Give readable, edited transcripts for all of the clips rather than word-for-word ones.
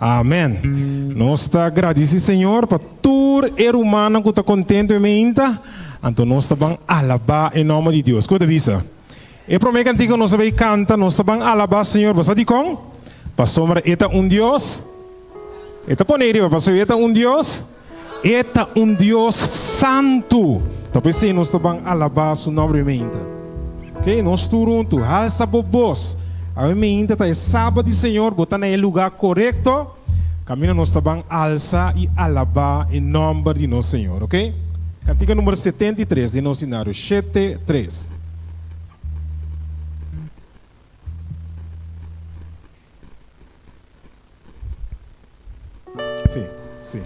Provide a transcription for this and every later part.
Amen. Nos ta gradisi Señor pa tur e rumannan ku ta kontentu e meinta, anto nos ta ban alabá e nòmber di Dios. Ku ta bisa? E promé kantika nos ta bai kanta, nos ta ban alabá Señor. Bo sa dikon? Pasobra e ta un Dios. E ta pone riba, pasobra e ta un Dios. E ta un Dios santu. Ta p'esei nos ta ban alabá su nòmber e meinta. Oke, nos tur huntu, halsa bo bos. Awe meinta ta e Sabat di Señor, bo ta na e lugá korekto. Kaminda nos ta ban alsa i alabá e nòmber di nos Señor. Oke? Kantika number 73 den nos sinario, shete, tres. Sí, sí.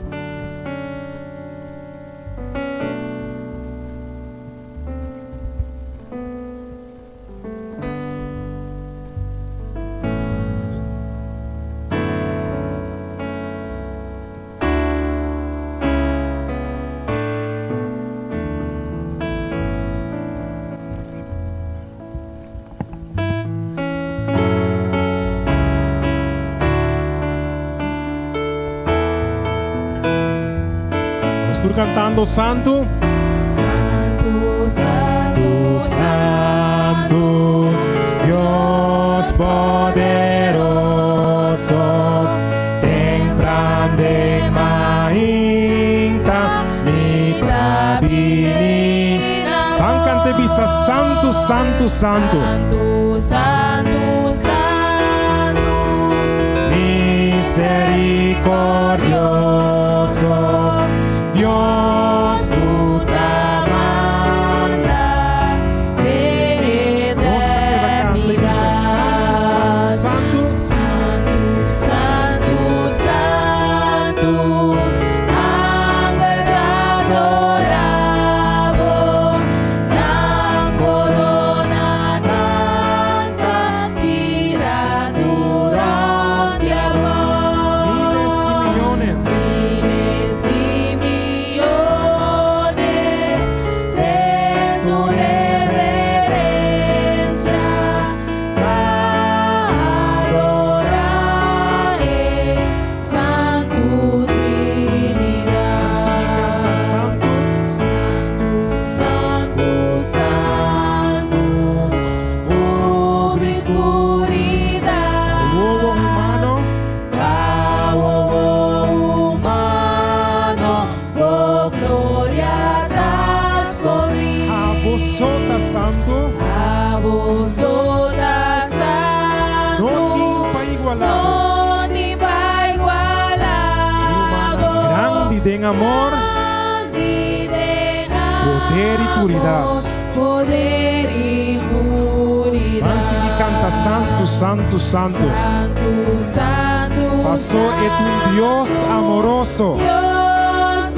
Nos tur cantando Santu. Santu, Santu, Santu, Dios poderoso, tempran den mainta mi ta bini. Ban canta e bisa Santu, Santu, Santu. Santu, Santu, Santu. Misericordioso, Dios cu ta manda den Nos ta keda canta y bisa Santu, Santu, eternidad. Santu. Santu, Santu, Santu, angel ta adora bo, nan corona nan ta tira rond di abou. Miles y millones. Miles y millones den tu reverencia ta adora e Santu Nan sigui canta Trinidad. Santu. Santu, Santu, Santu, cubri scuridad. Wowo humano. Pa wowo humano, bo gloria ta scondi. Abo so ta santu. Abo so ta santu. No tin pa igualá bo. No tin pa igualá bo. Rumannan grandi den amor. Grandi den Poder y puridad. amor, Poder y puridad. Ban sigui canta Santu, Santu, Santu. Santu, Santu, Paso e ta un Dios Santu. amoroso. Dios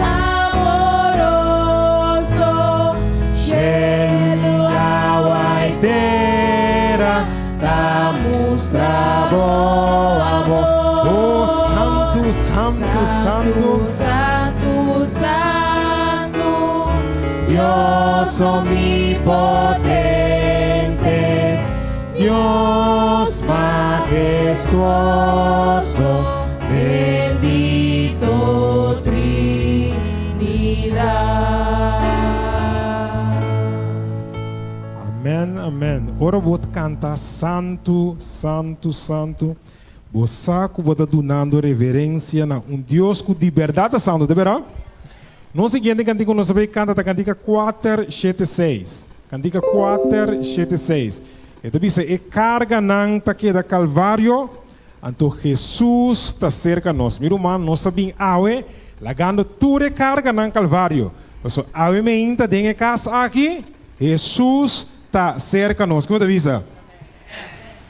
amoroso. Cielo, awa y tera ta mustra bo amor. Oh, Santu, Santu, Santu. Santu, Santu, Dios omnipotente, Dios majestuoso, bendito Trinidad. Amen, amen. Ora bo canta Santu, Santu, Santu, bo sa cu bo ta dunando reverencia na un Dios cu di berdad ta santo, di berdad? Nos siguiente cantica nos ta bay canta ta cantica cuater shete seis. Cantica cuater shete seis. E ta bisa e carganan ta keda Calvario, anto Jesus ta cerca nos. Mi ruman, nos ta bin awe lagando tur e carganan Calvario. Pasobra awe meinta den e cas aki, Jesus ta cerca nos. Kico bo ta bisa?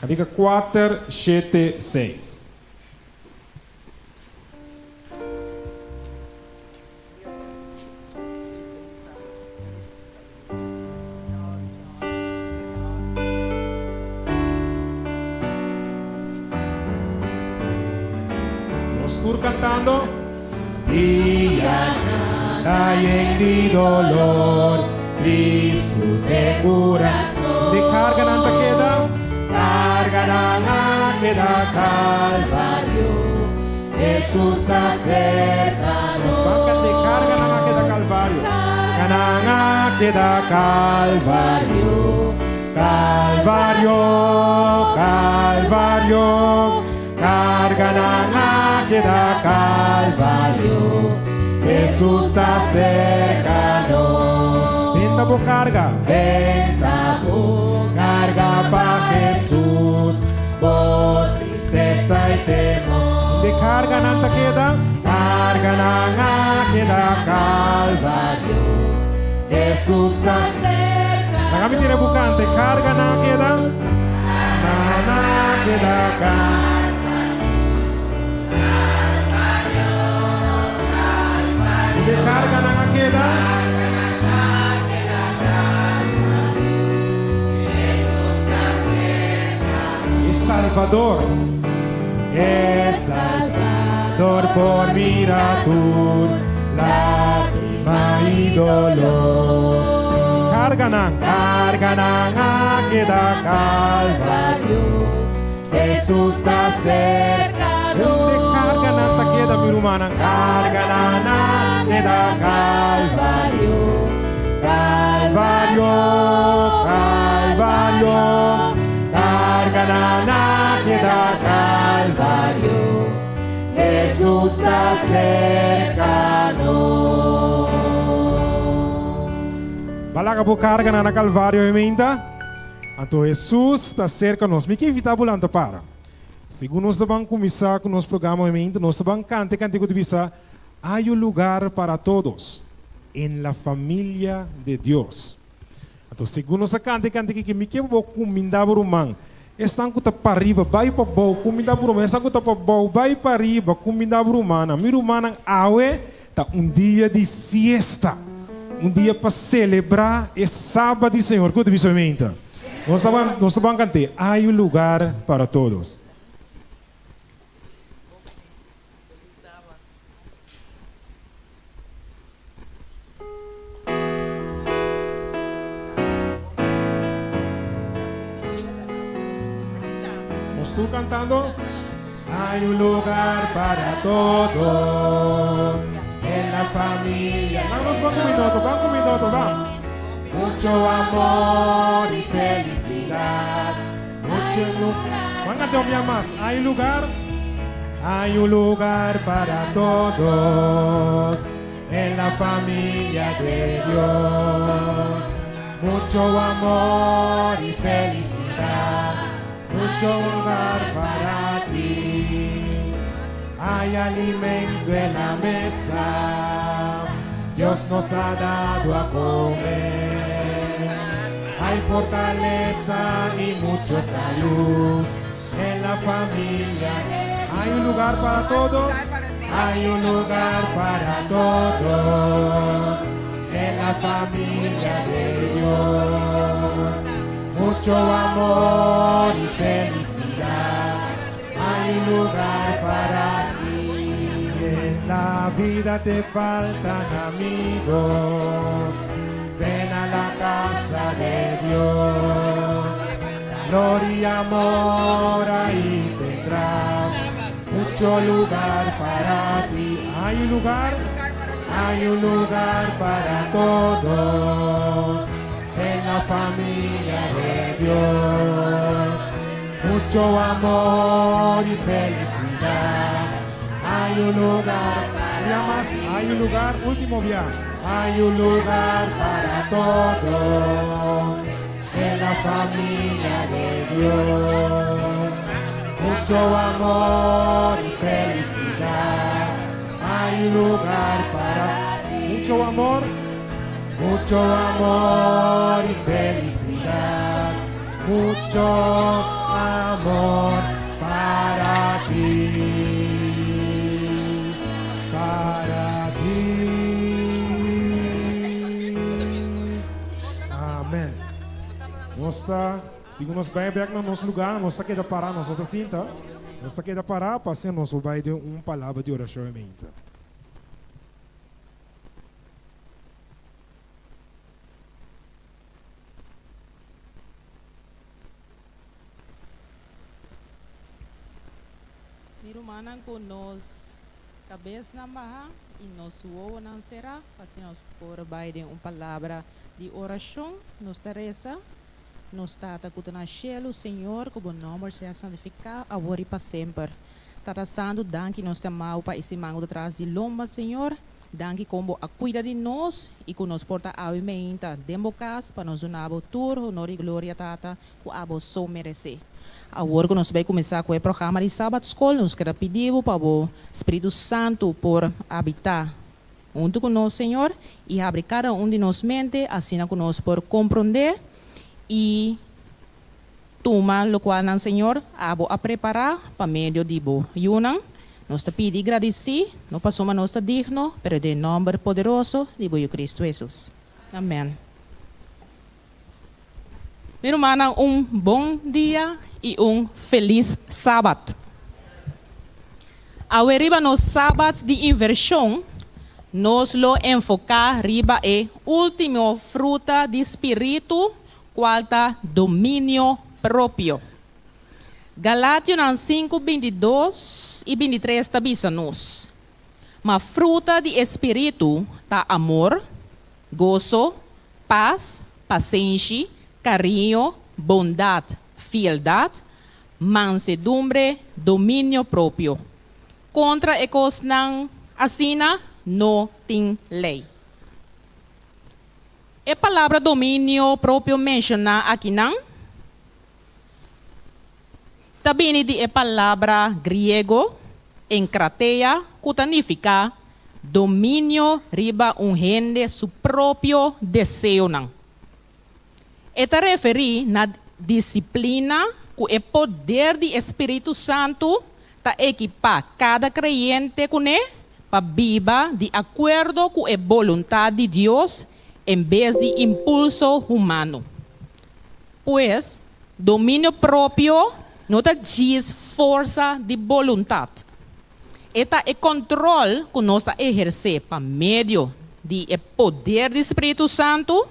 Cantica cuater shete seis. Nos tur cantando. Dianan Ta yen di dolor, tristu den curason. De carganan ta keda. Carganan a keda Calvario. Hesus ta serka Nos ban kant'é, nos. Karganan a keda Kalvario. Karganan a keda Kalvario. Kalvario, Kalvario. Karganan a keda Kalvario. Hesus ta serka nos. Benta bo karga. Benta bo karga pa Hesus, bo tristesa i temor. De karganan ta keda. Karganan a keda Kalvario. Hesus ta. Serka Laga mi tira bo kante. Karganan a keda. Nan a keda De karganan a keda. E Salvador. E Salvador por mira tur lágrima i doló. Karganan, karganan a keda Kalvario. Hesus ta serka De karganan ta keda, mi rumannan. Karganan a keda Kalvario. Kalvario, Kalvario. Karganan a keda Kalvario. Hesus ta serka nos. B'a laga bo karganan na Kalvario e mainta. Anto Hesus ta serka nos. Mi ke invitá bo lanta para. Segun nos ta ban kuminsá ku nos programa e mainta, nos ta ban kanta e kantiku di bisa, Hay un lugar para todos en la familia de Dios. Anto segun nos a kanta e kantika aki, mi ke bo kumindá bo ruman. Esnan ku ta pariba, bai pabou, kumindá bo ruman. Esnan ku ta pabou, bai pariba, kumindá bo rumannan. Mi rumannan, awe ta un dia di fiesta, un dia pa selebrá e Sabat di Señor. Ku ta bisa mi meinta? Nos ta ban, nos ta ban kant'é, Hay un lugar para todos. Nos tur cantando. Hay un lugar para todos en la familia. Vamos, van un minuto, van un minuto, vamos. Mucho amor y felicidad. Mucho lugar. Van a cantar más. Hay lugar. Hay un lugar para todos en la familia de Dios. Mucho amor y felicidad. Mucho lugar para ti. Hay alimento en la mesa. Dios nos ha dado a comer. Hay fortaleza y mucha salud en la familia. Hay un lugar para todos. Hay un lugar para todos en la familia de Dios. Mucho amor y felicidad. Hay un lugar para ti. Si en la vida te faltan amigos, ven a la casa de Dios. Calor y amor ahí tendrás. Mucho lugar para ti. Hay un lugar, Hay un lugar para todos en la familia de Dios. Mucho amor y felicidad. Hay un lugar Ya para más, hay un lugar, último viaje. Hay un lugar para todos en la familia de Dios. Mucho amor y felicidad. Hay un lugar para ti. Mucho amor, Mucho amor y felicidad. Mucho amor para ti. Para ti. Amèn. Nos ta, segun nos bai bèk na nos lugá, nos ta keda pará, nos no ta sinta, nos ta keda pará pa asina nos por bai den un palabra di orashon e meinta. Mi rumannan ku nos. Kabesnan bahá i nos wowonan será, pa asina nos por bai den un palabra di orashon. Nos ta resa, Nos Tata ku ta na shelu, Señor, ku bo nòmber sea santifiká awor i pa semper. Tata Santu, danki nos ta amau pa e siman ku ta tras di lomba, Señor. Danki kon bo a kuida di nos i ku nos por ta awe meinta den bo kas pa nos duna bo tur honor i gloria, Tata, ku abo so meresé. Awor ku nos bai kuminsá ku e programa di Sabat Skol, nos keda pidi bo pa bo Spiritu Santu por habitá huntu ku nos, Señor, i habri kada un di nos mente asina ku nos por komprondé i tuma lokual nan, Señor, abo a prepará pa medio di bo yunan. Nos ta pidi i gradisí, no pasobra nos ta digno, pero den nòmber poderoso di bo Yu Kristu Hesus. Amèn. Mi rumannan un bon dia i un felis Sabat. Awe riba nos Sabat di invershon nos lo enfoká riba e último fruta di spiritu kual ta dominio propio. Galationan sinku 22 i 23 ta bisa nos, Ma fruta di e spiritu ta amor, goso, pas, pasenshi, kariño, bondat, fieldat, mansedumbre, dominio propio. Kontra e kosnan asina no tin lei. E palabra dominio propio menshoná akinan ta bini di e palabra griego enkratea ku ta nifiká dominio riba un hende su propio deseonan. E ta referí na disiplina ku e poder di e spiritu santu ta ekipá kada kreyente kuné pa biba di akuerdo ku e boluntat di Dios en bes di impulso humano. Pues, dominio propio no ta djis forsa di boluntat. E ta e kòntròl ku nos ta ehersé pa medio di e poder di spiritu santu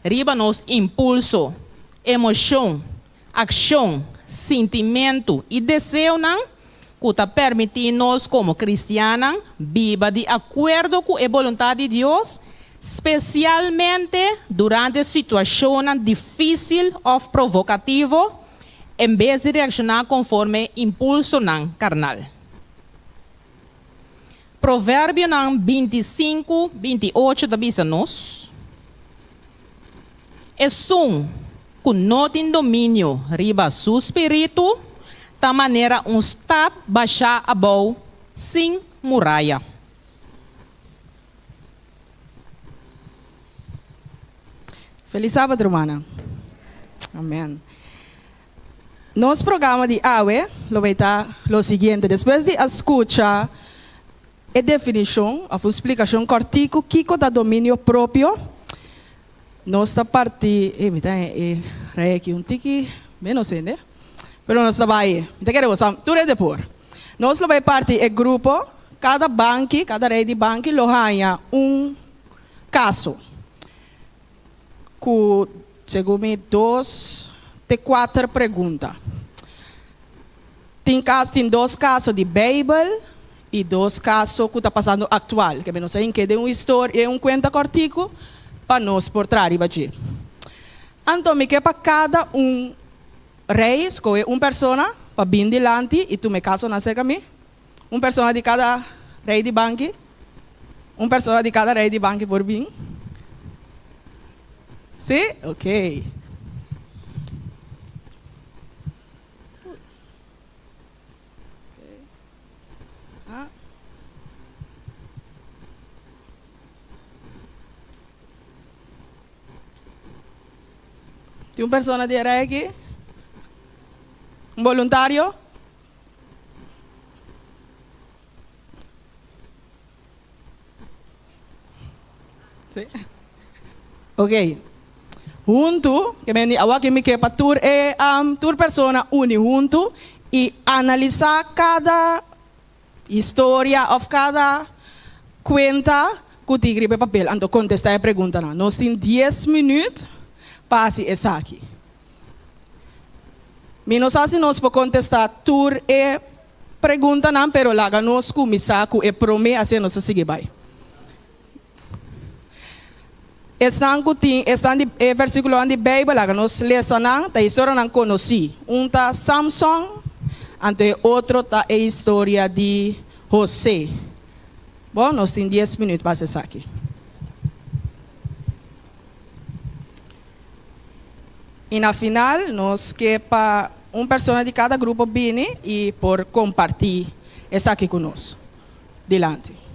riba nos impulso, emoshon, akshon, sintimentu i deseonan ku ta permití nos komo kristiannan biba di akuerdo ku e boluntat di Dios, spesialmente durante situashonnan difísil òf provokativo, en bes di reakshoná konforme impulsonan karnal. Proverbionan 25, 28 ta bisa nos, Esun ku no tin dominio riba su spiritu ta manera un stat bashá abou sin muraya. Felis sabat rumannan. Amen. Nos programa di awe lo bay ta lo siguiente. Despues di a scucha e definicion of un splicacion cortico kico ta dominio propio, nos ta parti, e mi ta e rei aki un tiki menos hende, pero nos ta bay, mi ta kere bo sa tur hende por. Nos lo bay parti e grupo, cada banki, cada rei di banki lo haya un kaso ku segun mi dos te kuater pregunta. Tin kas tin dos kaso di Beibel i dos kaso ku ta pasando aktual. Ke nos a hink'é den un historia, un kuenta kòrtiku pa nos por traha riba dje. Anto mi ke pa kada un rei skohe un persona pa bin dilanti i tuma e kasonan serka mi. Un persona di kada rei di banki. Un persona di kada rei di banki por bin. Sí? Ok. Ah. Tin un persona di e rei aki? Un boluntario? Sí. Ok. Huntu, ke men di awa ke mi ke pa tur e um, tur persona uni huntu i analisá kada historia òf kada kuenta ku tin riba e papel. Anto kontestá e preguntanan. Nos tin dies minüt pa hasi esaki. Mi no sa si nos por kontestá tur e. preguntanan, pero laga nos kuminsá ku e promé, asina nos ta sigui bai. Esnan ku tin esnan di e versíkulonan di Beibel, laga nos lesa nan, ta historianan konosí. Un ta Samson, anto e otro ta e historia di Hosé. Bon, nos tin dies minüt pa hasi esaki. I na final nos ke pa un persona di kada grupo bini i por kompartí esaki ku nos. Dilanti.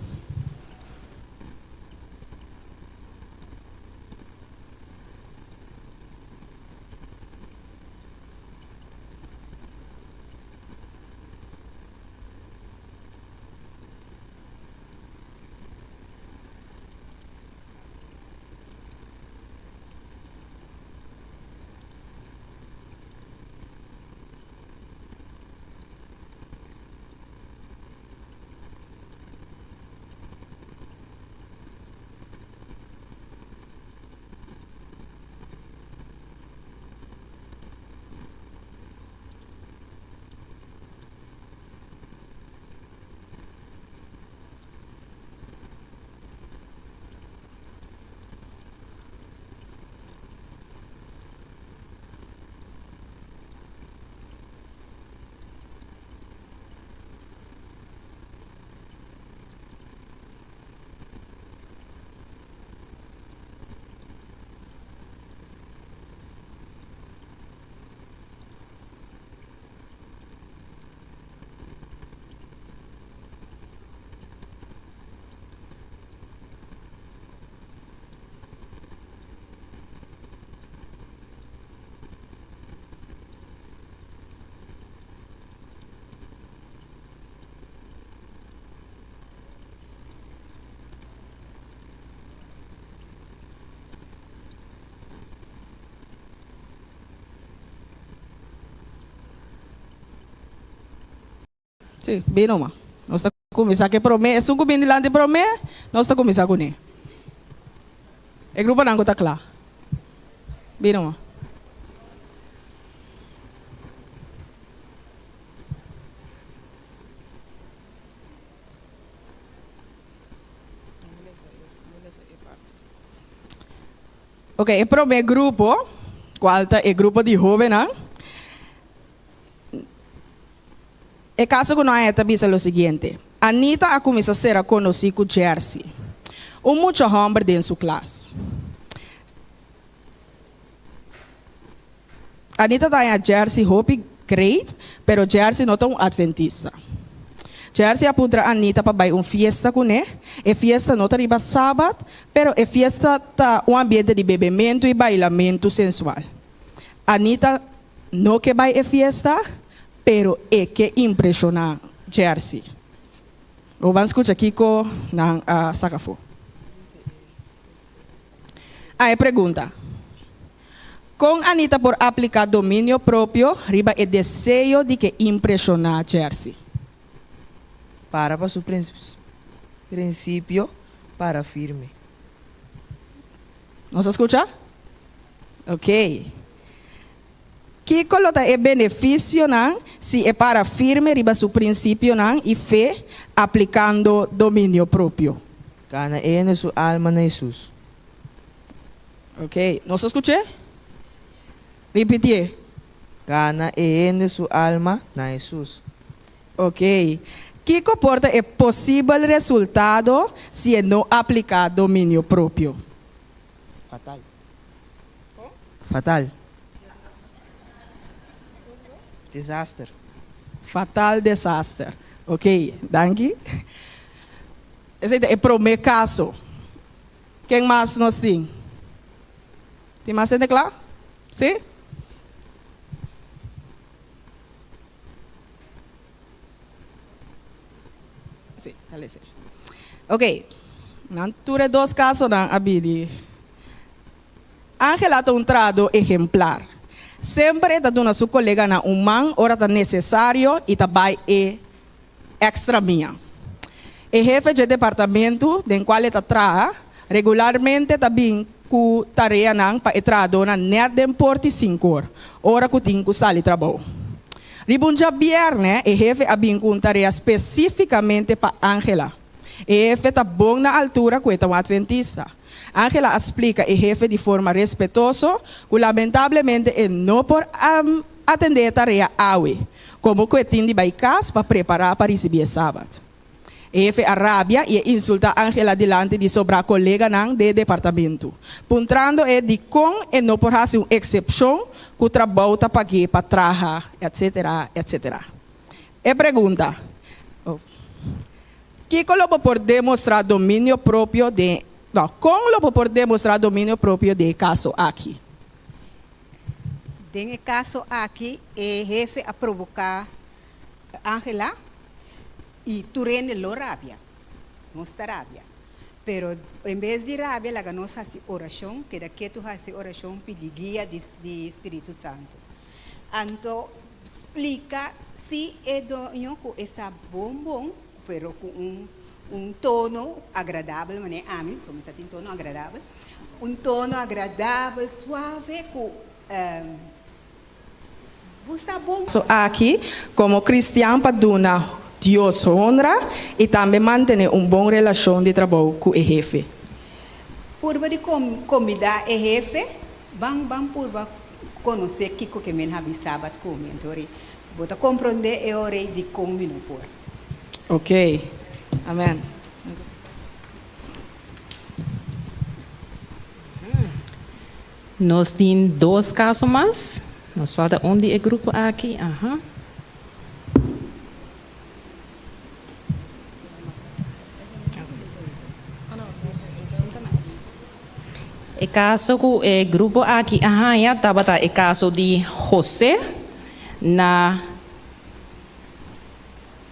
Sí, bin numa. Nos ta kuminsá ku e promé. Esun ku bin dilanti promé, nos ta kuminsá kuné. E gruponan ku ta kla. Bin numa. Ok, e promé grupo, kual ta e grupo di hóbennan, E kaso ku no a ta bisa lo siguiente, Anita a kuminsá sera konosí ku Jersey, un mucha hòmber den su klas. Anita ta haña Jersey hopi great, pero Jersey no ta un atventista. Jersey a puntra Anita pa bai un fiesta kuné. E fiesta no ta riba sabat, pero e fiesta ta un ambiente di bebementu i bailamentu sensual. Anita no ke bai e fiesta, pero e ke impreshoná Jersey. Bo ban skucha kiko nan a saka afó. A e pregunta, Kon Anita por apliká dominio propio riba e deseo di ke impreshoná Jersey? Para pa su prinsipio, para firme. Nos a skucha? Ok. Kiko lo ta e benefisionan si e para firme riba su prinsipionan i fe aplikando dominio propio? Gana e hende su alma na Hesus. Ok. Nos a skuch'é? Ripitié. Gana e hende su alma na Hesus. Ok. Kiko por ta e posibel resultado si e no apliká dominio propio? Fatal. Fatal. Desaster. Fatal desaster. Ok, danki. Esei ta e promé kaso. Ken mas nos tin? Tin mas hende kla? Sí? Sí, tal esei. Ok, nan tur e dos kasonan a bini. Angela ta un trahadó ehemplar. Semper e ta duna su koleganan un man ora ta nesesario i ta bai e èkstra mia. E hefe dje departamentu den kual e ta traha regularmente ta bin ku tareanan pa e trahadónan nèt den por di sinkor, ora ku tin ku sali trabou. Riba un djabièrnè, e hefe a bin ku un tarea spesífikamente pa Angela. E hefe ta bon na altura ku e ta un atventista. Angela a splika e hefe di forma respetoso ku lamentablemente e no por atendé e tarea awe, komo ku e tin di bai kas pa prepará pa risibí e sabat. E hefe a rabia i e insultá Angela dilanti di sobrá koleganan den e departamentu, puntrando e dikon e no por hasi un eksepshon ku trabou ta pag'é pa traha, etsetera, etsetera. E pregunta, Kiko lo bo por demostrá dominio propio den, no, kon lo bo por demostrá dominio propio den e kaso aki? Den e kaso aki e hefe a proboká Angela i tur hende lo rabia. Nos ta rabia. Pero en bes di rabia laga nos hasi orashon, keda ketu hasi orashon pidi guia di di Spiritu Santu. Anto splika si e doño ku e sa bon bon pero ku un un tono agradabel manera ami, so mi sa tin tono agradabel, un tono agradabel suave ku Bo sa bon. So aki, komo kristian pa duna Dios honra i tambe mantené un bon relashon di trabou ku e hefe. Purba di kombidá e hefe, ban ban purba konosé kiko ke men habi sabat ku mi. Anto ori bo ta komprondé e ora ei dikon mi no por. Ok. Amen. Nos tin dos kaso mas. Nos falta un di e grupo aki. Aha. E kaso ku e grupo aki a haña tabata e kaso di José na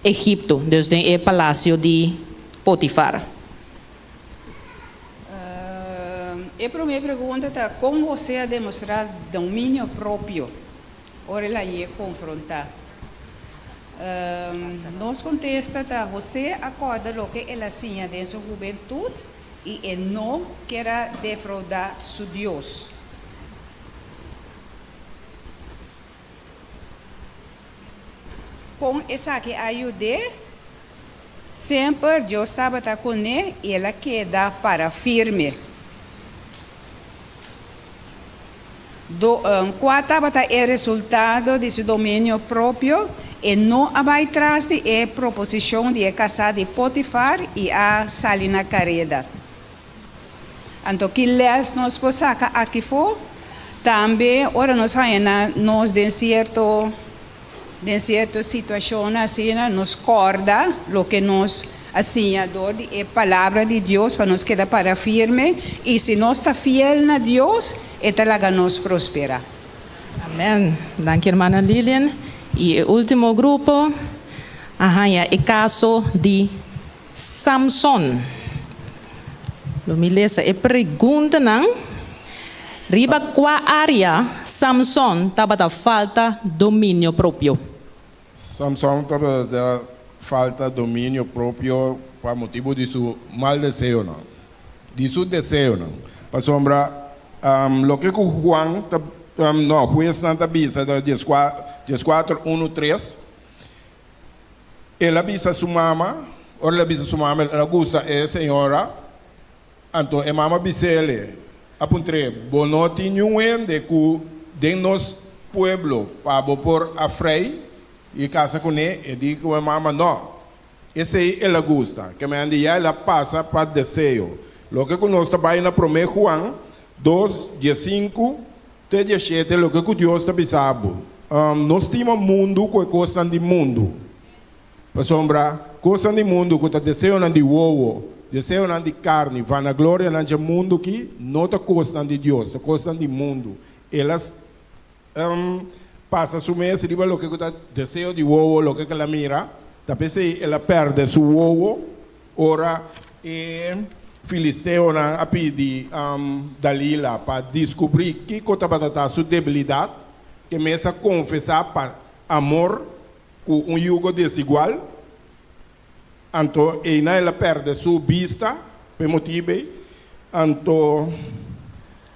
Egipto, dus den e palasio di Potifar. E promé pregunta ta, Kon José a demostrá dominio propio ora el a yé konfrontá? Nos kontesta ta, José a kòrda loke el a siña den su hubentut i e no ker a defroudá su Dios. Kon esaki a yud'é? Semper Dios tabata kuné i el a keda para firme. Do, kua tabata e resultado di su dominio propio? E no a bai tras di e proposishon di e kasá di Potifar i a sali na kareda. Anto ki lès nos por saka aki for? Tambe ora nos haña na nos den sierto den sierto situashonnan asina, nos kòrda loke nos a siña dor di e Palabra di Dios pa nos keda para firme, i si nos ta fiel na Dios, e ta laga nos prosperá. Amèn. Danki hermana Lilian. I e último grupo a haña e kaso di Samson. Lo mi lesa e preguntanan, Riba kua área Samson tabata falta dominio propio? Samson tabata falta dominio propio pa motibu di su mal deseonan, di su deseonan. Pasobra loke ku Juan ta, no, huesnan ta bisa den dieskuater, unu, tres, El a bisa su mama, ora el a bisa su mama el a gusta e señora, anto e mama bis'ele, a puntr'é, Bo no tin niun hende ku den nos pueblo pa bo por a frei i kasa kuné? E di ku e mama, No. Esei el a gusta. Kemende ya el a pasa pa deseo. Loke ku nos ta bai na Promé Juan dos, diesinku Te diashete, loke ku Dios ta bisa bo. No stima mundu ku e kosnan di mundu. Pasobra kosnan di mundu ku ta deseonan di wowo, deseonan di karni, vanaglorianan dje mundu ki, no ta kosnan di Dios, ta kosnan di mundu. El a pasa su mes riba loke ku ta deseo di wowo, loke ku el a mira, ta p'esei el a pèrdè su wowo Ora e filisteonan a pidi Dalila pa diskubrí kiko tabata ta su debilidat, e mes a konfesá pa amor ku un yugo desigual. Anto einan el a pèrdè su bista pa e motibu ei. Anto.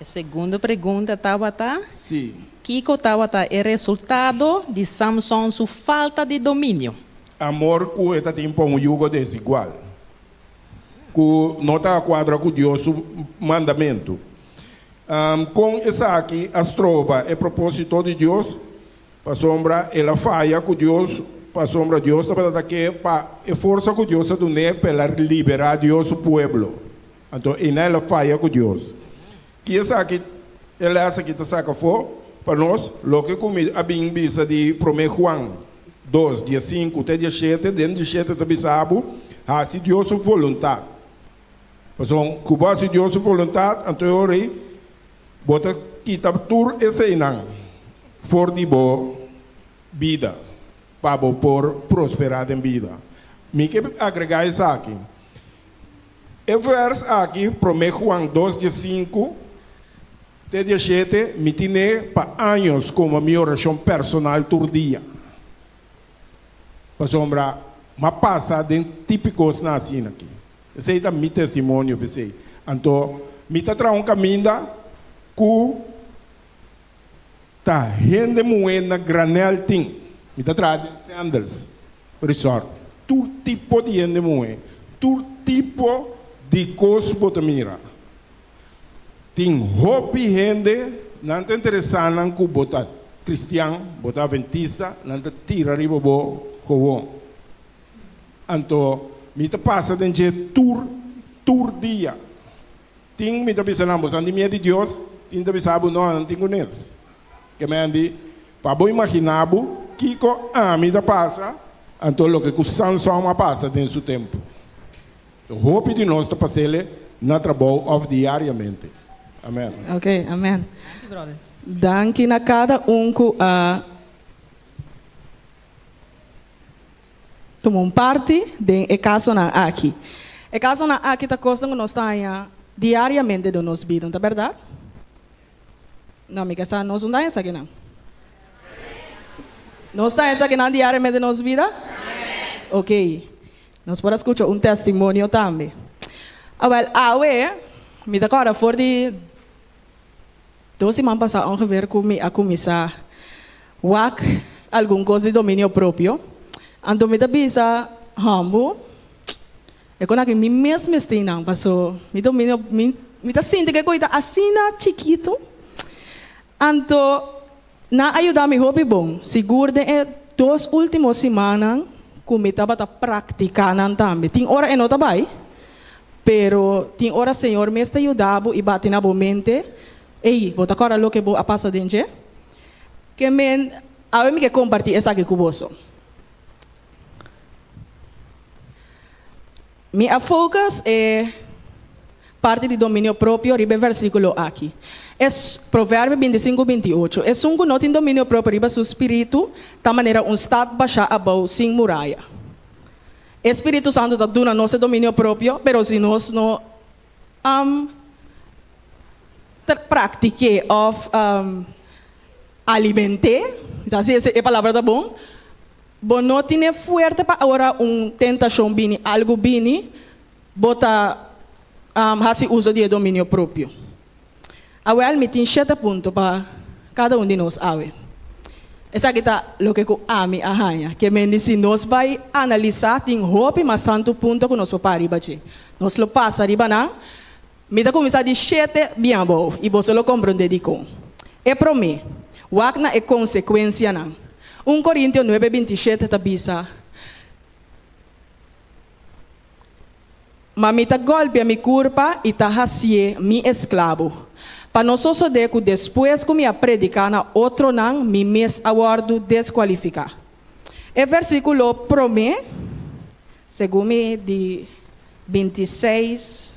E segundo pregunta tabata, Si. Kiko tabata e resultado di Samson su falta di dominio? Amor ku e ta tin pa un yugo desigual, ku no ta kuadra ku Dios su mandamentu. Kon esaki a stroba e propósito di Dios? Pasobra el a faya ku Dios, pasobra Dios tabata ta ke pa e forsa ku Dios a dun'é pa el a liberá Dios su pueblo. Anto einan el a faya ku Dios. Ki esaki e lès aki ta saka afó pa nos? Loke ku mi a bin bisa di Promé Juan dos, diesinku te dieshete, den dieshete ta bisa bo, Hasi Dios su boluntat. Pasobra ku bo hasi Dios su boluntat, anto e ora ei bo ta kita tur eseinan for di bo bida pa bo por prosperá den bida. Mi ke agregá esaki. E vèrs aki, Promé Juan dos diesinku te dieshete, mi tin'é pa años komo mi orashon personal tur dia. Pasobra m'a pasa den tipi kosnan asina aki. Esei ta mi testimonio p'esei. Anto mi ta traha un kaminda ku ta hende muhé na granèl tin. Mi ta traha den Sandals Resort. Tur tipo di hende muhé, tur tipo di kos bo ta mira. Tin hopi hende, nan ta interesá nan ku bo ta kristian, bo ta aventista, nan ta tira riba bo gewoon. Anto mi ta pasa den dje tur tur dia. Tin mi ta bisa nan, boso a di miedu di Dios? Tin ta bisa bo, no, nan tin ku nes. Ke men di, pa bo imaginá bo kiko ami ta pasa, anto loke ku Sanson a pasa den su tempu. Hopi di nos ta pas'ele na trabou òf diariamente. Amen. Ok, amen. Danki na kada un ku a Tuma un parti den e kasonan aki. E kasonan aki ta kosnan ku nos ta haña diariamente den nos bida, no ta bèrdat? No, mi ke sa nos no ta haña esakinan. Nos ta haña esakinan diariamente den nos bida? Ok, nos por a skucha un testimonio tambe. Awèl, awe mi ta kòrda for di Dos siman pasá ongeveer ku mi a kuminsá wak algun kos di dominio propio, anto mi ta bisa hòmbu, e kon aki mi mes mester nan paso mi dominio mi mi ta sinti ku e kos ta asina chikitu. Anto nan a yuda mi hopi bon, sigur den e dos último simannan ku mi tabata praktiká nan tambe. Tin ora e no ta bai, Pero tin ora Señor mes ta yuda bo i bati na bo mente, Ey, bo ta kòrda loke bo a pasa den dje? Ke men, awe mi ke kompartí esaki ku boso. Mi a focus e parti di dominio propio riba e versíkulo aki. Es, Proverbio 25, 28, Esun ku no tin dominio propio riba su spiritu ta manera un stat bashá abou sin muraya. E Spiritu Santu ta duna nos e dominio propio, pero si nos no praktik'é òf aliment'é, sa si e palabra ta bon, bo no tin e fuerte pa ora un tentashon bini, algu bini, bo ta hasi uso di e dominio propio. Awel mi tin shete punto pa kada un di nos awe. Esaki ta loke ku ami a haña. Ke men di si nos bai analisá tin hopi mas tantu punto ku nos por para riba dje. Nos lo pasa riba nan. Mi ta kuminsá di shete bien abou i boso lo komprondé dikon. E promé, wak na e konsekuensianan. Un Korintio nuebe 27 ta bisa. Ma mi ta gòlpia mi kurpa i ta hasié mi esklabo, pa no sosodé ku despues ku mi a prediká na otronan mi mes a wòrdu deskualifiká. E versíkulo promé, segun mi, di 26.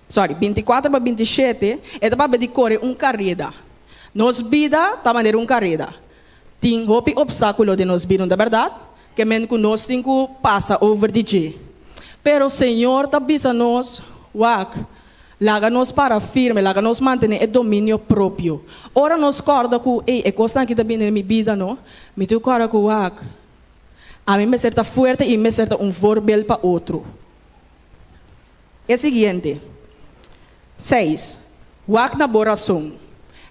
Sorry, 24 pa 27, e ta papia di kore un kareda. Nos bida ta manera un kareda. Tin hopi obstáculo den nos bida, no ta berdad? Ke men ku nos tin ku pasa over di dje. Pero Señor ta bisa nos, Wak, laga nos para firme, laga nos mantené e dominio propio. Ora nos kòrda ku, ey, e kosnan aki ta bini den mi bida, no? Mi tin ku kòrda ku, wak, ami mester ta fuerte i mi mester ta un voorbeeld pa otro. E siguiente. Seis, Wak na bo rason.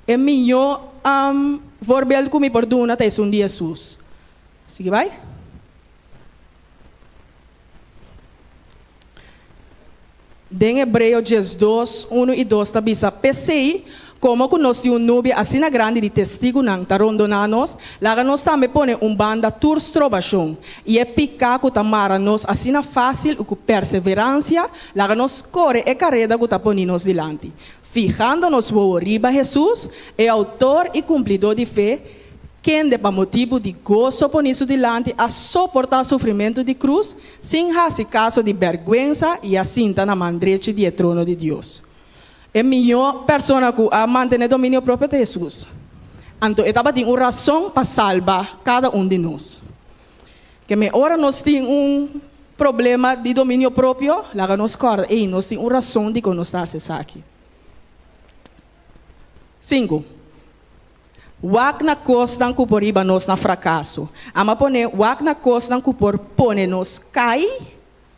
E mihó voorbeeld ku mi por duna ta esun di Hesus. Sigui bai. Den Hebreo 12, unu i dos ta bisa, P'esei, komo ku nos tin un nubia asina grandi di testigunan ta rondoná nos, laga nos tambe pone un banda tur strobashon i e piká ku ta mara nos asina fásil i ku perseveransia laga nos kore e kareda ku ta poni nos dilanti, fihando nos wowo riba Hesus, e outor i kumplidó di fe, kende pa motibu di goso poni su dilanti a soportá sufrimentu di krus, sin hasi kaso di bèrgwensa i a sinta na man drechi di e trono di Dios. E mihó persona ku a mantené dominio propio ta Hesus. Anto e tabatin un rason pa salba kada un di nos. Ke me ora nos tin un problema di dominio propio, laga nos kòrda, ei, nos tin un rason dikon nos ta hasi esaki. Sinku. Wak na kosnan ku por hiba nos na frakaso. Ama pone wak na kosnan ku por pone nos kai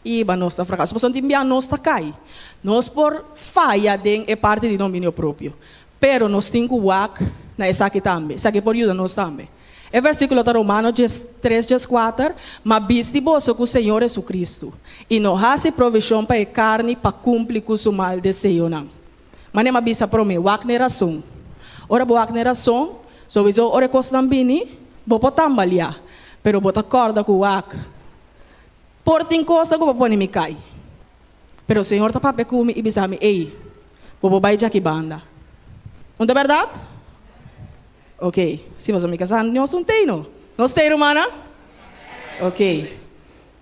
i hiba nos na frakaso. Pasobra tin bia nos ta kai. Nos por faya den e parti di dominio propio. Pero nos tin ku wak na esaki tambe. Esaki por yuda nos tambe. E versíkulo ta Romano 3 dieskuater, Ma bisti boso ku Señor Hesukristu, i no hasi provishon pa e karni pa kumpli ku su mal deseonan. Manera mi a bisa promé, wak na e rason. Ora bo wak na e rason, souiso ora e kosnan bini, bo por tambaliá, pero bo ta kòrda ku wak. Por tin kosnan ku bo pone mi kai, pero Señor ta papia ku mi i bisa mi, Ey, bo por bai djaki banda. No ta bèrdat? Ok, si pasobra mi kasá nos un tei no. Nos tei, rumannan? Ok.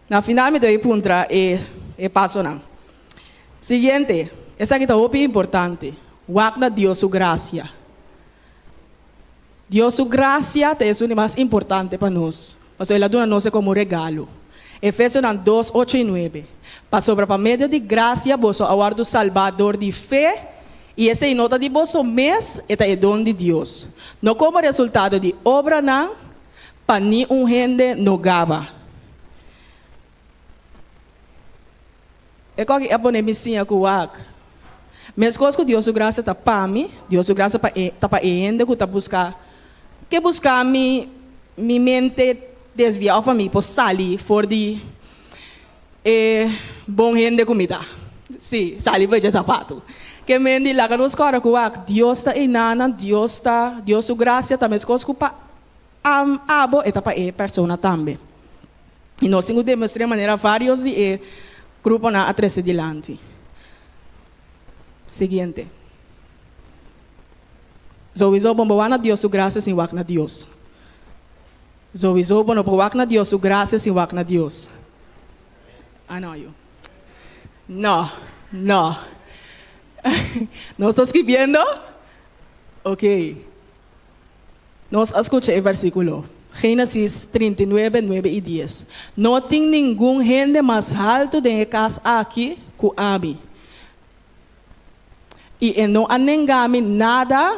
Na final mi ta bai puntra e e pasonan. Siguiente, esaki ta hopi importante, wak na Dios su gracia. Dios su gracia ta esun di mas importante pa nos, pasobra el a duna nos e como un regalo. Efesionan dos, ocho i nuebe, Pasobra pa medio di gracia boso a wordo salbá dor di fe, i esei no ta di boso mes, e ta e don di Dios, no como resultado di obranan, pa ni un hende no gaba. E koki a pone mi siña ku wak. Meskos ku Dios su grasia ta pa mi, Dios su grasia pa e ta pa e hende ku ta buska ke buska mi mi mente desvia òf pa mi por sali for di e bon hende ku mi ta. Sí, sali for dje sapatu. Ke men di laga nos kòrda ku wak, Dios ta einanan, Dios ta Dios su grasia ta meskos ku pa abo e ta pa e persona tambe. I nos tin ku demostr'é manera vários di e gruponan a trese dilanti. Siguiente. Souiso bo no wak na Dios su grasia sin wak na Dios. Souiso bo no por wak na Dios su grasia sin wak na Dios. I know you. No, no. Nos ta skibiendo? Ok. Nos a skucha e versíkulo, Génesis 39, nuebe i dies, No tin ningun hende mas haltu den e kas aki ku ami, i e no a nenga mi nada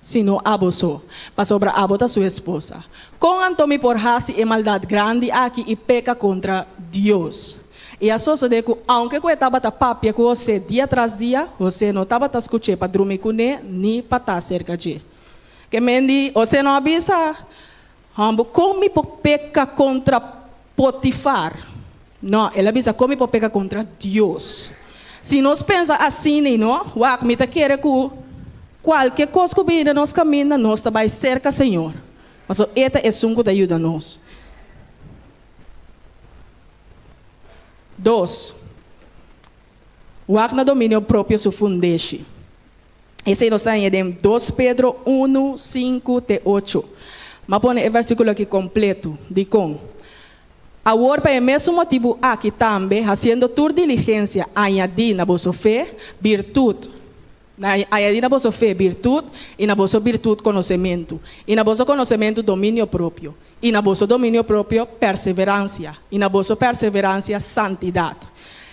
sino abo so, pasobra abo ta su esposa. Kon anto mi por hasi e maldat grandi aki i peka kontra Dios? I a sosodé ku ounke ku e tabata papia ku Hosé dia tras dia, Hosé no tabata skuch'é pa drumi kuné ni pa ta serka dje. Ke men di, Hosé no a bisa, Hòmber, kon mi por peka kontra Potifar? No, el a bisa, Kon mi por peka kontra Dios? Si nos pensa asina, no, wak, mi ta kere ku kualke kos ku bini den nos kaminda, nos ta bai serka Señor, pasobra E ta esun ku ta yuda nos. Dos, wak na dominio propio su fundeshi. Esei nos ta haña den Dos Pedro unu, sinku te ocho. M'a pone e versíkulo aki kompletu. Dikon? Awor pa e mesun motibu aki tambe, hasiendo tur diligensia, añadí na boso fe, birtut, na añadí na boso fe, birtut, i na boso birtut, konosementu, i na boso konosementu, dominio propio, i na boso dominio propio, perseveransia, i na boso perseveransia, santidat,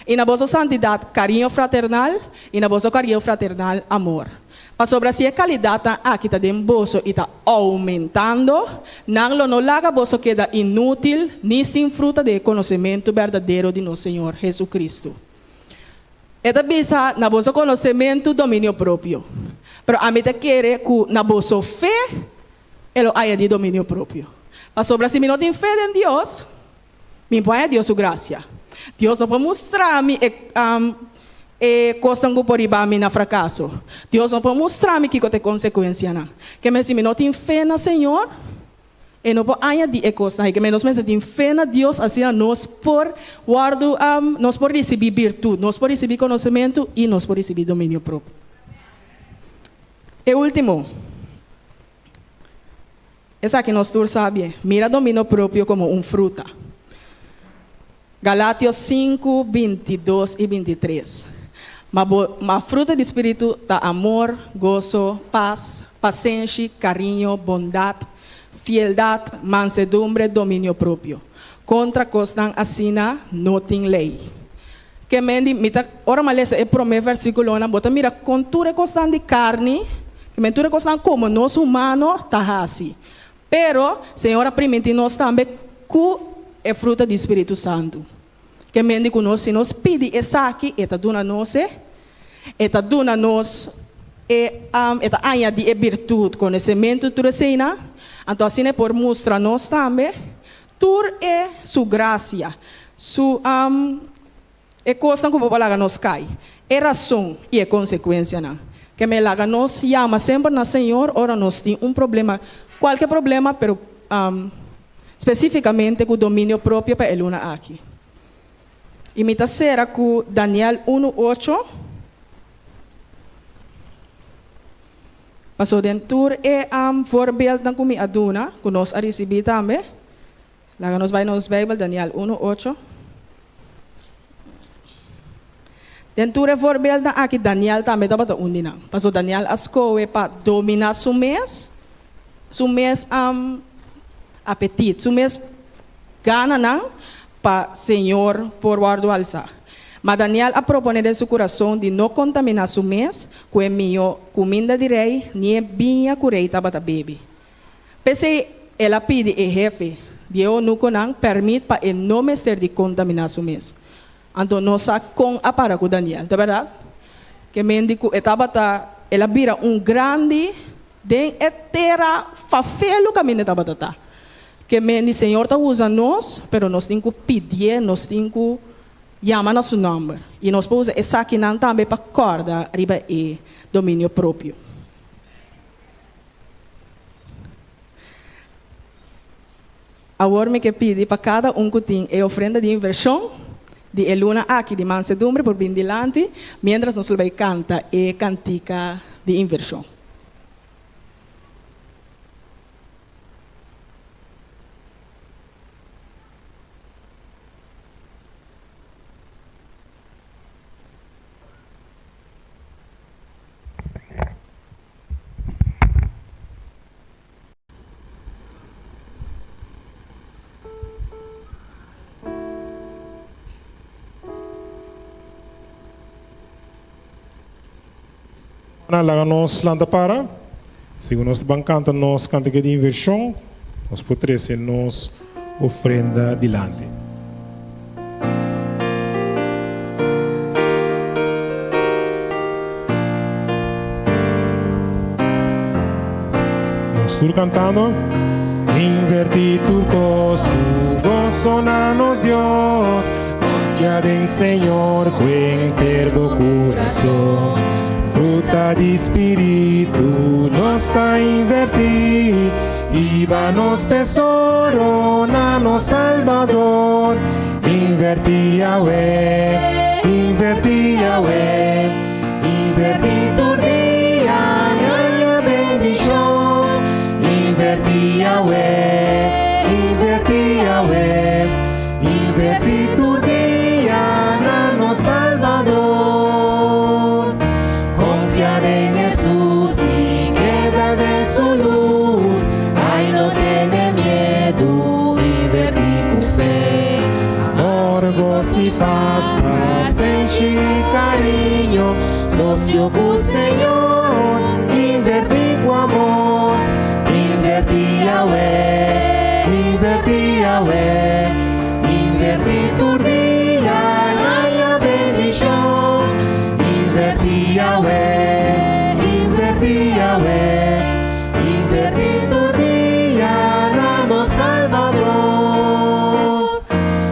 i na boso santidat, kariño fraternal, i na boso kariño fraternal, amor. Pasobra si e kalidatnan aki ta den boso i ta oumentando, nan lo no laga boso keda inútil ni sin fruta den e konosementu berdadero di nos Señor Jesucristo. E ta bisa na boso konosementu dominio propio. Pero ami ta kere ku na boso fe e lo añadí dominio propio. Pasobra si mi no tin fe den Dios, mi por haña Dios su grasia. Dios no por mustra mi e e kosnan ku por hiba mi na frakaso. Dios no por mustra mi kiko ta e konsekuensianan. Ke men si mi no tin fe na Señor, E no por añadí e kosnan ei, ke nos mester tin fe na Dios asina nos por wòrdu, nos por risibí birtut, nos por risibí konosementu i nos por risibí dominio propio. E último, esaki nos tur sa bien, mira dominio propio komo un fruta. Galatios 5, 22 i 23. Ma bo, ma fruta di spiritu ta amor, goso, pas, pasenshi, kariño, bondat, fieldat, mansedumbre, dominio propio. Kontra kosnan asina no tin lei. Ke men di, mi ta, ora mi a lesa e promé versíkulonan, bo ta mira kon tur e kosnan di karni, ke men tur e kosnan komo nos humano ta hasi. Pero, Señor a primintí nos tambe ku e fruta di Spiritu Santu. Ke mende ku nos, si nos pidi esaki, E ta duna nos e. E ta duna nos e, E ta añadí e birtut, konosementu, tur eseinan. Anto asina E por mustra nos tambe tur e Su grasia, Su, E kosnan ku bo por laga nos kai, e rason i e konsekuensianan. Ke me laga nos yama semper na Señor ora nos tin un problema, kualke problema, pero spesífikamente ku dominio propio pa e luna aki. I mi ta sera ku Daniel unu ocho, paso den tur e voorbeeldnan ku mi a duna, ku nos a risibí tambe, Laga nos bai nos Bijbel, Daniel unu, ocho. Den tur e voorbeeldnan aki, Daniel tambe tabata un di nan. Pasobra Daniel a skohe pa dominá su mes, su mes apetit, su mes gananan pa Señor por wòrdu alsá. Ma Daniel a proponé den su kurason di no kontaminá su mes ku e mihó kuminda di rei ni e biña ku rei tabata bebe. P'esei el a pidi e hefe di e onukonan pèrmit pa e no mester di kontaminá su mes. Anto nos sa kon a para ku Daniel, ta bèrdat? Ke men di ku e tabata, el a bira un grandi den e tera fafelu kaminda e tabata ta. Ke men di Señor ta usa nos, pero nos tin ku pidié, nos tin ku yama na su nòmber. I nos por usa esakinan tambe pa kòrda riba e dominio propio. Awor mi ke pidi pa kada un ku tin e ofrenda di invershon di e luna aki di mansedumbre por bin dilanti miéntras nos lo bai kanta e kantika di invershon. Na laga nos lanta para. Segun nos ta ban kanta nos kantika di invershon, nos por trese nos ofrenda dilanti. Nos tur cantando. Inverti tur cos cu gozo na nos Dios, confia den Señor cu enter bo curason. Fruta di Spiritu nos ta inverti. Hiba nos tesoro na nos Salbador. Invertí awe, invertí awe, invertí tur dia, haña bendishon. Invertí awe, invertí awe, invertí tur dia na nos Salbador. Konfia den Hesus i keda den su lus, ai no tene miedu, invertí ku fe. Amor, gos i pas, pasenshi i kariño, sosio ku Señor, invertí ku amor. Invertí awe, invertí awe, invertí tur dia, haña bendishon. Invertí awe, invertí awe, invertí tur dia na nos Salbador.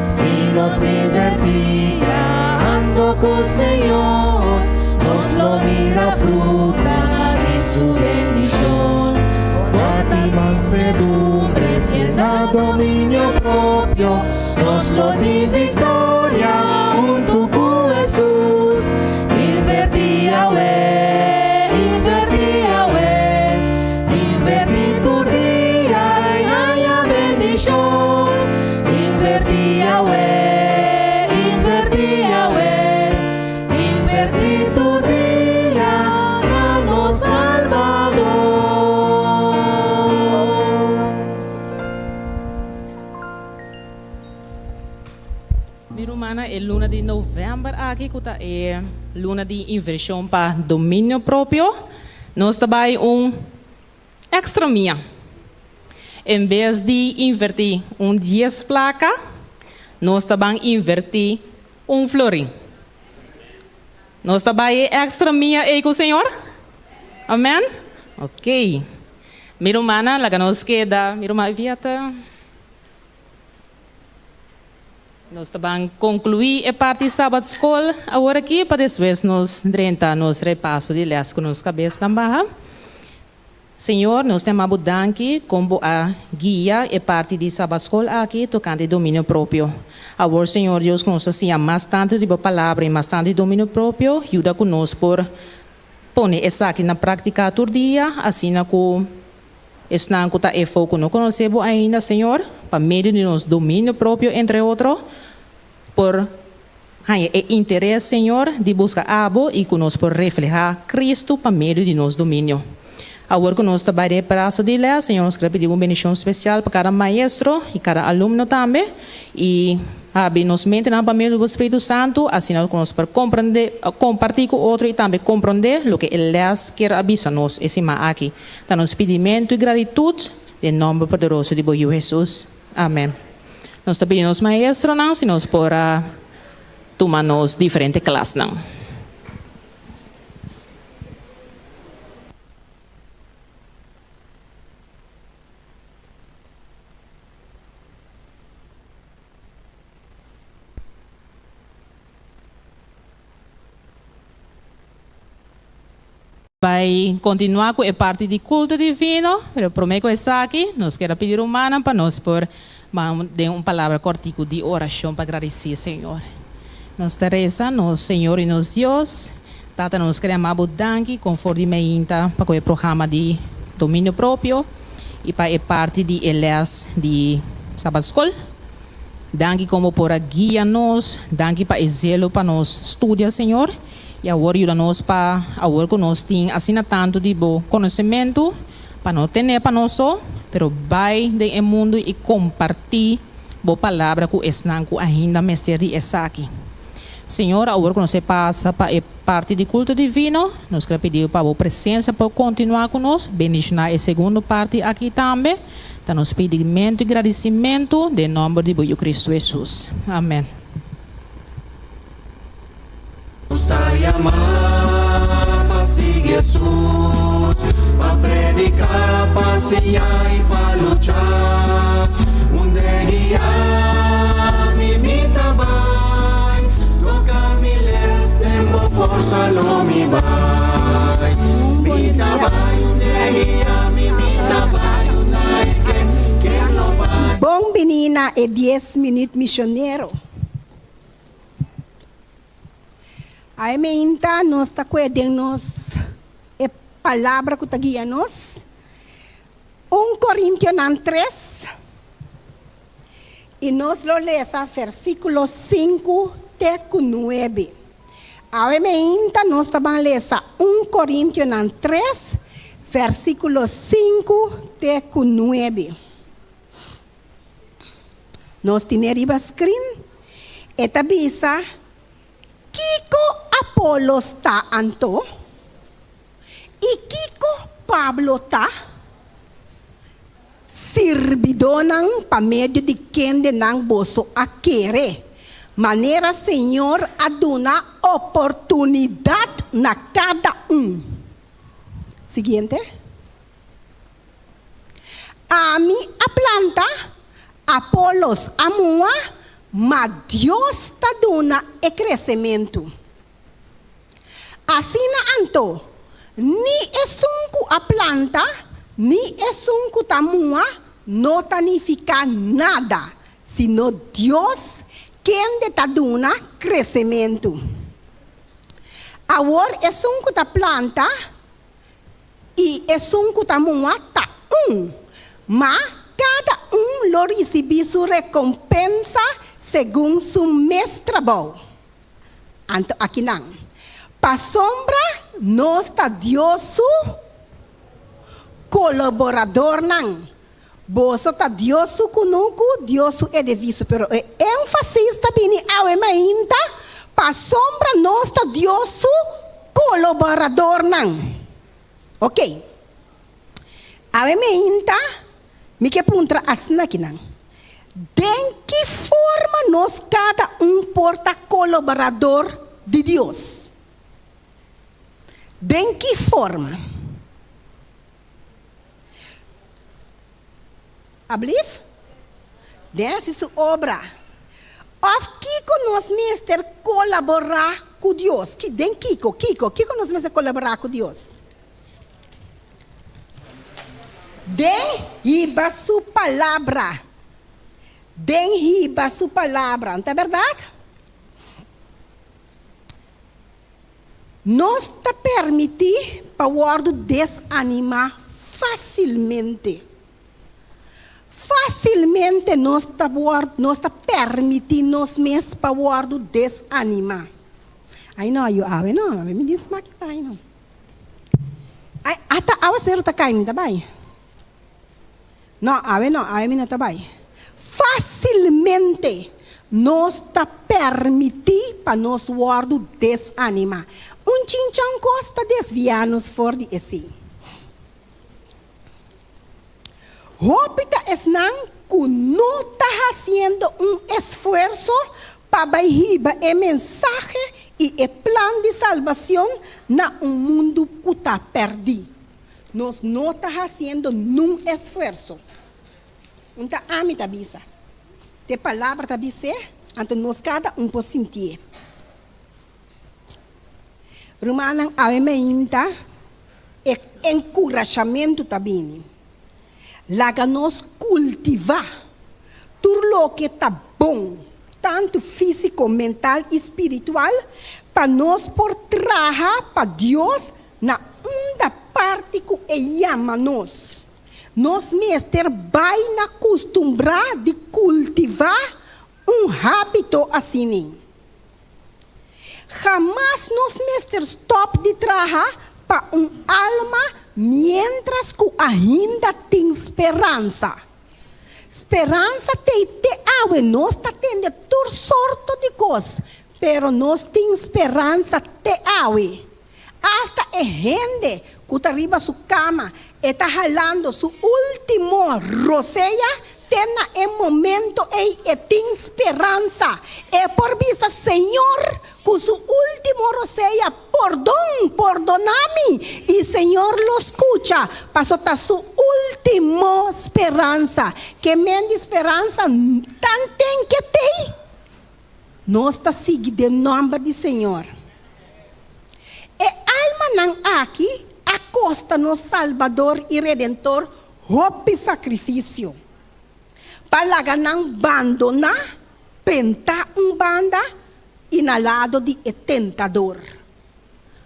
Si nos invertí trahando ku Señor, nos lo mira fruta di su bendishon. Bondad i mansedumbre, fieldad, dominio propio, nos lo tin viktoria huntu ku Hesus. Invertí awe, invertí awe, invertí tur dia i haña bendishon. Invertí awe, invertí awe, invertí tur dia na nos Salbador. Mi rumannan, e luna di novèmber aki ku ta e luna di invershon pa dominio propio, nos ta bai un èkstra mia. En bes di invertí un dies plaka, nos ta ban invertí un florin. Nos ta bai e èkstra mia ei ku Señor? Amèn? Oké. Mi rumannan, laga nos keda. Mi ruman Evieta. Nos ta ban conclui e parti Sabbat School awor aki pa despues nos drenta nos repaso di les cu nos cabesnan baha. Señor, nos ta yama Bo danki con Bo a guia e parti di Sabbat School aki tocante dominio propio. Awor, Señor Dios, cu nos ta siña mas tanto di Bo Palabra y mas tanto di dominio propio, yuda cu nos por pone esaki na practica tur dia, asina cu. Esnan ku ta efo ku no konosé Bo ainda, Señor, pa medio di nos dominio propio entre otro, por haña e interes, Señor, di buska Abo i ku nos por reflehá Kristu pa medio di nos dominio. Awor ku nos ta bai den e praso di lès, Señor, nos kere pidi Bo un bendishon spesial pa kada maestro i kada alumno tambe, i habri nos mentenan pa medio di Bo Spiritu Santu, asina ku nos por komprendé, kompartí ku otro i tambe komprendé loke e lès kier a bisa nos e siman aki. Ta nos pidimentu i gratitut den nomber poderoso di bo Yu Hesus. Amen. Nos ta pidi nos maestronan si nos por a tuma nos diferente klasnan. Bai kontinuá ku e parti di kulto divino, pero promé ku esaki nos kier a pidi rumannan pa nos por ban den un palabra kòrtiku di orashon pa gradisí Señor. Nos ta resa, Nos Señor i nos Dios, Tata nos kere ama Bo danki kon for di meinta pa ku e programa di dominio propio i pa e parti di e lès di Sabat Skol. Danki kon Bo por a guia nos, danki pa e zelo pa nos studia Señor. I awor yuda nos pa awor ku nos tin asina tantu di bo konosementu, pa no ten'é pa nos so, pero bai den e mundu i kompartí bo palabra ku esnan ku ainda mester di esaki. Señor, awor ku nos e pasa pa e parti di kulto divino, nos kere pidi pa bo presensia por kontinuá ku nos, bendishoná e segundo parti aki tambe. Ta nos pidimentu i gradisimentu den nòmber di bo Yu Kristu Hesus. Amèn. Nos ta yamá pa sigui Hesus, pa prediká, pa siña i pa lucha. Unda guia mi, mi ta bai, toka mi lep, den bo forsa lo mi bai. Mi ta bai unda guia mi, mi ta bai unda e ke, ke lo bai. Bon bini na e Dies Minuut Misionero. Awe meinta nos ta kue den nos e palabra ku ta guia nos, Un Korintionan tres, i nos lo lesa versíkulo sinku te ku nuebe. Awe meinta nos ta ban lesa Un Korintionan tres, versíkulo sinku te ku nuebe. Nos tine riba screen. E ta bisa, Kiko Apolos ta anto? I kiko Pablo ta? Sirbidónan pa medio di kendenan boso a kere, manera Señor a duna oportunidat. na kada un. Siguiente. Ami a planta, Apolos a muha, ma Dios ta duna e kresementu. Asina anto, ni esun ku a planta ni esun ku ta muha no ta nifiká nada, sino Dios kende ta duna kresementu. Awor esun ku ta planta i esun ku ta muha ta un, ma kada un lo risibí su rekompensa segun su mes trabou. Anto akinan, pasobra nos ta Dios su kolaboradornan. Boso ta Dios su kunuku, Dios su edifisio. Pero e énfasis ta bini awe mainta, pasobra nos ta Dios su kolaboradornan. Ok. Awe mainta mi ke puntra asina akinan, Den ki forma nos kada un por ta kolaborador di Dios? Den ki forma? Ablief? Den hasi su obra. Òf kiko nos mester kolaborá ku Dios? Den kiko? Kiko? Kiko nos mester kolaborá ku Dios? Den hiba su palabra. Den hiba su palabra. No ta bèrdat? Nos ta permití pa wòrdu desanimá fásilmente. Fásilmente nos ta wòrdu, nos ta permití nos mes pa wòrdu desanimá. Ai no, yu awe no, awe mi tin smak i bai no. Ai, ata awaseru ta kai, mi ta bai. No, awe no, awe mi no ta bai. Fásilmente nos ta permití pa nos wòrdu desanimá. Un chinchan kos ta desviá nos for di esei. Hopi ta esnan ku no ta hasiendo un esfuerso pa bai hiba e mensahe i e plan di salbacion na un mundu ku ta pèrdí. Nos no ta hasiendo nun esfuerso. Un ta ami ta bisa. Te palabra ta bis'é, anto nos kada un por sintié. Rumannan, awe meinta e enkurashamentu ta bini. Laga nos kultivá tur loke ta bon, tantu físiko, mental i spiritual, pa nos por traha pa Dios na unda parti ku e yama nos. Nos mester bai na kustumbrá di kultivá un hábito asini. Hamas nos mester stòp di traha pa un alma miéntras ku ainda tin speransa. Speransa t'ei te awe. Nos ta tende tur sorto di kos, pero nos tin speransa te awe. Asta e hende ku ta riba su kama, e ta halando su último rosea, te na e momento ei e tin speransa. E por bisa Señor ku su último rosea, Pordon, pordoná mi! I Señor lo skucha, paso ta su último speransa. Ke men di speransa tan ten ke t'ei? Nos ta sigui den nòmber di Señor. E almanan aki a kosta nos Salbador i Redentor hopi sakrifisio pa laga nan bandoná, pentá un banda i na lado di e tentador.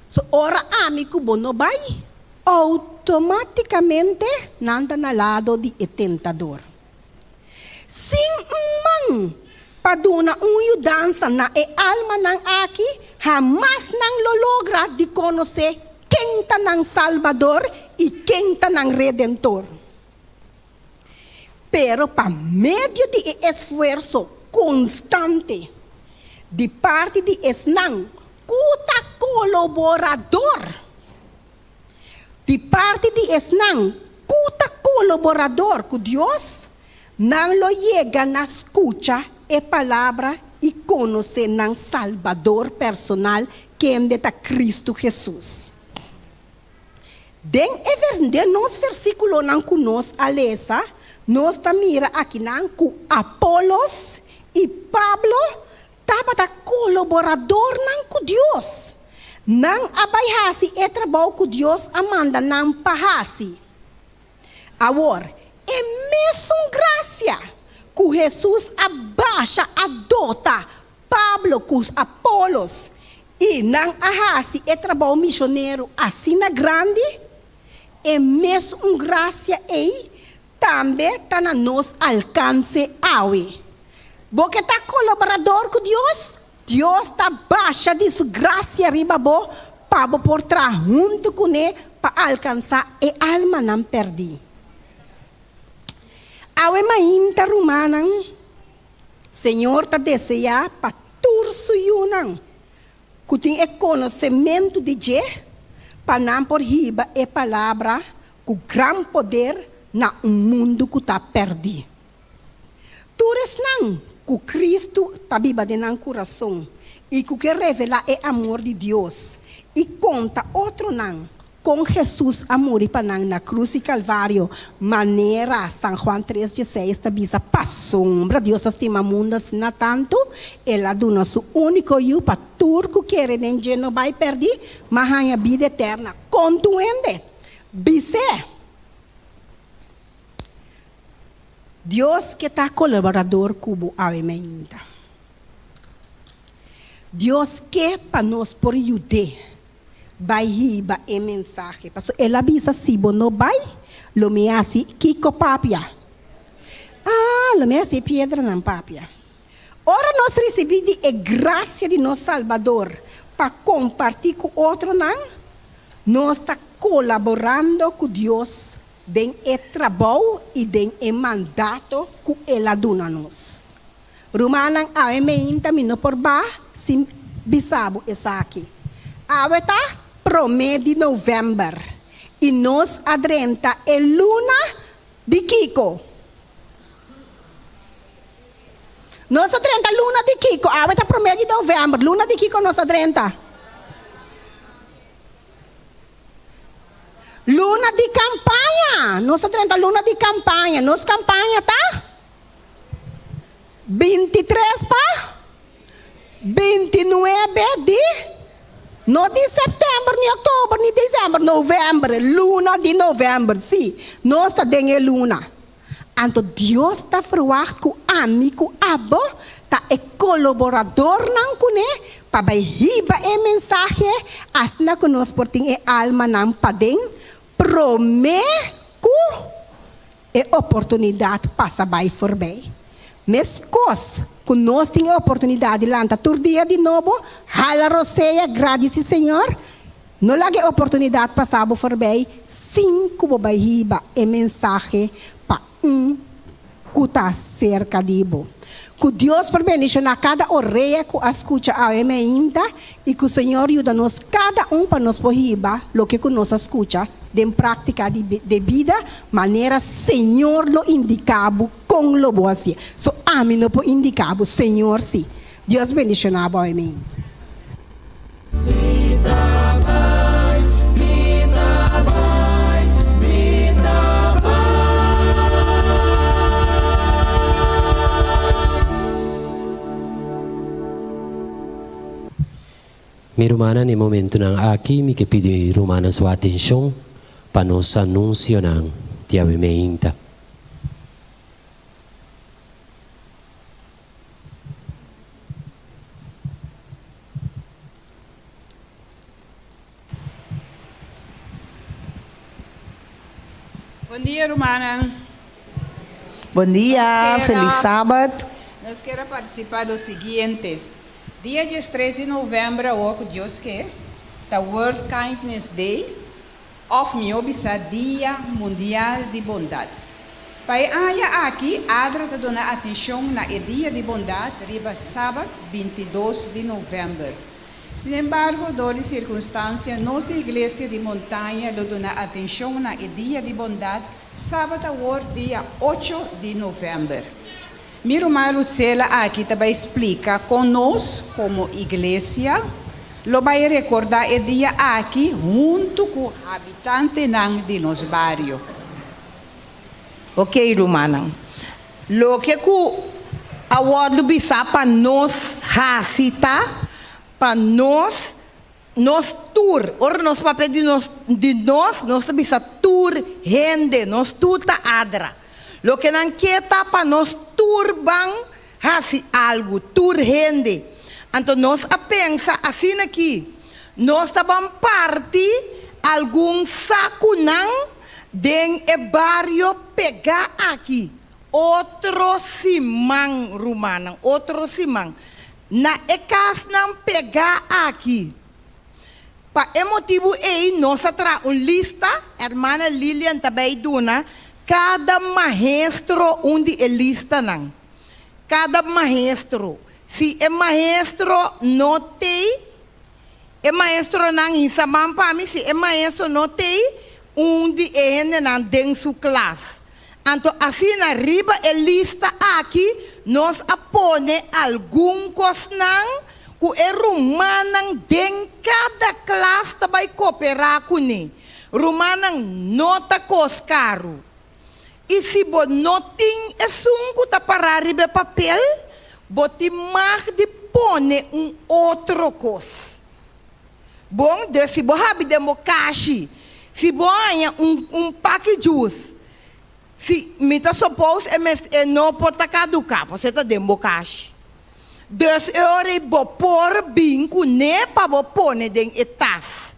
So ora ami ku bo no bai, outomátikamente nan ta na lado di e tentador. Sin un man pa duna un yudansa na e almanan aki, hamas nan lo logra di konosé ken ta nan Salbador i ken ta nan Redentor. Pero pa medio di e esfuerso konstante di parti di esnan ku ta kolaborador, Di parti di esnan ku ta kolaborador ku Dios, nan lo yega na skucha e palabra i konosé nan Salbador personal, kende ta Kristu Hesus. Den e den nos versíkulonan ku nos a lesa, nos ta mira akinan ku Apolos i Pablo tabata kolaboradornan ku Dios. Nan a bai hasi e trabou ku Dios a manda nan pa hasi. Awor, e mesun grasia ku Hesus a basha a dota Pablo ku Apolos i nan a hasi e trabou misionero asina grandi, e mesun grasia ei tambe ta na nos alkanse awe. Bo ke ta kolaborador ku Dios? Dios ta basha di su grasia riba bo pa bo por traha huntu kuné pa alkansá e almanan pèrdí. Awe mainta, rumannan, Señor ta deseá pa tur su yunan ku tin e konosementu di dje pa nan por hiba e palabra ku gran poder na un mundu ku ta pèrdí. Tur esnan ku Kristu ta biba den nan kurason i ku ke revelá e amor di Dios i konta otronan kon Hesus a muri pa nan na krus di Kalvario, manera San Juan tres dieseis ta bisa, Pasobra Dios a stima mundu asina tantu, El a duna Su úniko Yu pa tur ku kere den dje no bai pèrdí, ma haña bida eterna. Kon tur hende bis'é? Dios ke ta kolaborador ku bo awe mainta. Dios ke pa nos por yud'é bai hiba e mensahe. Pasobra el a bisa, Si bo no bai, lo mi hasi kiko papia? Ah, lo mi hasi e piedranan papia. Ora nos risibí di e grasia di nos Salbador pa kompartí ku otronan, nos ta kolaborando ku Dios den e trabou i den e mandato ku El a duna nos. Rumannan, awe meinta mi no por ba sin bisa bo esaki. Awe ta promé di novèmber i nos a drenta e luna di kiko? Nos a drenta luna di kiko? Awe ta promé di novèmber, luna di kiko nos a drenta? Luna di kampaña! Nos a drenta luna di kampaña. Nos kampaña ta 23 pa 29 di, no di sèptèmber, ni òktober, ni desèmber, novèmber, luna di novèmber, sí, nos ta den e luna. Anto Dios ta ferwagt ku ami ku abo ta e kolaboradornan kuné pa bai hiba e mensahe asina ku nos por tin e almanan paden promé ku e oportunidat pasa bai forbei. Meskos ku nos tin e oportunidat di lanta tur dia di nobo, hala rosea, gradisi Señor, No laga e oportunidat pasa bo forbei sin ku bo bai hiba e mensahe pa un ku ta serka di bo. Ku Dios por bendishoná kada orea ku a skucha awe meinta i ku Señor yuda nos kada un pa nos por hiba loke ku nos a skucha den práktika di de bida manera Señor lo indiká bo kon lo bo hasié. So ami no por indiká bo, Señor si. Dios bendishoná bo awe meinta. Mi rumannan, e momentunan aki mi ke pidi rumannan su atenshon pa nos anunsionan di awe meinta. Bon dia rumannan. Bon dia, felis sabat. Nos kier a participa lo siguiente. Dia diestres di november awor cu Dios ke, ta World Kindness Day. Òf mihó bisá Dia Mundial di Bondat. Pa e aña aki ADRA ta duna atenshon na e Dia di Bondat riba sabat 22 di novèmber. Sinembargo, dor di sirkunstansia nos di Iglesia di Montaña lo duna atenshon na e Dia di Bondat sabat awor dia ocho di novèmber. Mi ruman Ruthsela aki ta bai splika kon nos komo iglesia. Lo bai rekordá e dia aki huntu ku habitantenan di nos bario. Oké, rumannan. Loke ku a wòrdu bisá pa nos hasi ta pa nos, nos tur, ora nos papia di nos, di nos, nos ta bisa tur hende, nos tur ta adra. Loke nan ke ta pa nos tur ban hasi algu, tur hende. Anto nos a pensa asina aki, nos ta ban parti algun sakunan den e bario pegá aki otro siman, rumannan, otro siman, na e kasnan pegá aki. Pa e motibu ei nos a traha un lista, hermana Lilian ta bay duna kada maestro un di e listanan. Kada maestro. Si e maestro no tei, e maestronan hisa man pa mi, si e maestro no tei, un di e hendenan den su klas. Anto asina riba e lista aki nos a pone algun kosnan ku e rumannan den kada klas ta bai koperá kuné. Rumannan no ta kos karu. I si bo no tin esun ku ta pará riba e papel, bo tin mag di pone un otro kos. Bon, dus si bo habi den bo kashi, si bo haña un un paki jus, si mi ta suppose e mes e no por ta kaduká, pasobra e ta den bo kashi. Dus e ora ei bo por bin kuné pa bo pone den e tas.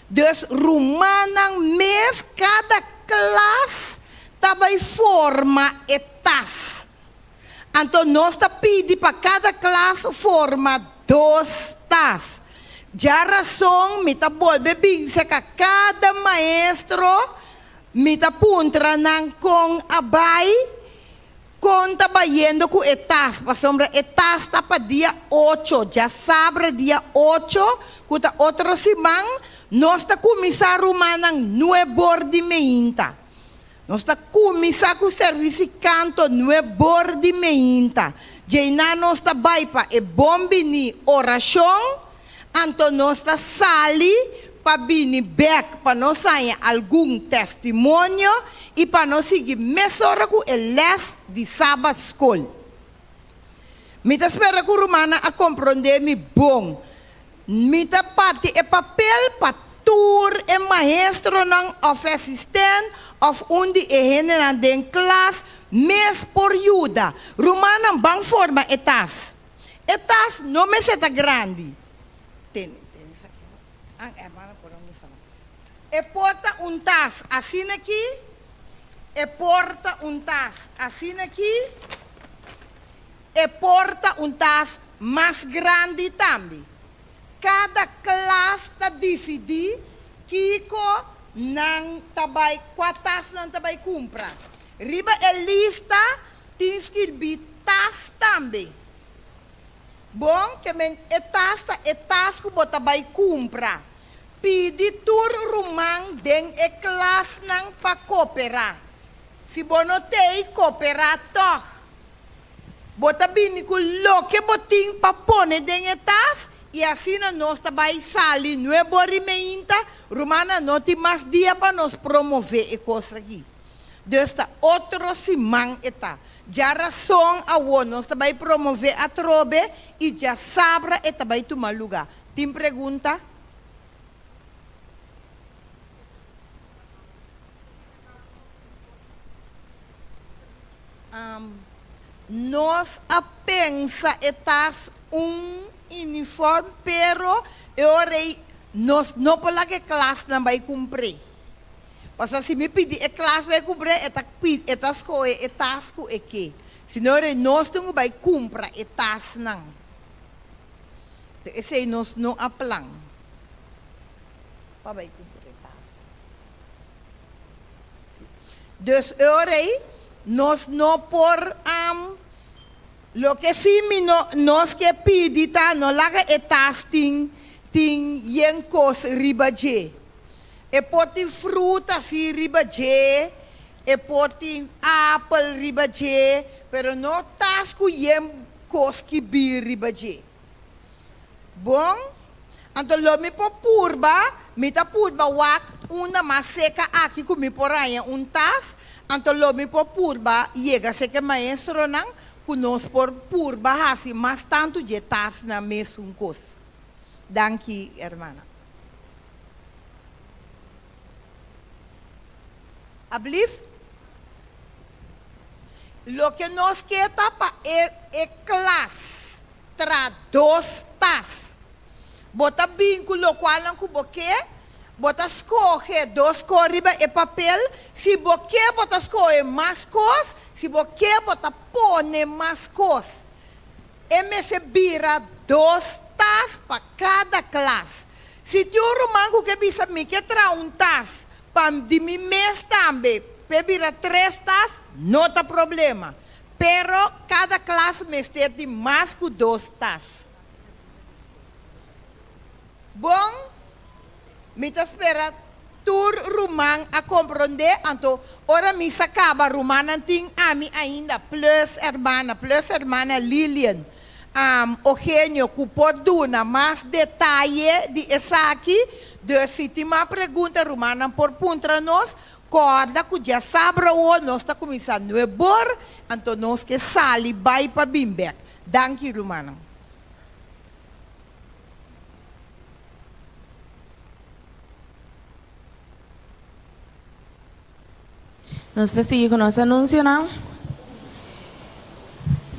Dus rumannan mes kada klas ta bai forma e tas. Anto nos ta pidi pa kada klas forma dos tas. Djarason mi ta bolbe bin seka kada maestro, mi ta puntra nan kon a bai, kon ta bayendo ku e tas, pasobra e tas ta pa dia ocho, djasabra dia ocho, ku ta otro siman, nos ta kuminsá rumannan nuebor di meinta. Nos ta kuminsá ku sèrvisi kanto nuebor di meinta. Djeiná nos ta bai pa e bon biní orashon, anto nos ta sali pa bini bèk pa nos haña algun testimonio i pa nos sigui mesora ku e lès di Sabat Skol. Mi ta spera ku rumannan a komprondé mi bon. Mi ta parti e papel pa tur e maestronan òf asistent òf un di e hendenan den klas mes por yuda. Rumannan ban forma e tas. E tas no mester ta grandi. Tene, tene esaki. An hermano por un gusta. E por ta un tas asina aki, e por ta un tas asina aki. E por ta un tas mas grandi tambe. Kada klas ta disidí kiko nan ta bai, kua tas nan ta bai kumpra. Riba e lista tin skirbí tas tambe. Bon, ke men e tas ta e tas ku bo ta bai kumpra. Pidi tur ruman den e klasnan pa koperá. Si bo no t'ei, koperá tòg. Bo ta bini ku loke bo tin pa pone den e tas i asina nos ta bai sali nuebo rimeinta, rumannan no tin mas dia pa nos promove e kos aki. Dus ta otro siman e ta. Djarason awo nos ta bai promove atrobe i djasabra e ta bai tuma luga. Tin pregunta? Nos a pensa e tas un uniform pero e ora ei nos no por laga e klasnan bai kumpr'é. Pasobra si mi pidi e klas bai kumpr'é e ta e ta skohe e tas ku e ke. Si no e ora ei nos tin ku bai kumpra e tasnan. Esei nos no a plan pa bai kumpra e tas. Dus e ora ei nos no por loke si mi no nos ke pidi ta no laga e tas tin tin yen kos riba dje. E por tin fruta si riba dje, e por tin apel riba dje, pero no tas ku yen kos kibí riba dje. Bon. Anto lo mi por purba, mi ta purba wak unda mas seka aki ku mi por haña un tas, anto lo mi por purba yega seka e maestronan ku nos por purba hasi mas tantu dje tasnan mesun kos. Danki, hermana. Ablief? Loke nos ke ta pa e e klas tra dos tas. Bo ta bin ku lokualnan ku bo ke, bo ta skohe dos kos riba e papel, si bo ke bo ta skohe mas kos, si bo ke bo ta pone mas kos. E mester bira dos tas pa kada klas. Si tin un ruman ku ke bisa mi ke traha un tas pa di mi mes tambe p'e bira tres tas, no ta problema. Pero kada klas mester di mas ku dos tas. Bon, mi ta spera tur ruman a komprondé, anto ora misa kaba rumannan tin ami ainda plus hermana, plus hermana Lilian, Eugenio ku por duna mas detaye di esaki, dus si tin mas pregunta rumannan por puntra nos, kòrda ku djasabra awor nos ta kuminsá nuebor, anto nos ke sali bai pa bin bèk. Danki rumannan. Nos ta sigui ku nos anunsionan.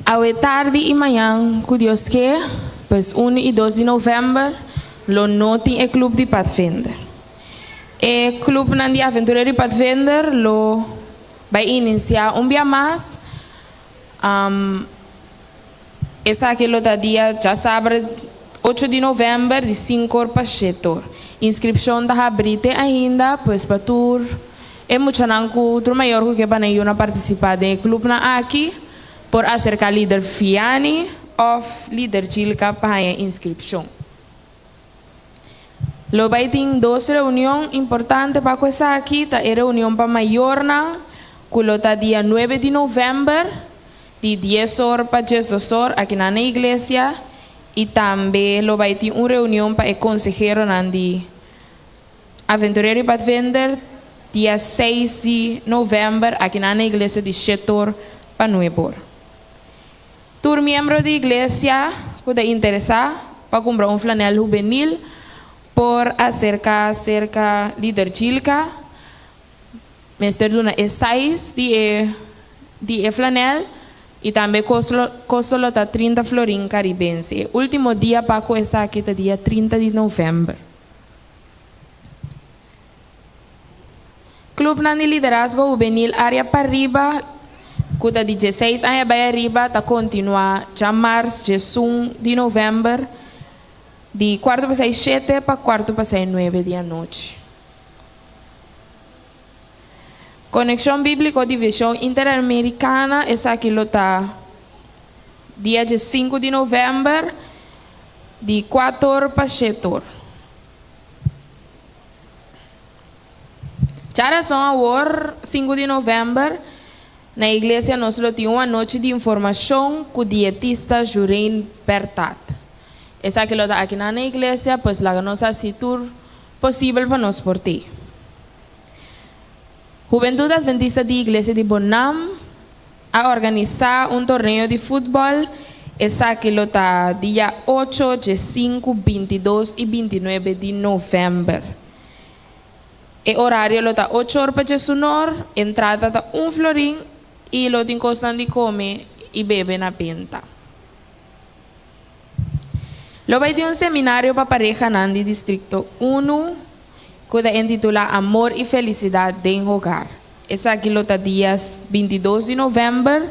Awe tardi i mañan ku Dios ke, pues unu i dos di novèmber, lo no tin e klup di Padvinder. E klupnan di Aventurero di Padvinder lo bai inisiá un bia mas. Esaki lo ta dia djasabra ocho di novèmber di sinkor pa shetor. Inskripshon ta habrí te ainda, pues pa tur e muchanan ku tur mayor ku ke bana yuna partisipá den e klupnan aki por aserká lider Fiani òf lider Chilka pa haña inskripshon. Lo bai tin dos reunion importante pa ku esaki, ta e reunion pa mayornan ku lo ta dia nuebe di novèmber di dies or pa diesdos or akinan na iglesia i tambe lo bai tin un reunion pa e konseheronan di Aventurero i Padvinder dia seis di novèmber akinan na iglesia di shete or pa nuebe or. Tur miembro di iglesia ku ta interesá pa kumpra un flanèl hubenil por aserká serka Lider Chilka. Mester duna e size di e di e flanèl i tambe kosto kosto lo ta 30 florin karibense. E último dia pa ku esaki ta dia 30 di novèmber. Klupnan di liderazgo hubenil área pariba ku ta di dieseis aña bai ariba ta kontinuá djamars diesun di novèmber di kuartu pasai shete pa kuartu pasai nuebe di anochi. Konekshon Bíbliko Divishon Interamerikana esaki lo ta dia diesinku di novèmber di kuator pa shetor. Djarason awor, sinku di novèmber, na iglesia nos lo tin un anochi di informashon ku dietista Jureen Berthat. Esaki lo ta akinan na iglesia, pues laga nos hasi tur posibel pa nos por tei. Hubentud Adventista di Iglesia di Bonam a organisá un torneo di futbòl, esaki lo ta dia ocho, diesinku, bintidos i bintinuebe di novèmber. E orario lo ta ocho or pa djesunor, entrada ta un florin i lo tin kosnan di kome i bebe na benta. Lo bai tin un seminario pa parehanan di Distrikto Unu ku ta intitulá Amor i Felisidat den Hogar. Esaki lo ta dia 22 di novèmber,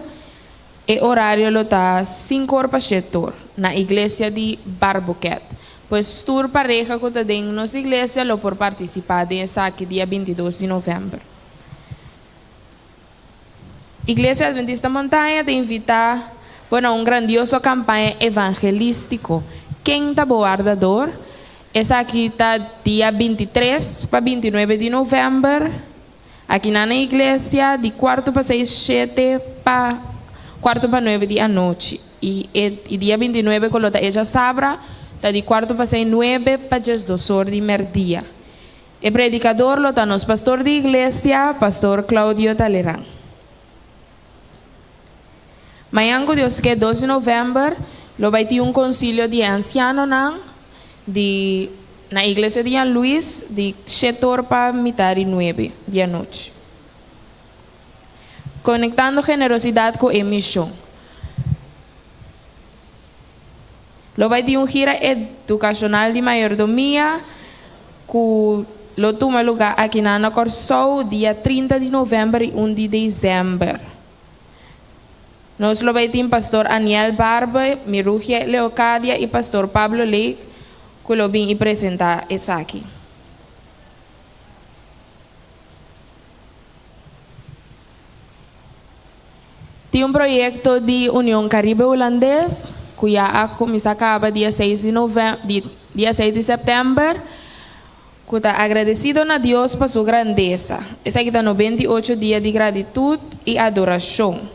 e orario lo ta sinku or pa shete or, na iglesia di Barboket. Pues tur pareha ku ta den nos iglesia lo por partisipá den esaki dia 22 di novèmber. Iglesia Adventista Montaña ta invitá bo na un grandioso kampaña evangelístiko, Ken ta bo wardador? Esaki ta dia 23 pa 29 di novèmber, akinan na iglesia, di kuartu pa seis shete pa kuartu pa nuebe di anochi. I e i dia 29 ku lo ta e djasabra, Ta di kuarto pasai nuebe pa djesdos or di mèrdia. E predikador lo ta nos pastor di iglesia, Pastor Claudio Taleran. Mañan ku Dios ke dos di novèmber lo bai tin un konsilio di e ansianonan di na iglesia di Jan Luis di shete or pa mitá di nuebe di anochi. Konektando generosidat ku e mishon. Lo bai tin un gira edukashonal di mayordomia ku lo tuma lugá akinan na Kòrsou dia 30 di novèmber i un di desèmber. Nos lo bai tin Pastor Aniel Barbe, Mirugia Leocadia i Pastor Pablo Lake ku lo bin i presentá esaki. Tin un proyekto di Union Karibe Hulandes ku ya a kuminsá kaba dia seis di novèm di dia seis di sèptèmber ku ta agradesido na Dios pa su grandesa. Esaki ta 98 dia di gratitut i adorashon.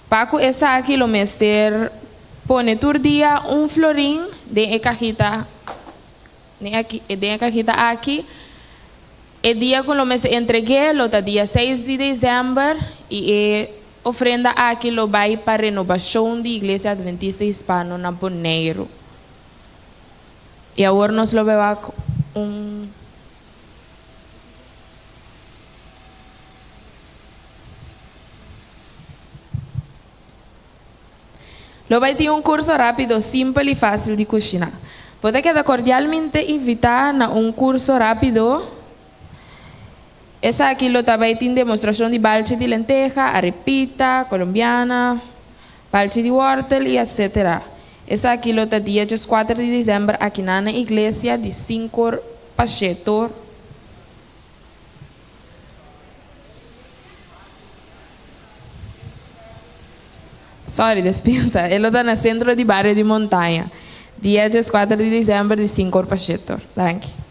Pa ku esaki lo mester pone tur dia un florin den e kajita den e kajita aki. E dia ku lo mester entreg'é lo ta dia seis di desèmber i e ofrenda aki lo bai pa renobashon di Iglesia Adventista Hispano na Boneiru. I awor nos lo bai wak un. Lo bai tin un kurso rápido, simpel i fásil di kushiná. Bo ta keda kordialmente invitá na un kurso rápido. Esaki lo ta bai tin demostrashon di balchi di lenteha, arepita, kolombiana, balchi di wòrtel i etsetera. Esaki lo ta dia djeskuater di desèmber akinan na iglesia di sinkor pa shetor. Sorry, despensa. E lo ta na Centro di Bario di Montaña, dia 14 di december di 5 or pa 7 or. Danki.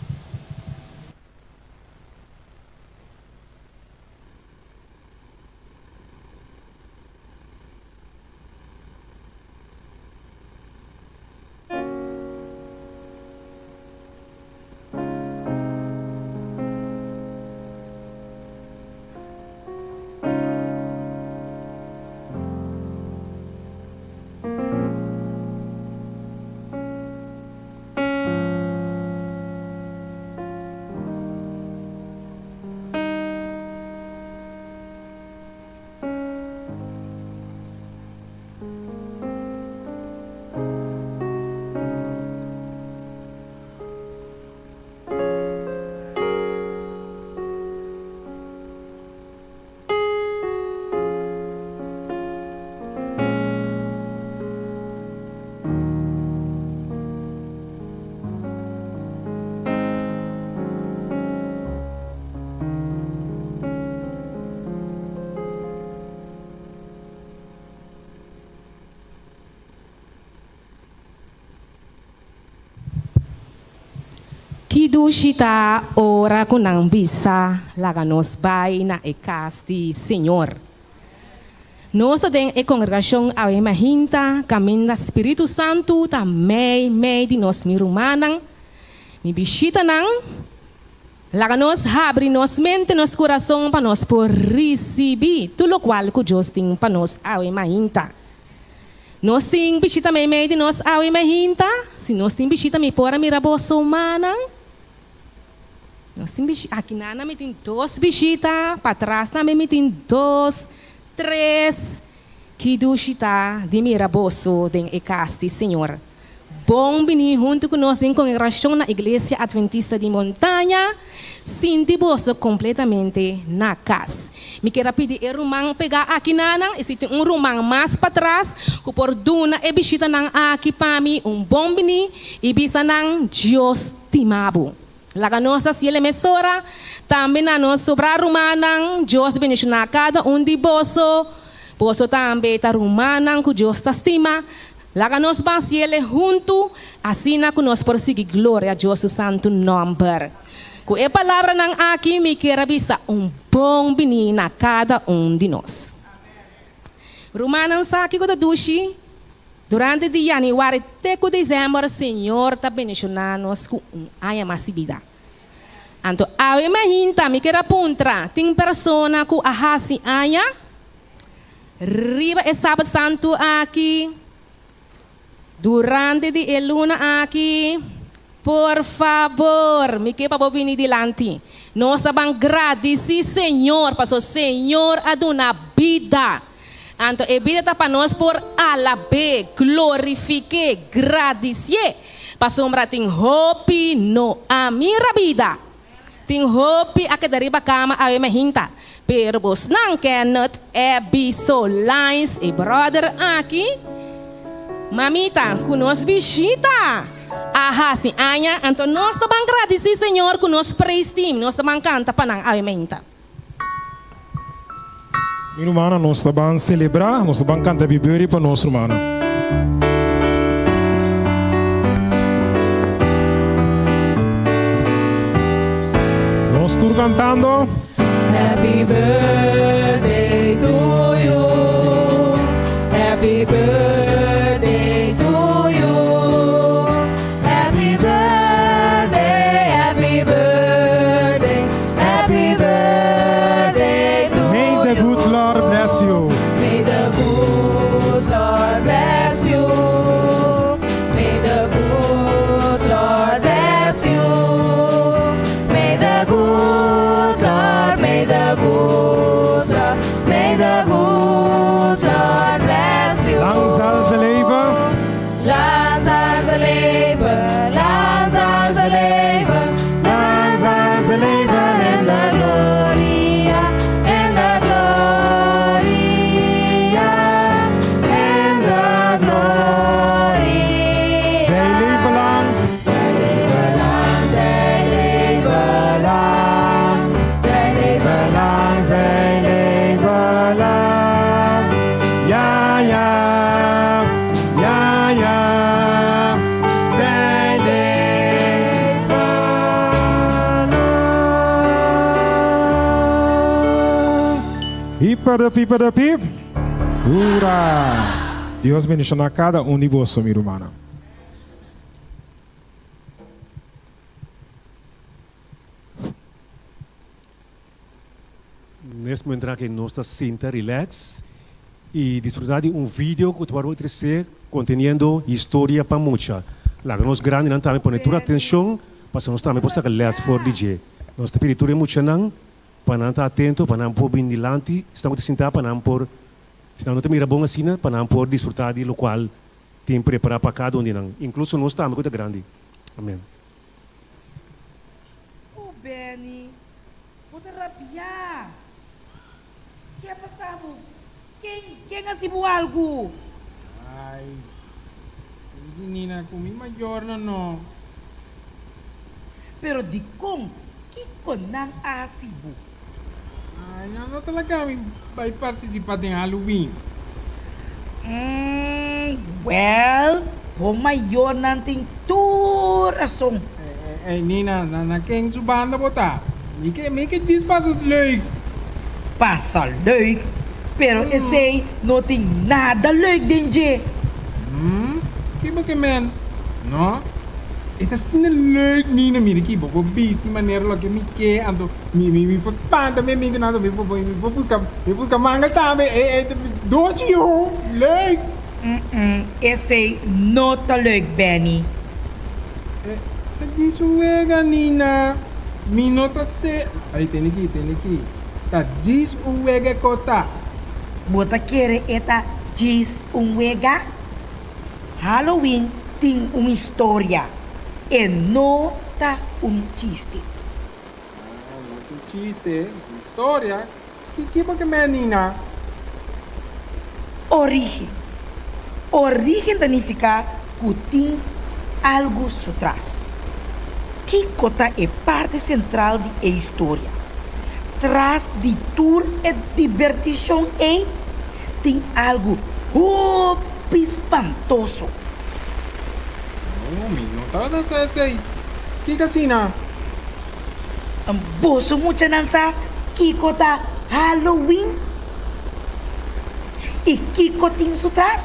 Ki dushi ta ora ku nan bisa laga nos bai na e kas di Señor. Nos ta den e kongregashon awe mahinta kaminda Spiritu Santu ta mei mei di nos mi rumannan, mi bishitanan. Laga nos habri nos mente, nos kurason pa nos por risibí tur lokual ku Dios tin pa nos awe mainta. Nos tin bishita meimei di nos awe mainta? Si nos tin bishita mi por a mira boso mannan? Nos tin bishita, aki nan mi tin dos bishita, patras tambe mi tin dos, tres. Ki dushi ta di mira boso den e kas di Señor. Bon bini huntu ku nos den kongregashon na Iglesia Adventista di Montaña. Sinti boso kompletamente na kas. Mi kier a pidi e ruman pegá aki nanan i si tin un ruman mas patras ku por duna e bishitanan aki pa mi un bon bini i bisa nan, Dios stima bo. Laga nos hasiel e mesora tambe na nos sobrá rumannan. Dios bendishoná kada un di boso. Boso tambe ta rumannan ku Dios ta stima. Laga nos ban hasiel e huntu, asina ku nos por sigui gloria Dios su santu nòmber. Ku e palabranan aki mi kier a bisa un bon biní na kada un di nos. Rumannan sa kiko ta dushi? Durante di yanüari te ku desèmber Señor ta bendishoná nos ku un aña mas di bida. Anto awe mainta mi kier a puntra, tin persona ku a hasi aña riba e Sabat Santu aki? Durante di e luna aki? Por fabor, mi ke pa bo bini dilanti. Nos ta ban gradisí Señor paso Señor a duna bida. Anto e bida ta pa nos por alab'é, glorifik'é, gradisié. Pasobra tin hopi no a mira bida. Tin hopi a keda riba kama awe mehinta. Pero bosnan Kenneth, Abby, Solines, e brother aki, mamita, ku nos bishita a hasi aña, anto nos ta ban gradisí Señor ku nos praise team, nos ta ban kanta pa nan awe meinta. Mi rumannan, nos ta ban selebrá, nos ta ban kanta Happy Birthday pa nos rumannan. Nos tur kantando. Happy birthday to you Happy birthday to you Happy birthday Happy birthday Happy birthday to May the good Lord bless you. May the good Lord bless you. May the good Lord bless you. May the good Lord, may the good Lord, may the good Lord bless you. Lang zal ze leven. Lang zal ze leven, lang zal ze leven, lang zal ze leven in de gloria, in de gloria, in de gloria. Zij leven lang. Zij leven lang, zij leven lang, zij leven lang, zij leven lang. Ja, ja, ja, ja. Zij leven lang. Hipper piper de piep. Hoera! Dios bendishoná kada un di boso, mi rumannan. Nes momento aki nos ta sinta relax y disfruta di un video cu ta worde trece conteniendo historia pa mucha. Laga nos grandinan tambe pone tur atencion pasobra nos tambe por saca les for di dje. Nos ta pidi tur e muchanan pa nan ta atento, pa nan por bin dilanti, esnan cu ta sinta pa nan por, si nan no ta mira bon asina, pa nan por disfruta di locual tin prepara pa cada un di nan, incluso nos tambe cu ta grandi. Amen. Oh Benny, bo ta rabiá. Ke a pasa bo? Ken, ken a hasi bo algu? Ai, mi di Nina ku mi mayornan no. Pero dikon? Kiko nan a hasi bo? Ai, nan no ta laga mi bai partisipá den Halloween. Mm, wèl, bo mayornan tin tur rason. Ey, Nina, na ken su banda bo ta? Mi ke, mi ke djis pasa leuk. Pasa leuk? Pero esey no tin nada leuk den dje. Mm, ki bo ke men? No, e ta asina leuk, Nina, mira ki bo por bisti manera loke mi ke, anto mi, mi, mi por spanta mi amigonan, anto mi por, mi por buska, mi por buska mangel tambe, e, e ta doshi yo, leuk. Mm-mm, esey no ta leuk, Benny. E ta djis un wega, Nina. Mi no ta se. Ay, tene ki, tene ki. Ta djis un wega e kos ta. Bo ta kere e ta djis un wega? Halloween tin un historia. E no ta un chiste. Ah, no ta un chiste. Historia? Ki ki bo ke mea, Nina? Origen. Origen ta nifiká ku tin algu su tras. Kiko ta e parti sentral di e historia? Tras di tur e dibertishon ei tin algu hopi spantoso. No, mi no tabata sa esei. Kiko asina? Boso muchanan sa kiko ta Halloween? I kiko tin su tras?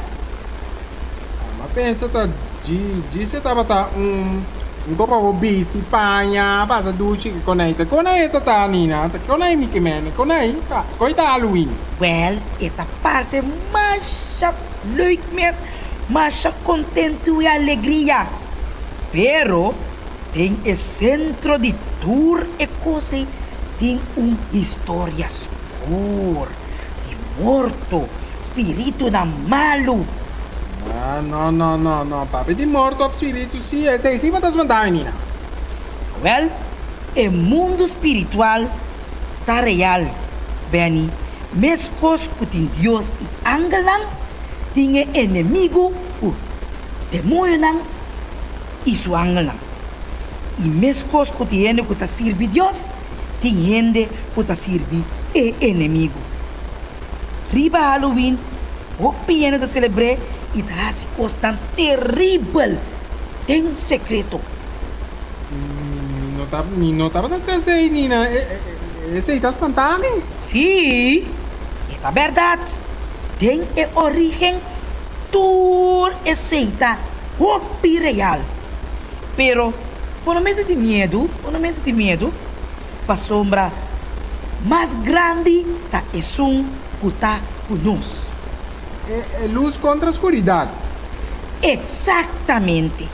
pensa ta dji djis e tabata un un kopa bo bisti paña pasa dushi ke konai ta konai e ta ta Nina ta konai mi ke mene konai ta koi ta Halloween. Wèl e ta parse masha leuk mes masha kontentu i alegria pero den e sentro di tur e kos ei tin un historia skur di morto spiritunan malu. Ah, no, no, no, no, papia di morto of spiritu, sí, esei sí bo ta spantá mi, Nina. Awèl, e mundu spiritual ta real, Benny. Meskos ku tin Dios i angelnan, tin e enemigu ku demoñonan i su angelnan. I meskos ku tin hende ku ta sirbi Dios, tin hende ku ta sirbi e enemigu. Riba Halloween, hopi hende ta selebr'é i ta hasi kosnan teribel den sekreto. Mi no ta, mi no tabata sa esei, Nina. Esei ta spantá mi. Sí, e ta bèrdat. Den e orígen tur esei ta hopi real. Pero bo no mester tin miedu, bo no mester tin miedu. Pasobra mas grandi ta esun ku ta ku nos. E lus kontra skuridat. Eksaktamente.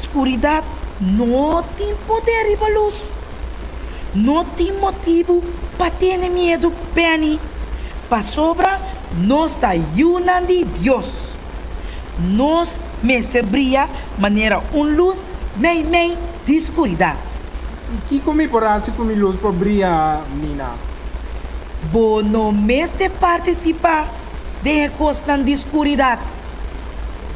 Skuridat no tin poder riba lus. No tin motibu pa tene miedu, Penny, pasobra nos ta yunan di Dios. Nos mester bria manera un lus meimei di skuridat. I kiko mi por hasi ku mi lus por bria, Nina? Bo no mester partisipá den e kosnan di skuridat.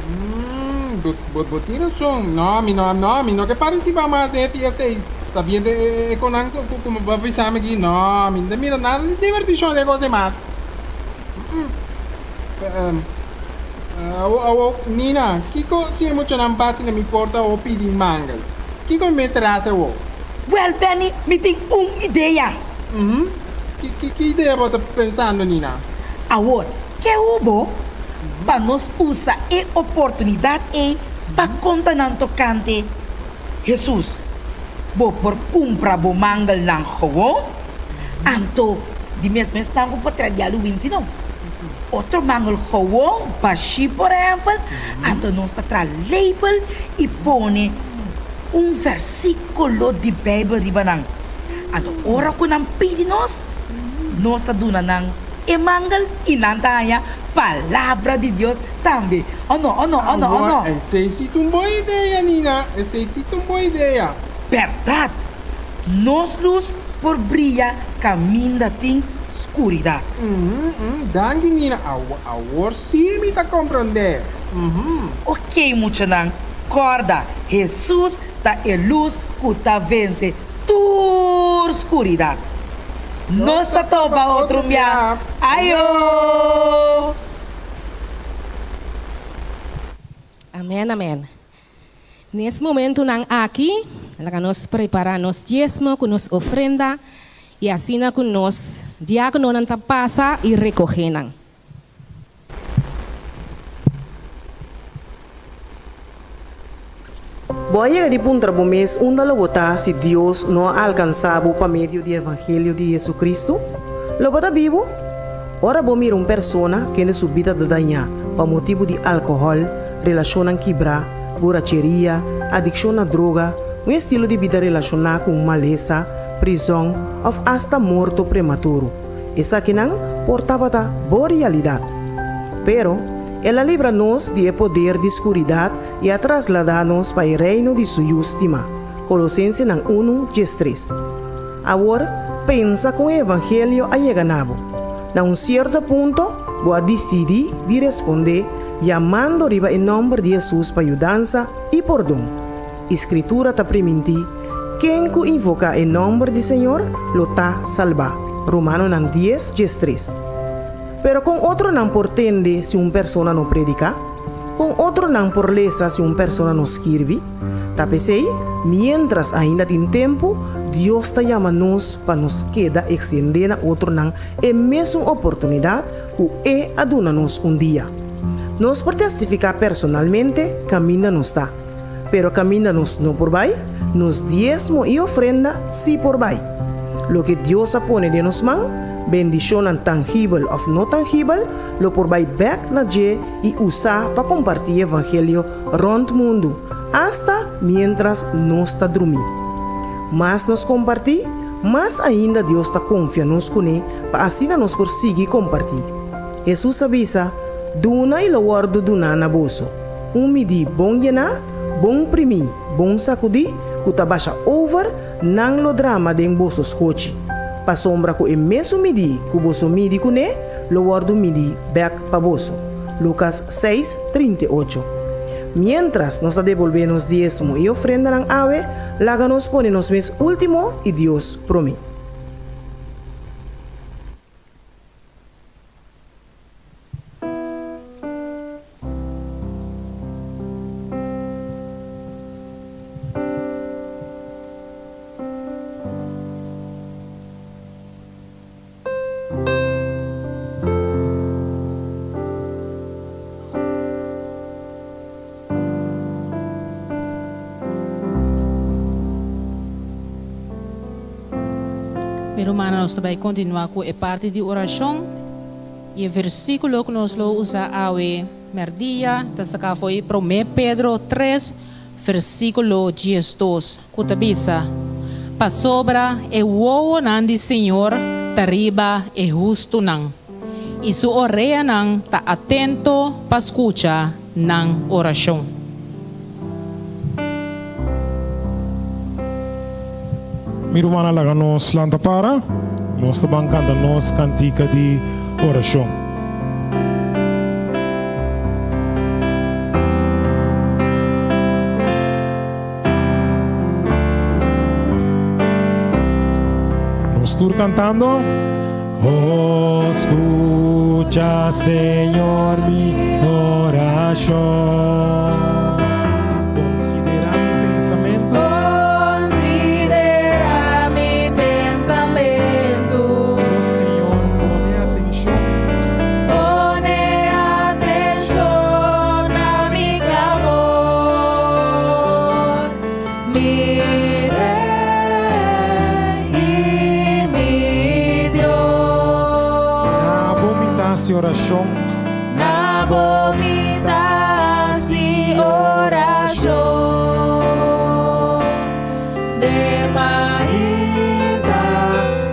Mm, bo, bo, bo tin rason. No, mi no, no, mi no ke partisipá mas den e fiesta ei, sabiendo e, e konan ku, ku, ku bo a bisa mi aki. No, mi no ta mira nada di divertishon den e kos ei mas. Mm-mm. Ehm, Awo, awo, Nina, kiko si e muchanan bati na mi porta awo pidi mangel? Kiko mi mester hasi awo? Wèl, Benny, mi tin un idea. Uhum. Ki, ki, ki idea bo ta pensando, Nina? Awor, ke hubo pa nos usa e oportunidat ei pa konta nan tokante Hesus? Bo por kumpra bo mangelnan gewoon, anto di mes no esnan ku por trae di Halloween sino otro mangel gewoon, bashí por ehèmpel, anto nos ta traha label i pone un vèrsikulo di Beibel riba nan. Anto ora ku nan pidi nos, nos ta duna nan e mangel i nan ta haña Palabra di Dios tambe. O no, o no, o no, o no? Awor, esei si ta un bon idea, Nina, esei si ta un bon idea. Bèrdat! Nos lus por bria kaminda tin skuridat. Uhum, uhum, danki Nina, awor sí mi ta komprondé, uhum. Oké muchanan, kòrda, Hesus ta e lus ku ta vense tur skuridat. Nos ta topa otro bia. Ayo! Amèn, amèn. Nes momentunan aki, laga nos prepará nos diesmo ku nos ofrenda i asina ku nos diákononan ta pasa i rekogé nan. Bo a yega di puntra bo mes unda lo bo ta si Dios no a alkansá bo pa medio di evangelio di JesuCristu? Lo bo ta bibu? Ora bo mira un persona kende su bida ta dañá pa motibu di alkohòl, relashonnan kibrá, buracheria, adikshon na droga, un estilo di bida relashoná ku un malesa, prizòn òf asta morto prematuro, esakinan por tabata bo realidat. Pero, el a libra nos di e poder di skuridat i a trasladá nos pa e reino di su Yu stimá. Kolosensenan unu, diestres. Awor, pensa kon e evangelio a yega na bo. Na un sierto punto, bo a disidí di respondé yamando riba e nòmber di Hesus pa yudansa i pordon. I Skritura ta primintí, Ken ku invoká e nòmber di Señor lo ta salbá. Romanonan dies, diestres. Pero kon otronan por tende si un persona no prediká? Kon otronan por lesa si un persona no skirbi? Ta p'esei, miéntras ainda tin tempu, Dios ta yama nos pa nos keda ekstendé na otronan e mesun oportunidat ku E a duna nos un dia. Nos por testifiká personalmente kaminda nos ta, pero kaminda nos no por bai, nos diesmo i ofrenda sí por bai. Loke Dios a pone den nos man, bendishonnan tangibel òf no tangibel, lo por bai bèk na dje i usá pa kompartí evangelio rònt mundu, asta miéntras nos ta drumí. Mas nos kompartí, mas ainda Dios ta konfia nos kuné pa asina nos por sigui kompartí. Hesus a bisa, Duna i lo wòrdu duná na boso, un midí bon yená, bon primí, bon sakudí, ku ta basha over, nan lo drama den boso skochi. Pasobra ku e mesun midí ku boso midi kuné, lo wòrdu midí bèk pa boso. Lukas seis, 38. Miéntras nos ta debolbé nos diesmo i ofrendanan awe, laga nos pone nos mes último i Dios promé. Mi rumannan, nos ta bai kontinuá ku e parti di orashon i e versíkulo ku nos lo usa awe mèrdia ta saká for di Promé Pedro tres, versíkulo diesdos, ku ta bisa, Pasobra e wowonan di Señor ta riba e hustunan, i su oreanan ta atento pa skucha nan orashon. Mi rumannan laga nos lanta para, nos ta ban kanta nos kantika di orashon. Nos tur kantando. Oh, skucha, Señor, mi orashon. Konsiderá mi pensamentu. Konsiderá mi pensamentu. Oh, Señor, pone atenshon. Pone atenshon na mi klamor. Mi Rei i mi Dios. Na bo mi ta hasi orashon. Na bo mi ta hasi orashon. Den mainta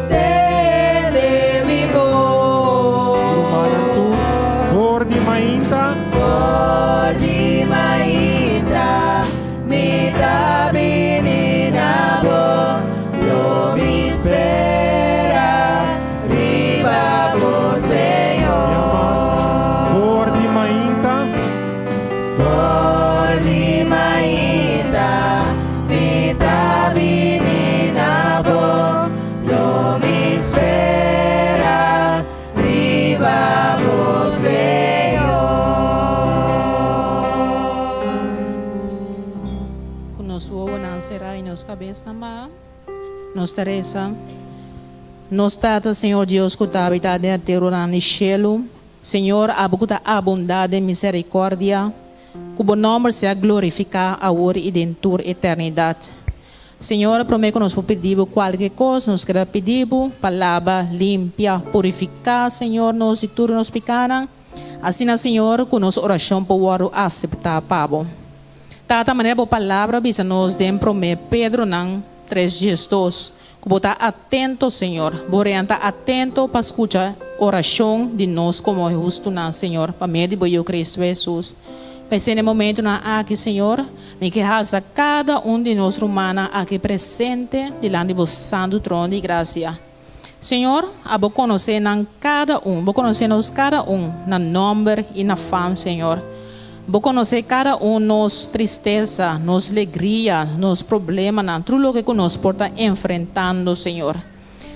tende mi bos. Rumannan tur for di mainta. For di mainta. Mi ta bini na bo, lo mi spera riba bo, Señor. Ya mas, for di mainta. For di mainta, mi ta bini na bo, lo mi spera Riba bo Señor. Ku nos wowonan será i nos kabesnan baha, nos ta resa, Nos Tata, Señor Dios ku ta habitá den aterunan di shelu, Señor, abo ku ta abundá den miserikòrdia, Ku bo nòmber sea glorifiká awor i den tur eternidat. Señor, promé ku nos por pidi bo kualke kos, nos keda pidi bo pa laba, limpia, purifiká, Señor, nos di tur nos pikánan. Asina, Señor, ku nos orashon por wòrdu aseptá pa bo. Tata, manera bo palabra bisa nos den promé Pedronan tres diesdos, Ku bo ta atento, Señor. Bo rean ta atento pa skucha orashon di nos komo e hustunan, Señor, pa medio di bo Yu Kristu Hesus. P'esei na e momentunan aki, Señor, mi ke halsa kada un di nos rumannan aki presente dilanti bo santu trono di grasia. Señor, abo konosé nan kada un. Bo konosé nos kada un na nòmber i na fam, Señor. Bo konosé kada un nos tristesa, nos legria, nos problemanan, tur loke ku nos por ta enfrentando, Señor.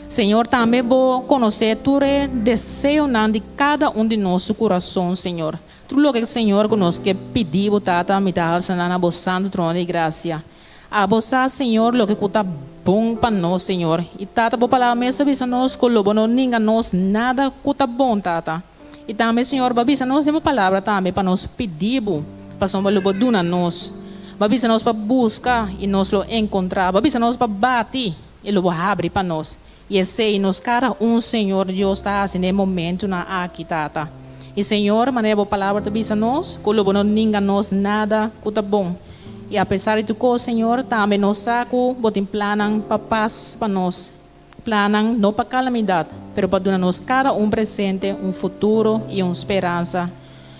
Señor, tambe Bo konosé tur e deseonan di kada un di nos su kurason, Señor. Tur loke, Señor, ku nos ke pidi Bo, Tata, mi ta halsa nan na Bo santu trono di grasia. Abo sa, Señor, loke ku ta bon pa nos, Señor. I, Tata, Bo palabra mes a bisa nos ku lo Bo no ninga nos nada ku ta bon, Tata. I tambe, Señor, Bo a bisa nos den Bo Palabra tambe pa nos pidi Bo, pasobra lo Bo duna nos. Bo a bisa nos pa buska i nos lo enkontrá. Bo a bisa nos pa bati i lo Bo habri pa nos. I esei nos kada un, Señor Dios, ta hasi na e momentunan aki, Tata. I, Señor, manera Bo Palabra ta bisa nos, ku lo Bo no ninga nos nada ku ta bon. I apesar di tur kos, Señor, tambe nos sa ku Bo tin plannan pa pas pa nos. Plannan no pa kalamidat, pero pa duna nos kada un presente, un futuro i un speransa.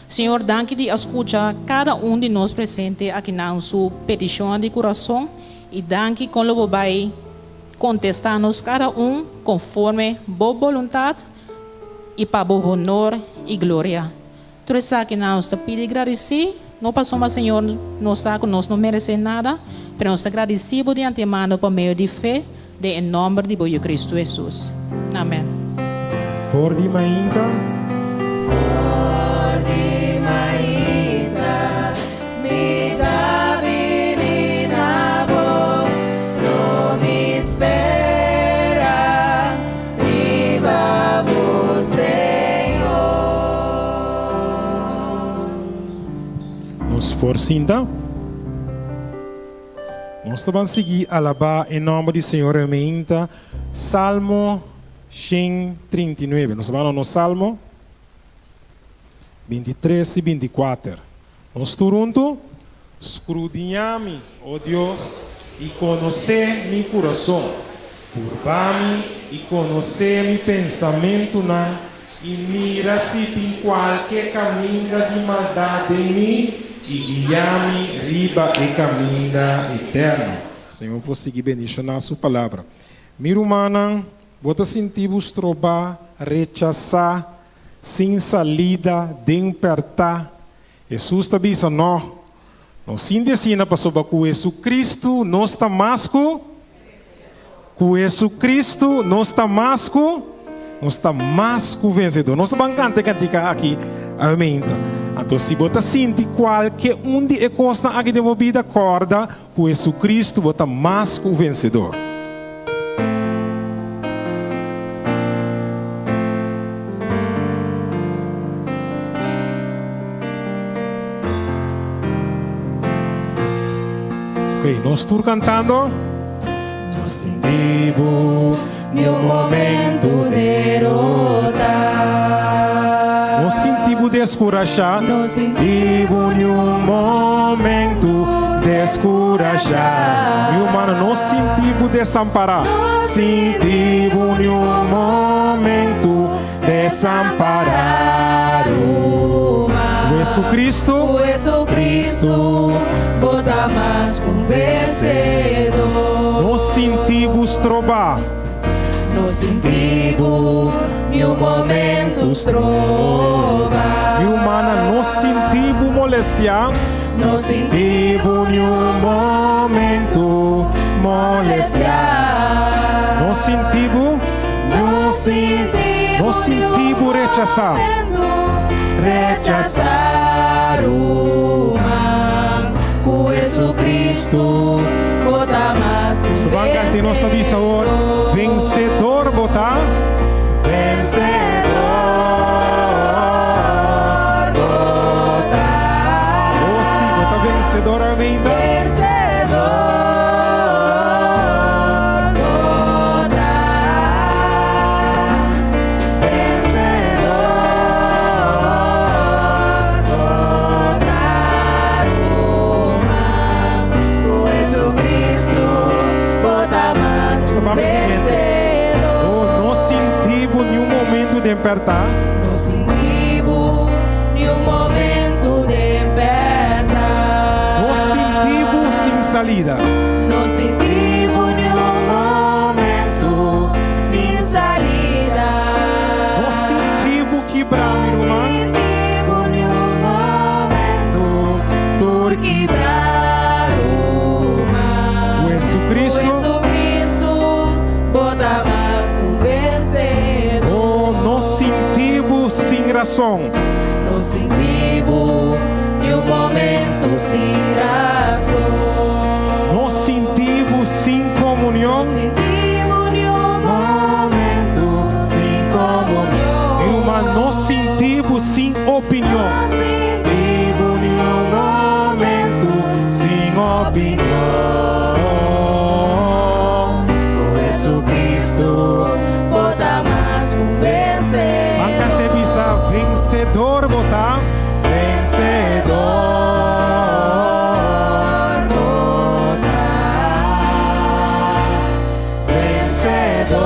Señor, danki di a skucha kada un di nos presente akinan su petishonnan di kurason i danki kon lo bo bai kontestá nos kada un konforme bo boluntat i pa bo honor i gloria. Tur esakinan nos ta pidi gradisí, no pasobra Señor nos sa ku nos no meresé nada, pero nos ta gradisí Bo di antemano pa medio di fe den e nòmber di Bo Yu Kristu Hesus. Amèn. For di mainta. For di mainta mi ta bini na bo, lo mi spera Riba bo Señor. Nos por sinta. Nos ta ban sigui alabá e nòmber di Señor Hermeinta. Salmo 139. Nos ta ban na nos Salmo 23 i 24. Nos tur huntu, Skrudiñá mi, o Dios, i konosé mi kurason. Purba mi i konosé mi pensamentunan, i mira si tin kualke kaminda di maldat den mi, i guia mi riba e kaminda eterno. Señor por sigui bendishoná Su Palabra. Mi rumannan, bo ta sinti bo strobá, rechasá, sin salida, den pèrtá? Hesus ta bisa, No, no sinti asina pasobra ku Hesukristu nos ta mas ku Ku Hesukristu nos ta mas ku nos ta mas ku vensedor. Nos ta ban kanta e kantika aki aumenta. Anto si bo ta sinti kualke un di e kosnan aki den bo bida, kòrda ku Hesukristu bo ta mas ku vensedor. Ok, nos tur cantando. No sinti bo ni un momento derota. No sinti bo descurasha. No sinti bo ni un momento descurasha. Mi humano, no sinti bo desampara. Sinti bo ni un momento Desampará Ku Jesucristo. Ku Jesucristo bo ta mas ku un vencedor. No sinti bo strobá. No sinti bo ni un momento strobá. Mi humana no sinti bo molestiá. No sinti bo ni un momento molestiá. No sinti bo. No sinti No sinti bo rechasá. Rechasá ruman Ku Jesucristo bo ta mas ku Su ban kante nos ta bisa awor, vencedor. Vencedor bo ta. Vencedor bo ta. Oh si, bo ta vencedor amén ta. Vencedor bo ta. Vencedor bo ta ruman. Ku Jesucristo bo ta mas Nos ta ku papia siguiente. vencedor. Oh, no sinti bo niun momento den pèrtá. No sinti bo niun momento den pèrtá. No sinti bo sin salida. No sinti bo niun momento sin salida. No sinti bo kibrá, mi No ruman. sinti bo niun momento tur kibrá, ruman. Ku Jesucristo. Ku Jesucristo bo ta mas ku vencedor. Oh, no sinti bo sin rason. No sinti bo niun momento sin rason. No sinti bo sin comunion. No sinti bo niun momento sin comunion. Mi ruman, no sinti bo. Jesucristo, bo ta mas ku vencedor. Ban cant'é bisa, Vencedor bo ta. Vencedor bo ta. Vencedor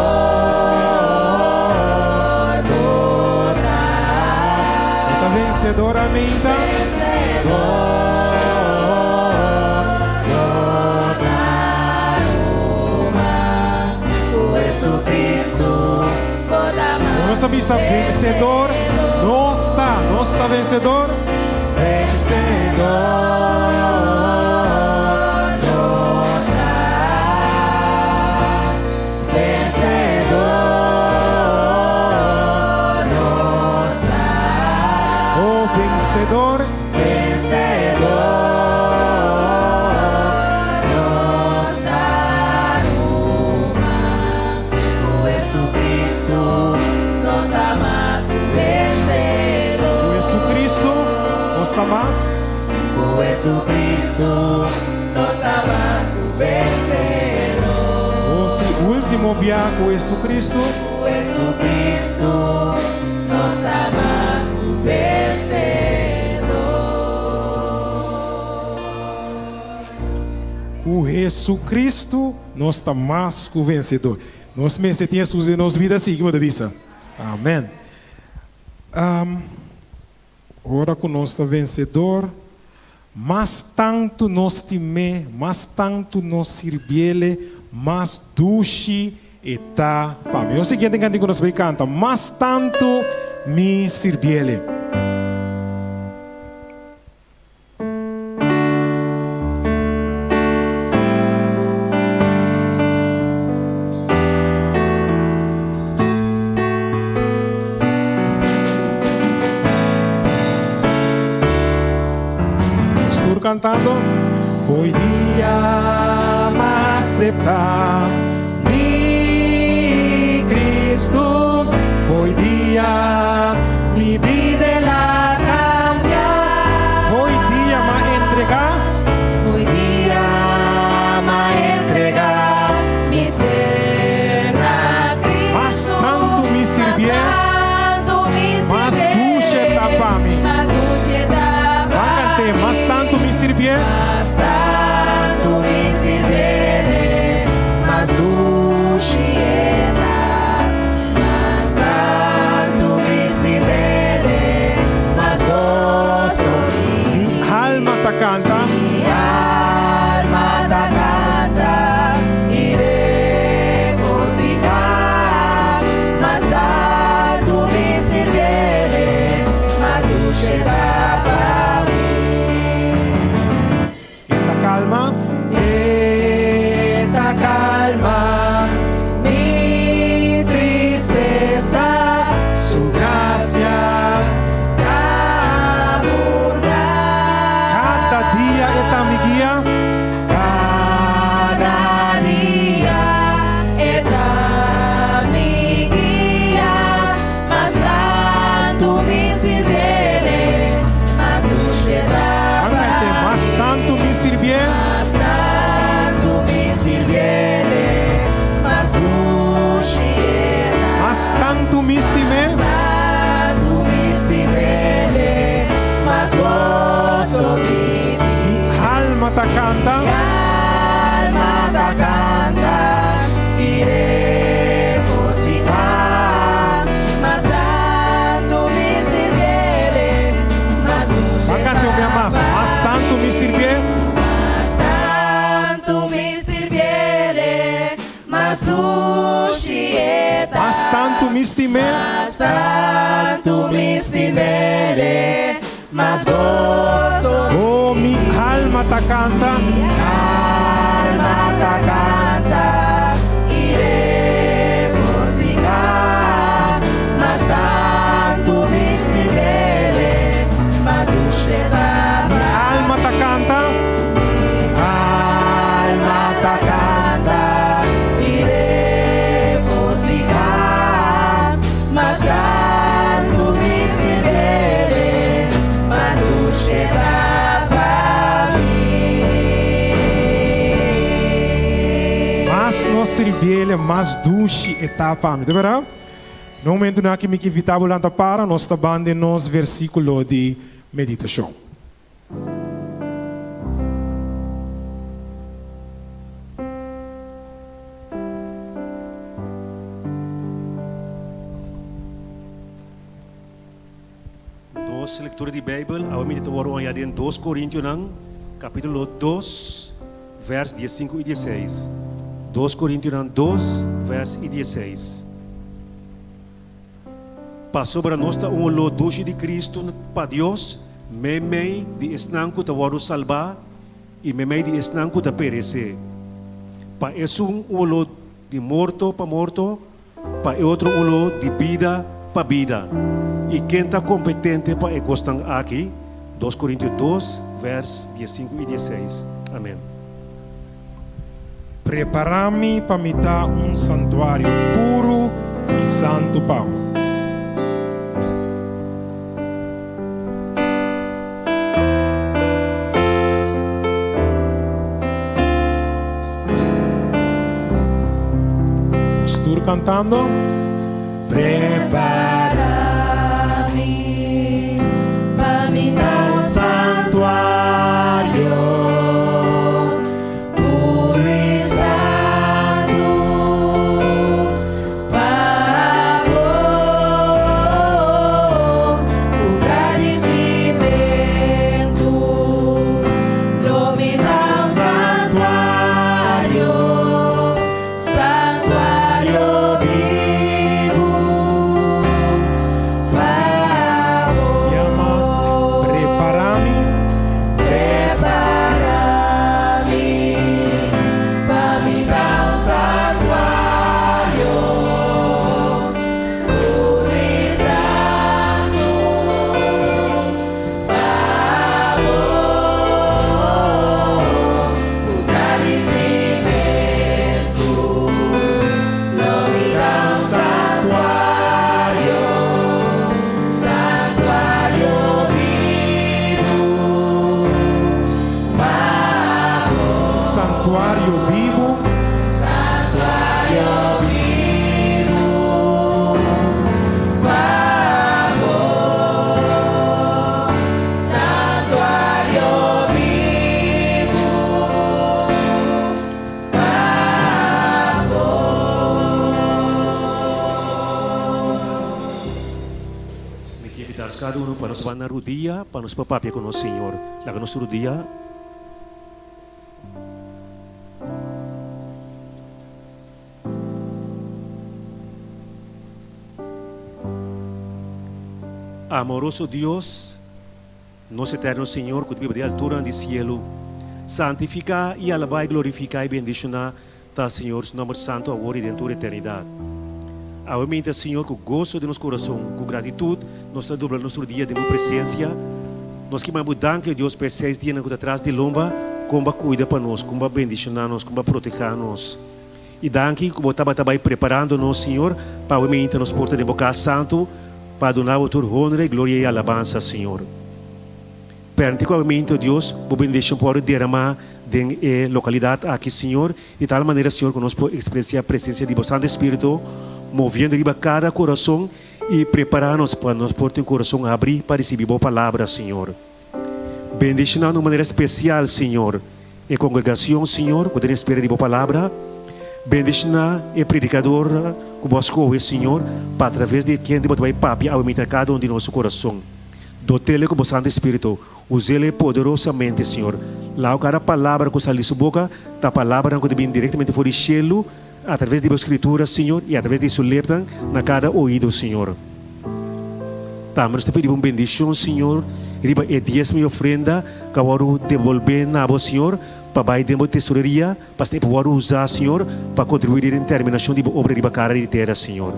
bo ta. Bo ta vencedor, amén ta. Nos ta bisa vencedor, nos ta, nos ta vencedor. Vencedor, nos ta. Vencedor, nos ta. Oh, vencedor. Vencedor, nos ta ruman. Ku Jesucristo nos ta mas ku vencedor. Ku Jesucristo nos ta mas. Ku Jesucristo nos ta mas ku vencedor. Oh, si ultimo bia ku Jesucristo. Ku Jesucristo nos ta mas ku vencedor. Ku Jesucristo nos ta mas ku vencedor. Nos mester tin Jesus den nos bida si, ki bo ta bisa? Amen. Ora ku nos ta vencedor, mas tantu nos stim'é, mas tantu nos sirbiele, mas dushi e ta pa mi. E siguiente kantiga ku nos bai kanta, Mas tantu mi sirbiele. Nos tur cantando. Foi dia m'a acepta mi Cristo, foi dia mi bida el a cambia. Foi dia m'a entrega. Foi dia m'a entrega mi ser na Cristo. Mas tantu mi sirbié. Mas tantu mi Mas sirbié. dushe ta pa mi. Mas dushe ta pa Ban cant'é, mi. Mas tantu mi sirbié. Mas tantu mi sirbié, mas dushi e ta. Mas tantu mi stim'é, mas goso mi. Mi alma ta canta. Mi alma ta canta i regocihá. Mas tantu mi sirbié, mas dushi ta pa mi. E ta calma. E ta calma mi tristesa, su gracia ta abunda. Cada dia e ta mi guia. Cada dia e ta mi guia, mas tantu mi sirbié, mas dushi ta Ban cant'é, mas tantu mi sirbié. Mas tantu mi sirbié, mas dushi e ta. Mas tantu mi stim'é. Tantu mi stim'é, mas goso mi. Mi alma ta canta. Mi alma ta canta i regocihá. Mas tantu mi sirbié, mas dushi Ban cant'é un bia mas. Mas tantu mi sirbié. Mas tantu mi sirbié, mas dushi e ta. Mas tantu mi stim'é. Mas tantu mi stim'é, mas goso. Oh, mi alma ta canta. Mi alma ta canta i regocihá. Mas tantu mi stim'é, mas dushi ta. Mi alma ta canta. Alma ta canta i regocihá. Mas tantu mi sirbié, mas dushi ta pa mi. Mas sirbiele, mas dushi e ta pa mi. Ta berdad? Na momentunan aki mi ke invitá bo lanta para, nos ta ban den nos versíkulo di meditashon. Nos lectura di Bijbel awe miti ta wòrdu hañá den Dos Korintionan kapítulo dos vèrs diesinku i dieseis. Dos Korintionan dos vèrs i dieseis. Pasobra nos ta un oló dushi di Kristu pa Dios meimei di esnan ku ta wòrdu salbá i meimei di esnan ku ta peresé. Pa esun un oló di morto pa morto, pa e otro un oló di bida pa bida. I ken ta kompetente pa e kosnan aki? Dos Korintio dos, vèrs diesinku i dieseis. Amèn. Prepará mi pa mi ta un santuario puru i santu pa bo. Nos tur kantando. Prepará mi pa mi ta un santuario puru i santu pa bo. Ku gradisimentu lo mi ta un santuario. Santuario bibu pa bo. Ya mas, prepara mi. Prepara mi pa mi ta un santuario puru i santu pa bo. Ku gradisimentu lo mi ta un santuario, santuario bibu pa bo. Santuario bibu. Santuario bibu pa bo. Santuario bibu pa bo. Mi ta invitá nos kada unu pa nos ban na rudia pa nos por papia ku nos Señor. Laga nos rudia. Amoroso Dios, nos eterno Señor ku ta biba den alturanan di sielu, santifiká i alabá i glorifiká i bendishoná ta Señor su nòmber santu awor i den tur eternidat. Awe minta, Señor, ku goso den nos kurason, ku gratitut nos ta dobla nos tur dia den bo presensia. Nos ke manda bo danki, o Dios, pa e seis dianan ku ta tras di lomba, kon bo a kuida pa nos, kon bo a bendishoná nos, kon bo a protehá nos. I danki ku bo tabata bai preparando nos, Señor, pa awe meinta nos por ta den bo kas santu pa duna bo tur honra i gloria i alabansa, Señor. Permiti ku awe meinta, o Dios, bo bendishon por wòrdu deramá den e lokalidat aki, Señor, di tal manera, Señor, ku nos por eksperensiá presensia di bo Santu Spiritu moviendo riba kada kurason i prepará nos pa nos por tin kurason habrí pa risibí bo palabra, Señor. Bendiciona na un manera special, Señor, e congregacion, Señor, cu ta den espera di Bo Palabra. Bendiciona e predicador cu Bo a scoge, Señor, pa atraves di e kende Bo ta bay papia awe mita cada un di nos su corazon. Dotele cu Bo Santo Espiritu. Usele poderosamente, Señor. Laga cada palabra cu sali su boca ta palabranan cu ta bini directamente for di cielo, atraves di Bo Scritura, Señor, y atraves di su lepnan na cada oido, Señor. Tambe nos ta pidi bo un bendicion, Señor, riba e diesmo y ofrenda cu a wòrdu debolbé na bo, Señor, pa bai den bo tesoreria, pa asina e por wòrdu usá, Señor, pa contribuí den terminacion di bo obra riba cara di tera, Señor.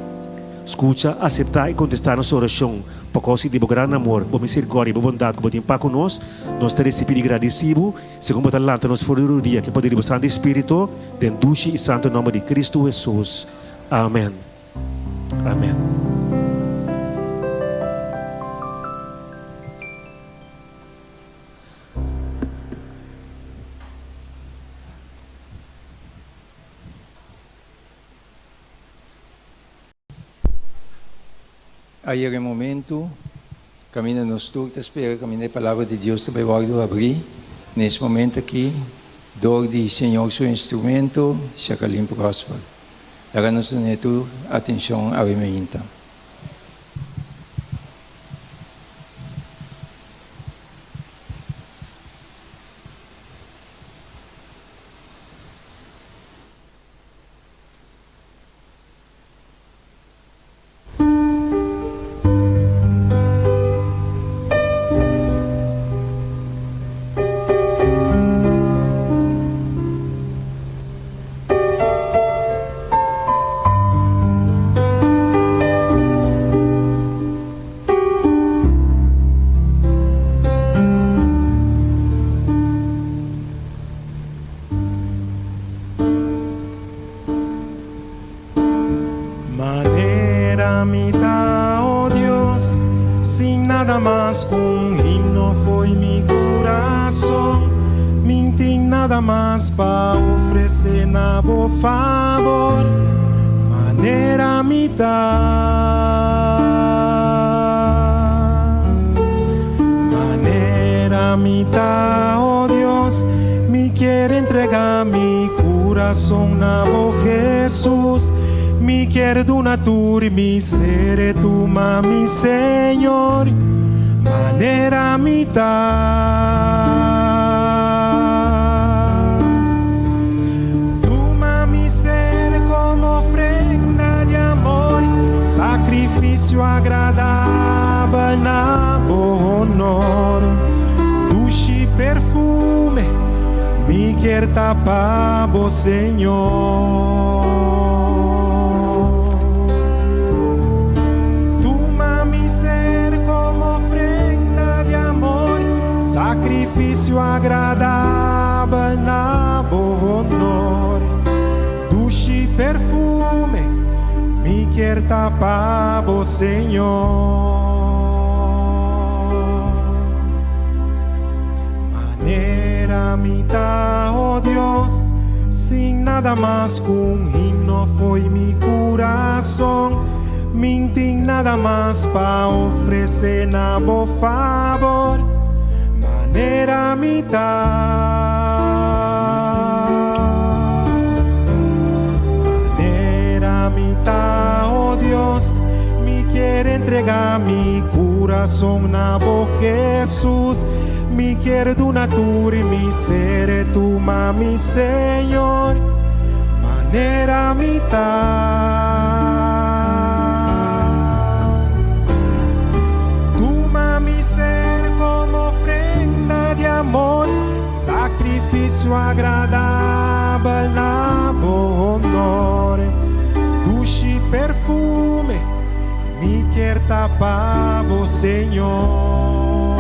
Scucha, aceptá y contestá nos oracion, pa causa di bo gran amor, bo misericordia y bo bondad cu bo tin pa cu nos, nos ta recibi di gradici bo, segun bo ta lanta nos for di rudia cu e poder di bo Santo Espíritu, den dushi y santo nomber di Cristo Jesus. Amen. Amen. A yega e momento kaminda nos tur ta spera kaminda e Palabra di Dios ta bai wòrdu habrí na es momento aki dor di Señor su instrumento, Jacqueline Prosper. Laga nos dun'é tur atenshon awe meinta. Manera mi ta, oh Dios, sin nada mas ku un himno fo'i mi kurason. Mi n'tin nada mas pa ofresé na bo fabor. Manera mi ta. Manera mi ta, oh Dios, mi kier entrega mi kurason na bo Jesus. Mi kier duna tur mi ser, tuma mi Señor, manera mi ta. Tuma mi ser como ofrenda di amor, sacrificio agradabel na bo honor. Dushi perfume mi kier ta pa bo, Señor. Tuma mi ser como ofrenda di amor, sacrificio agradabel na bo honor. Dushi perfume mi kier ta pa bo, Señor. Manera mi ta, oh Dios, sin nada mas ku un himno fo'i mi kurason. Mi n'tin nada mas pa ofresé na bo fabor. Manera mi ta. Manera mi ta, oh Dios, mi kier entregá mi kurason na bo, Hesus. Mi kier duna tur mi ser, tuma mi Señor, manera mi ta. Tuma mi ser como ofrenda di amor, sacrificio agradabel na bo honor. Dushi perfume Mi kier ta pa bo, Señor.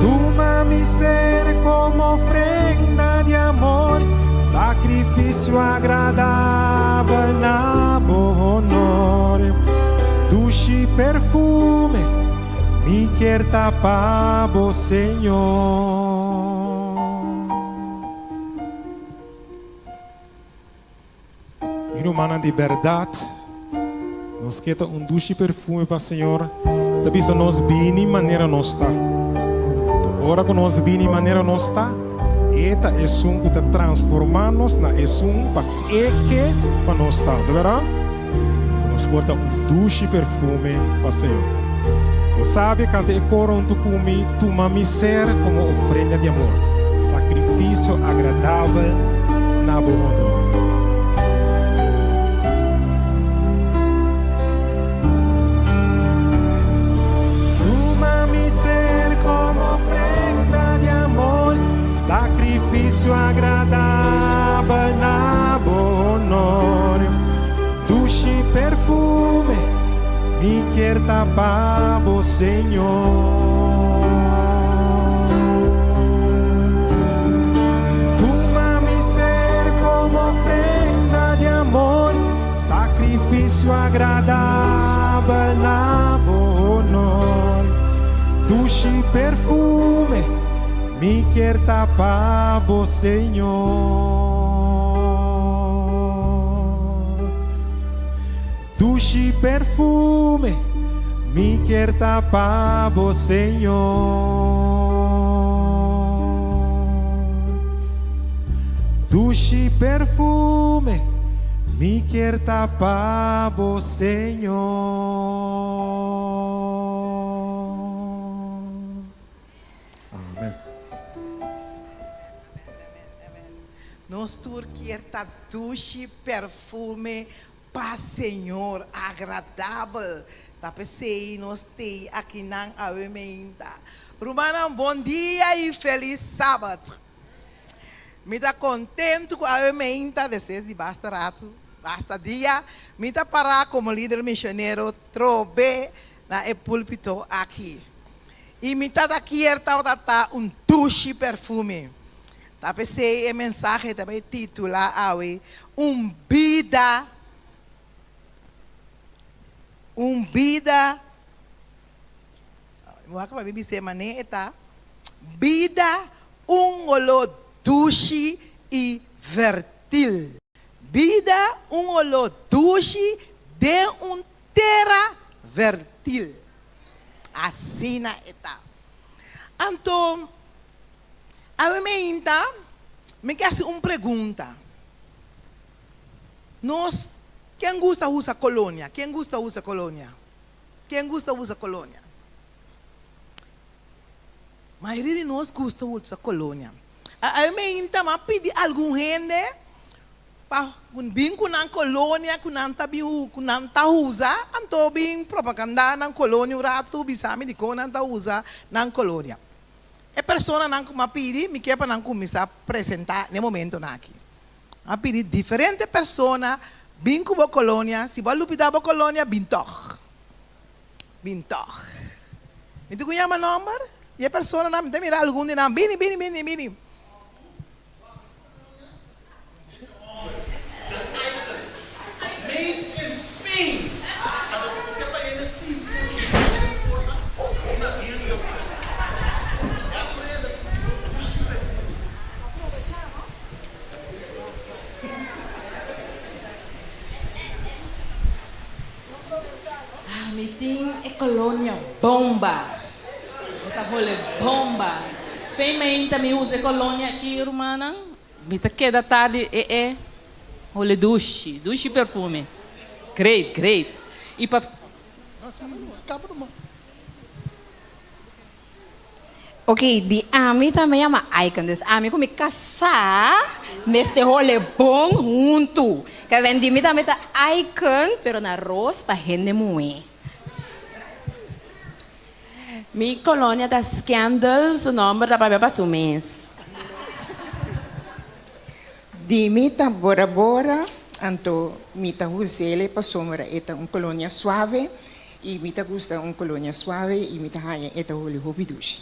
Tuma mi ser como ofrenda di amor, sacrificio agradabel na bo honor. Dushi perfume, mi kier ta pa bo, Señor. Mi rumannan, di bèrdat nos ke ta un dushi perfume pa Señor. Ta bisa nos bini manera nos ta. Ta ora ku nos bini manera nos ta, E ta esun ku ta transformá nos na esun pa E ke pa nos ta. Ta bèrdat? Anto nos por ta un dushi perfume pa Señor. Bo sabi kanta e koro huntu ku mi, Tuma mi ser komo ofrenda di amor, sakrifisio agradabel na bo honor. Tuma mi ser komo ofrenda di amor, sakrifisio agradabel na bo honor. Dushi perfume mi kier ta pa bo, Señor. Tuma mi ser como ofrenda di amor, sacrificio agradabel na bo honor. Dushi perfume mi kier ta pa bo, Señor. perfume mi kier ta pa bo Señor. Dushi perfume mi kier ta pa bo Señor. Amen. Nos tur kier ta dushi perfume pa Señor, agradabel. Ta p'esei nos t'ei akinan awe meinta. Rumannan, bon dia i felis Sabat. Mi ta kontentu ku awe meinta, despues di basta ratu, basta dia, mi ta pará komo lider misionero trobe na e púlpito aki. I mi tata kier tabata ta un dushi perfume. Ta p'esei e mensahe ta bai titulá awe, Un bida, un bida, mi wak pa mi bis'é manera e ta, Bida un oló dushi i vertil. Bida un oló dushi den un tera vertil. Asina e ta. Anto, awe meinta, mi ke hasi un pregunta. Nos, ken gusta usa kolonia? Ken gusta usa kolonia? Ken gusta usa kolonia? Mayoria di nos gusta usa kolonia. Awe meinta, mi a pidi algun hende Pa bin ku nan kolonia ku nan ta bin ku nan ta usa, anto bin propagandá nan kolonia un ratu, bisa mi dikon nan ta usa nan kolonia. E personanan ku mi a pidi, mi ke pa nan kuminsá presentá n'e momentonan aki. Mi a pidi diferente persona bin ku bo kolonia, si bo a lubidá bo kolonia, bin tòg. Bin tòg. Mi tin ku yama nòmber di e personanan, mi ta mira algun di nan, bini, bini, bini, bini. Mi tin e colonia bomba. Mi ta hole bomba. Fei meinta mi usa e colonia aki rumannan. Mi ta keda tardi e e hole dushi, dushi perfume. Great, great. Y pa. Ok, di ami tambe yama Icon, dus ami ku mi kasá mester hole bon huntu. Kevin, di mi tambe ta Icon, pero na ros pa hende muhé. Mi kolonia ta Scandal, su nomber ta papia pa su mes. Di mi ta Bora Bora, anto mi ta huzele pasobra e ta un kolonia suave i mi ta gusta un kolonia suave i mi ta haña e ta holi hopi dushi.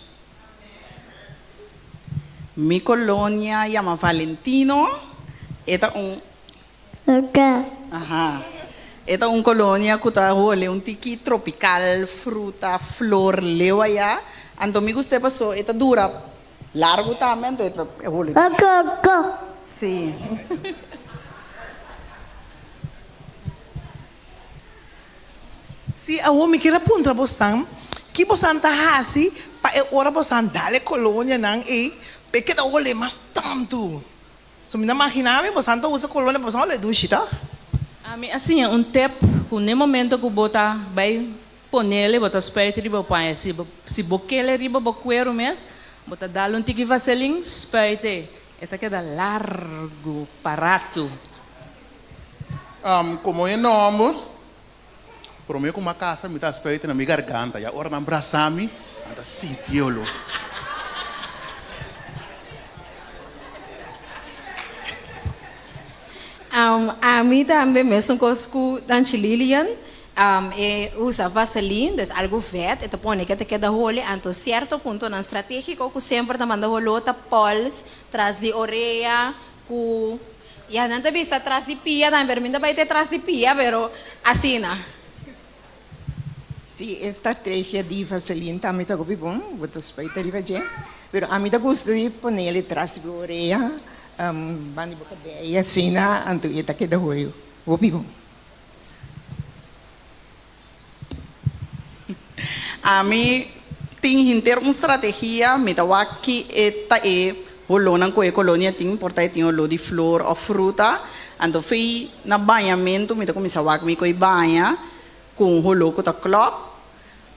Mi kolonia yama Valentino, e ta un Aha. E ta un kolonia ku ta holi un tiki tropikal, fruta, flor, leu aya. Anto mi gust'é paso e ta dura largu tambe anto e ta holi. Sí. Sí, awor mi kier a puntra bosnan, ki bosnan ta hasi pa e ora bosnan dal e kolonianan ei pa e keda holi mas tantu? So mi ta magina mi bosan ta usa colonia pa bosan hole dushi toch? Ami a siña un tip ku n'e momento ku bo ta bai ponele bo ta spuit riba bo paña si bo si bo kele riba bo kueru mes bo ta dal un tiki vaselin spuite e ta keda largu pa ratu. Komo e nòmber promé ku mi a kasa mi ta spuite na mi garganta ya ora nan brasa mi nan ta sinti oló. Ami tambe mesun kos ku Tanchi Lilian, e usa vaseline, dus algu vet, e ta pone ke ta keda holi, anto sierto puntonan strategiko ku semper ta manda holó ta pols tras di orea ku ya nan ta bisa tras di pia tambe, pero mi no ta bai te tras di pia, pero asina. Si e strategia di vaseline tambe ta hopi bon, bo ta spuita riba dje, pero ami ta gusta di ponele tras di bo orea, banda di bo cabei asina, anto e ta keda hopi hopi bon. Ami tin hinter un strategia, mi ta wak ki e ta e holónan ku e kolonia tin, por ta e tin holó di flor òf fruta, anto fei na bañamentu mi ta kuminsá wak mi ko'i baña ku un holó ku ta klòp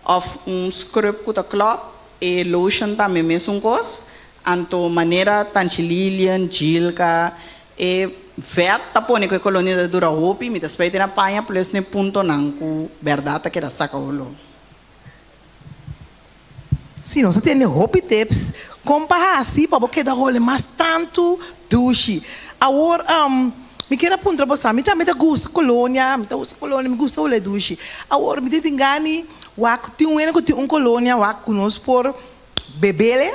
òf un scrub ku ta klòp, e lotion tambe mesun kos, anto manera Tanchi Lilian, Jilka, E vet ta pone ku e kolonia ta dura hopi, mi ta spera tin a paña plus n'e puntonan ku bèrdat ta keda saka holó. Si, nos a tende hopi tips kon pa hasi pa bo keda hole mas tantu dushi. Awor, mi kier a puntra bo sa, mi tambe ta gusta kolonia, mi ta usa kolonia, mi gusta hole dushi. Awor, mi ta tin gani wak tin un hende ku tin un kolonia wak ku nos por Bebele,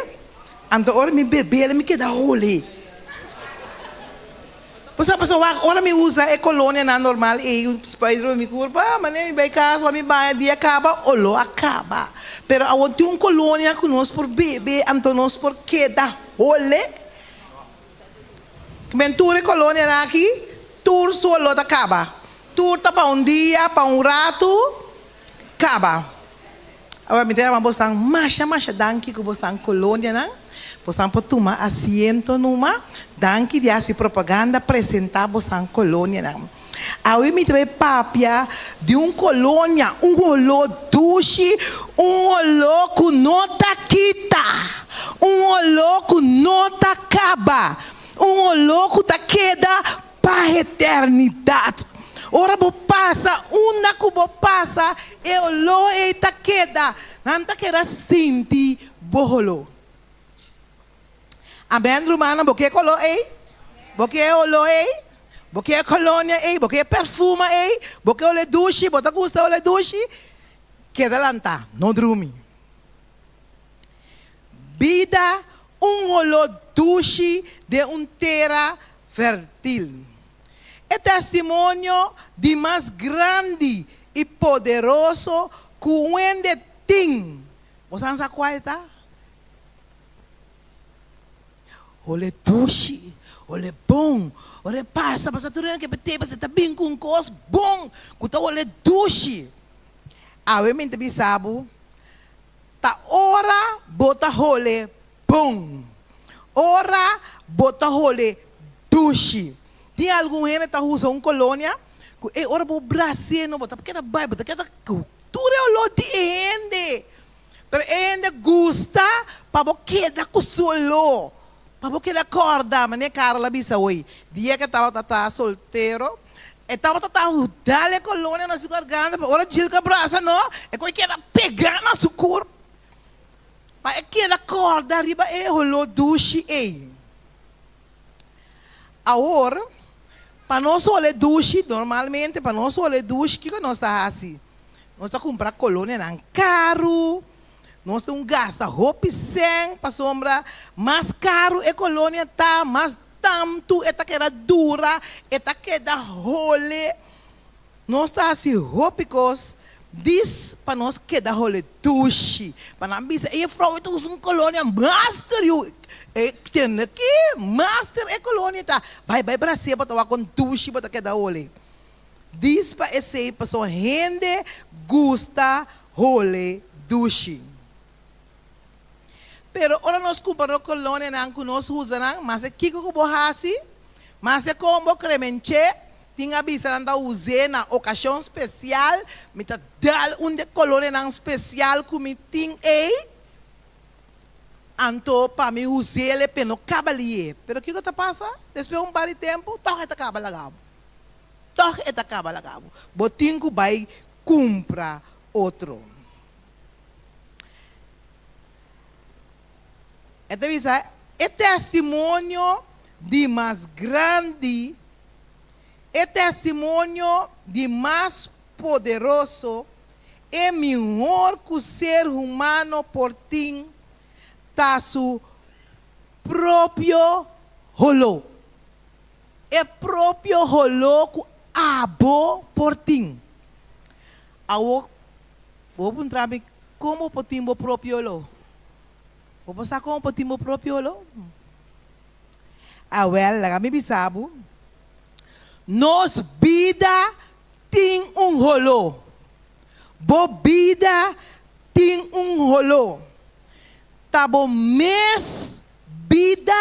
anto ora mi bebele mi keda holi. Bo sa pasobra wak ora mi usa e kolonianan normal ei spuit riba mi kurpa, manera mi bai kas ora mi baña dia kaba oló a kaba. Pero awor tin un kolonia ku nos por bebe anto nos por keda hole. Men tur e kolonianan aki tur su oló ta kaba. Tur ta pa un dia, pa un ratu kaba. Awor mi ta yama bosnan masha masha danki ku bosnan kolonianan. Bosnan por tuma asiento numa. Danki di hasi propaganda presentá bosnan kolonianan. Awe mi ta bai papia di un kolonia, un holó dushi, un holó ku no ta kita, un holó ku no ta kaba, un holó ku ta keda Pa eternidat. Ora bo pasa, unda ku bo pasa, e oló ei ta keda. Nan ta keda sinti bo holó. Amèn, rumannan. Bo ke e koló ei? Bo ke e oló ei? Bo ke e kolonia ei? Bo ke e perfuma ei? Bo ke olé dushi? Bo ta gusta olé dushi? Keda lantá, no drumi. Bida, un holó dushi den un tera fértil. E testimonio di mas grandi i poderoso ku un hende tin. Bo sa sa kua e ta? Holé dushi, holé bon. Ora e pasa, pasa tur hende ke p'e tei, ta bin ku un kos bon ku ta holé dushi. Awe mi ta bisa bo, Ta ora bo ta hole bon. Ora bo ta hole dushi. Tin algun hende ta usa un kolonia ku e ora bo bras'é no bo ta keda bai, bo ta keda ku tur e oló di e hende. Pero e hende gusta pa bo keda ku su oló, pa bo keda kòrda. Manera Carla a bisa hoy, dia ku e tabata ta soltero, E tabata ta dal e kolonia na su garganta, pero ora Jilka brasa no, e koe keda pegá na su kurp pa e keda kòrda riba e holó dushi ei. Awor, pa nos hole dushi, normalmente pa nos hole dushi, kiko nos ta hasi? Nos ta kumpra kolonianan karu, nos ta un gasta hopi sèn pasobra mas karu e kolonia ta, mas Tantu e ta keda dura, e ta keda hole. Nos ta hasi hopi kos dis pa nos keda hole dushi. Pa nan bisa, e jefrou e ta usa un kolonia master yu. E tende ki master e kolonia ta. Bai bai Brasil bo ta wak kon dushi bo ta keda hole. Dis pa esei pasobra hende gusta hole dushi. Pero ora nos kumpra nos kolonianan ku nos usa nan, mase kiko ku bo hasi? Mase kon bo kremench'é? Tin a bisa nan ta us'é na okashon spesial. Mi ta dal un di e kolonianan spesial ku mi tin ei, anto pa mi us'é le p'e no kaba lié. Pero kiko ta pasa? Despues un par di tempu, tòg e ta kaba laga bo. Tòg e ta kaba laga bo. Bo tin ku bai kumpra otro. E ta bisa, E testimonio di mas grandi, e testimonio di mas poderoso, e mihor ku ser humano por tin, ta su propio holó. E propio holó ku abo por tin. Awor, Bo puntra mi kon bo por tin bo propio lo? Bo por sa kon bo por tin bo propio lo? Awel, laga mi bisa bo, nos bida tin un holó. Bo bida. tin un holó. Ta bo mes bida,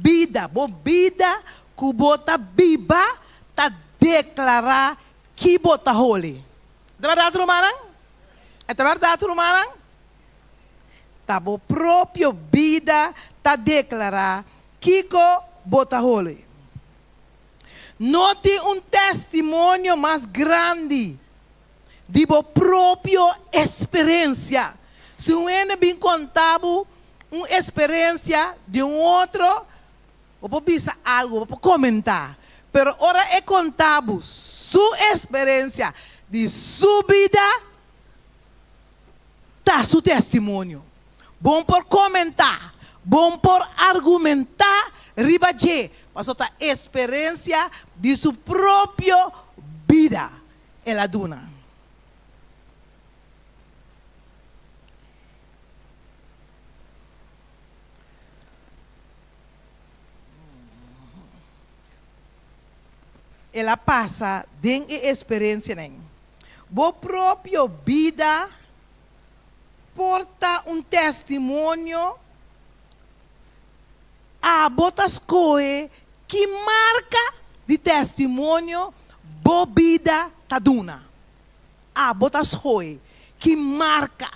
bida, bo bida ku bo ta biba ta deklará ki bo ta hole. E ta bèrdat rumannan? E ta bèrdat rumannan? Ta bo propio bida ta deklará kiko bo ta hole. No tin un testimonio mas grandi di bo propio esperensia. Si un hende bin konta bo un esperensia di un otro, bo por bisa algu, bo por komentá. Pero ora e konta bo su esperensia di su bida, ta su testimonio. Bon por komentá, bon por argumentá riba dje, pasobra ta esperensia di su propio bida el a duna. El a pasa den e esperensianan. Bo propio bida por ta un testimonio. Abo ta skohe ki marka di testimonio bo bida ta duna. Abo ta skohe ki marka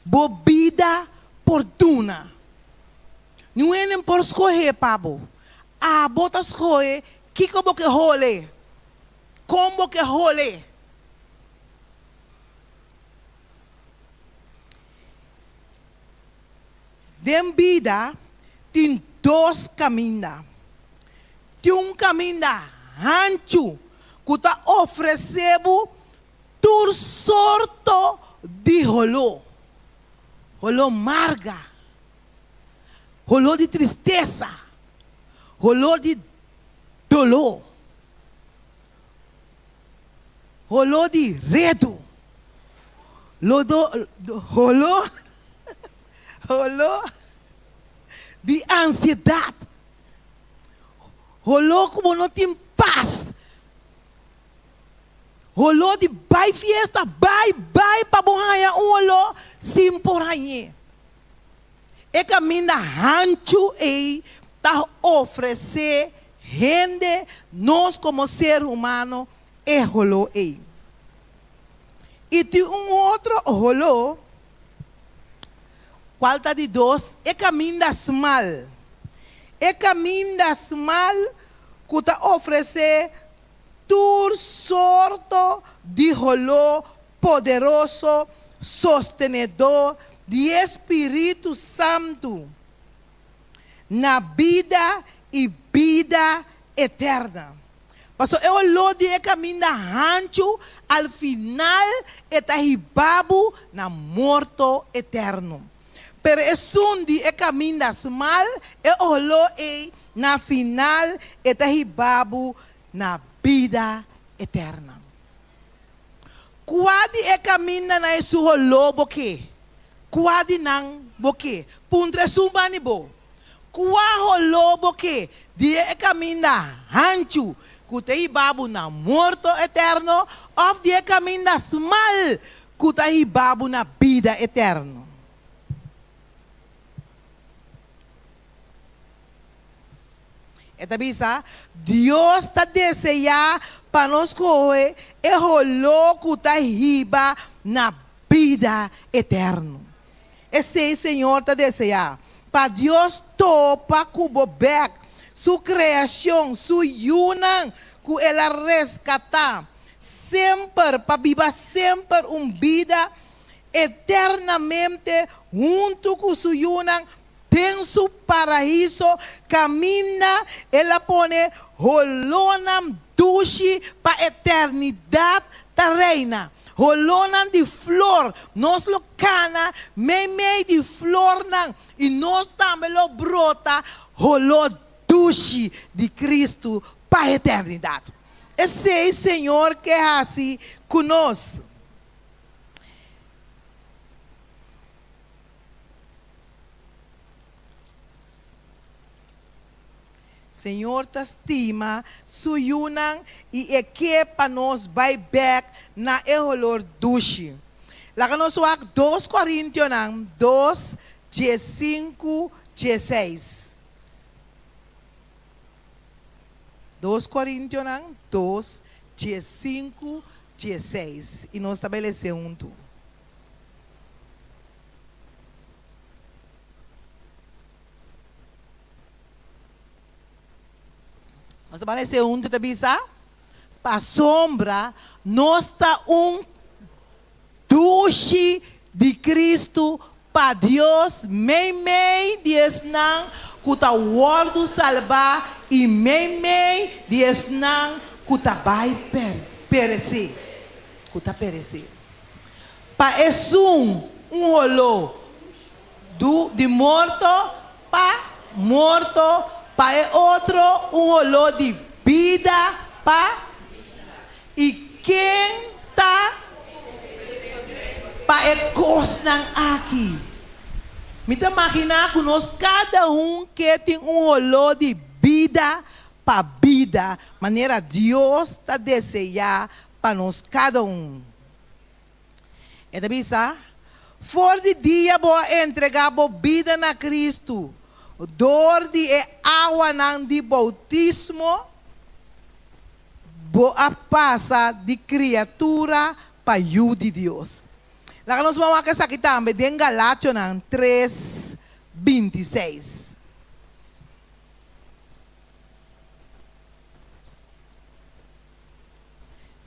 bo bida por duna. Niun hende por skohe pa bo. Abo ta skohe kiko bo ke hole. Kon bo ke hole? Den bida tin dos kaminda. Tin un kaminda hanchu ku ta ofresé bo tur sorto di holó, holó marga, holó di tristesa, holó di doló. Holó di redu. Lodo, holó, holó di ansiedat. Holó ku bo no tin pas. Holó di bai fiesta, bai, bai pa bo haña un holó sin por hañ'é. E kaminda hanchu ei ta ofresé hende, nos komo ser humano, e holó ei. I tin un otro holó, kual ta di dos, e kaminda smal. E kaminda smal ku ta ofresé tur sorto di holó poderoso sostenedó di e Spiritu Santu na bida i bida eterna. Pasobra e oló di e kaminda hanchu al final e ta hiba bo na morto eterno. Pero esun di e kaminda smal, e oló ei na final e ta hiba bo na bida eterna. Kua di e kamindanan esun holó bo ke? Kua di nan bo ke? Puntra esun bani bo. Kua holó bo ke di e kaminda hanchu ku ta hiba bo na morto eterno òf di e kaminda smal ku ta hiba bo na bida eterno? E ta bisa, Dios ta deseá pa nos kohe e holó ku ta hiba na bida eterno. Esei Señor ta deseá, pa Dios topa ku bo bèk, Su kreashon, Su yunan ku El a reskatá, semper pa biba semper un bida eternamente huntu ku Su yunan Den su paraíso kaminda el a pone holónan dushi pa eternidat ta reina. Holónan di flor, nos lo kana meimei di flornan i nos tambe lo brota holó dushi di Kristu pa eternidat. Esei Señor ke hasi ku nos. Señor ta stima Su yunan i E ke pa nos bai bek na e holor dushi. Laga nos wak dos Korintionan dos, diesinku, dieseis. Dos Korintionan dos, diesinku, dieseis. I nos ta bai lese huntu. Nos ta bai lese huntu ta bisa, Pasobra nos ta un dushi di Kristu pa Dios meimei di esnan ku ta wòrdu salbá i meimei di esnan ku ta bai peresé, ku ta peresé. Pa esun un holó du di morto pa morto, pa e otro un holó di bida pa I ken ta pa e kosnan aki? Mi ta maginá ku nos kada un ke tin un holó di bida pa bida, manera Dios ta deseá pa nos kada un. E ta bisa, For di dia bo a entregá bo bida na Kristu dor di e awanan di boutismo, Bo a pasa di kriatura pa yu di Dios. Laga nos ban wak esaki tambe den Galationan tres, bintiseis.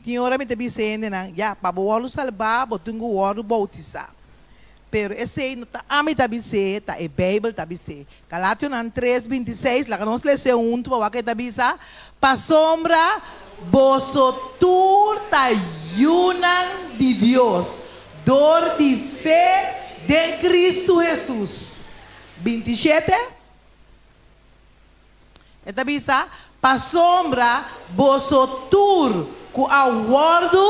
Tin ora mi ta bisa e hendenan, ya, pa bo wòrdu salbá, bo tin ku wòrdu boutisá. Pero esei no ta ami ta bis'é, ta e Beibel ta bis'é. Galationan tres, bintiseis, laga nos les'é huntu pa wak e ta bisa, Pasobra boso tur ta yunan di Dios dor di fe den Kristu Hesus. Bintishete. E ta bisa, Pasobra boso tur ku a wòrdu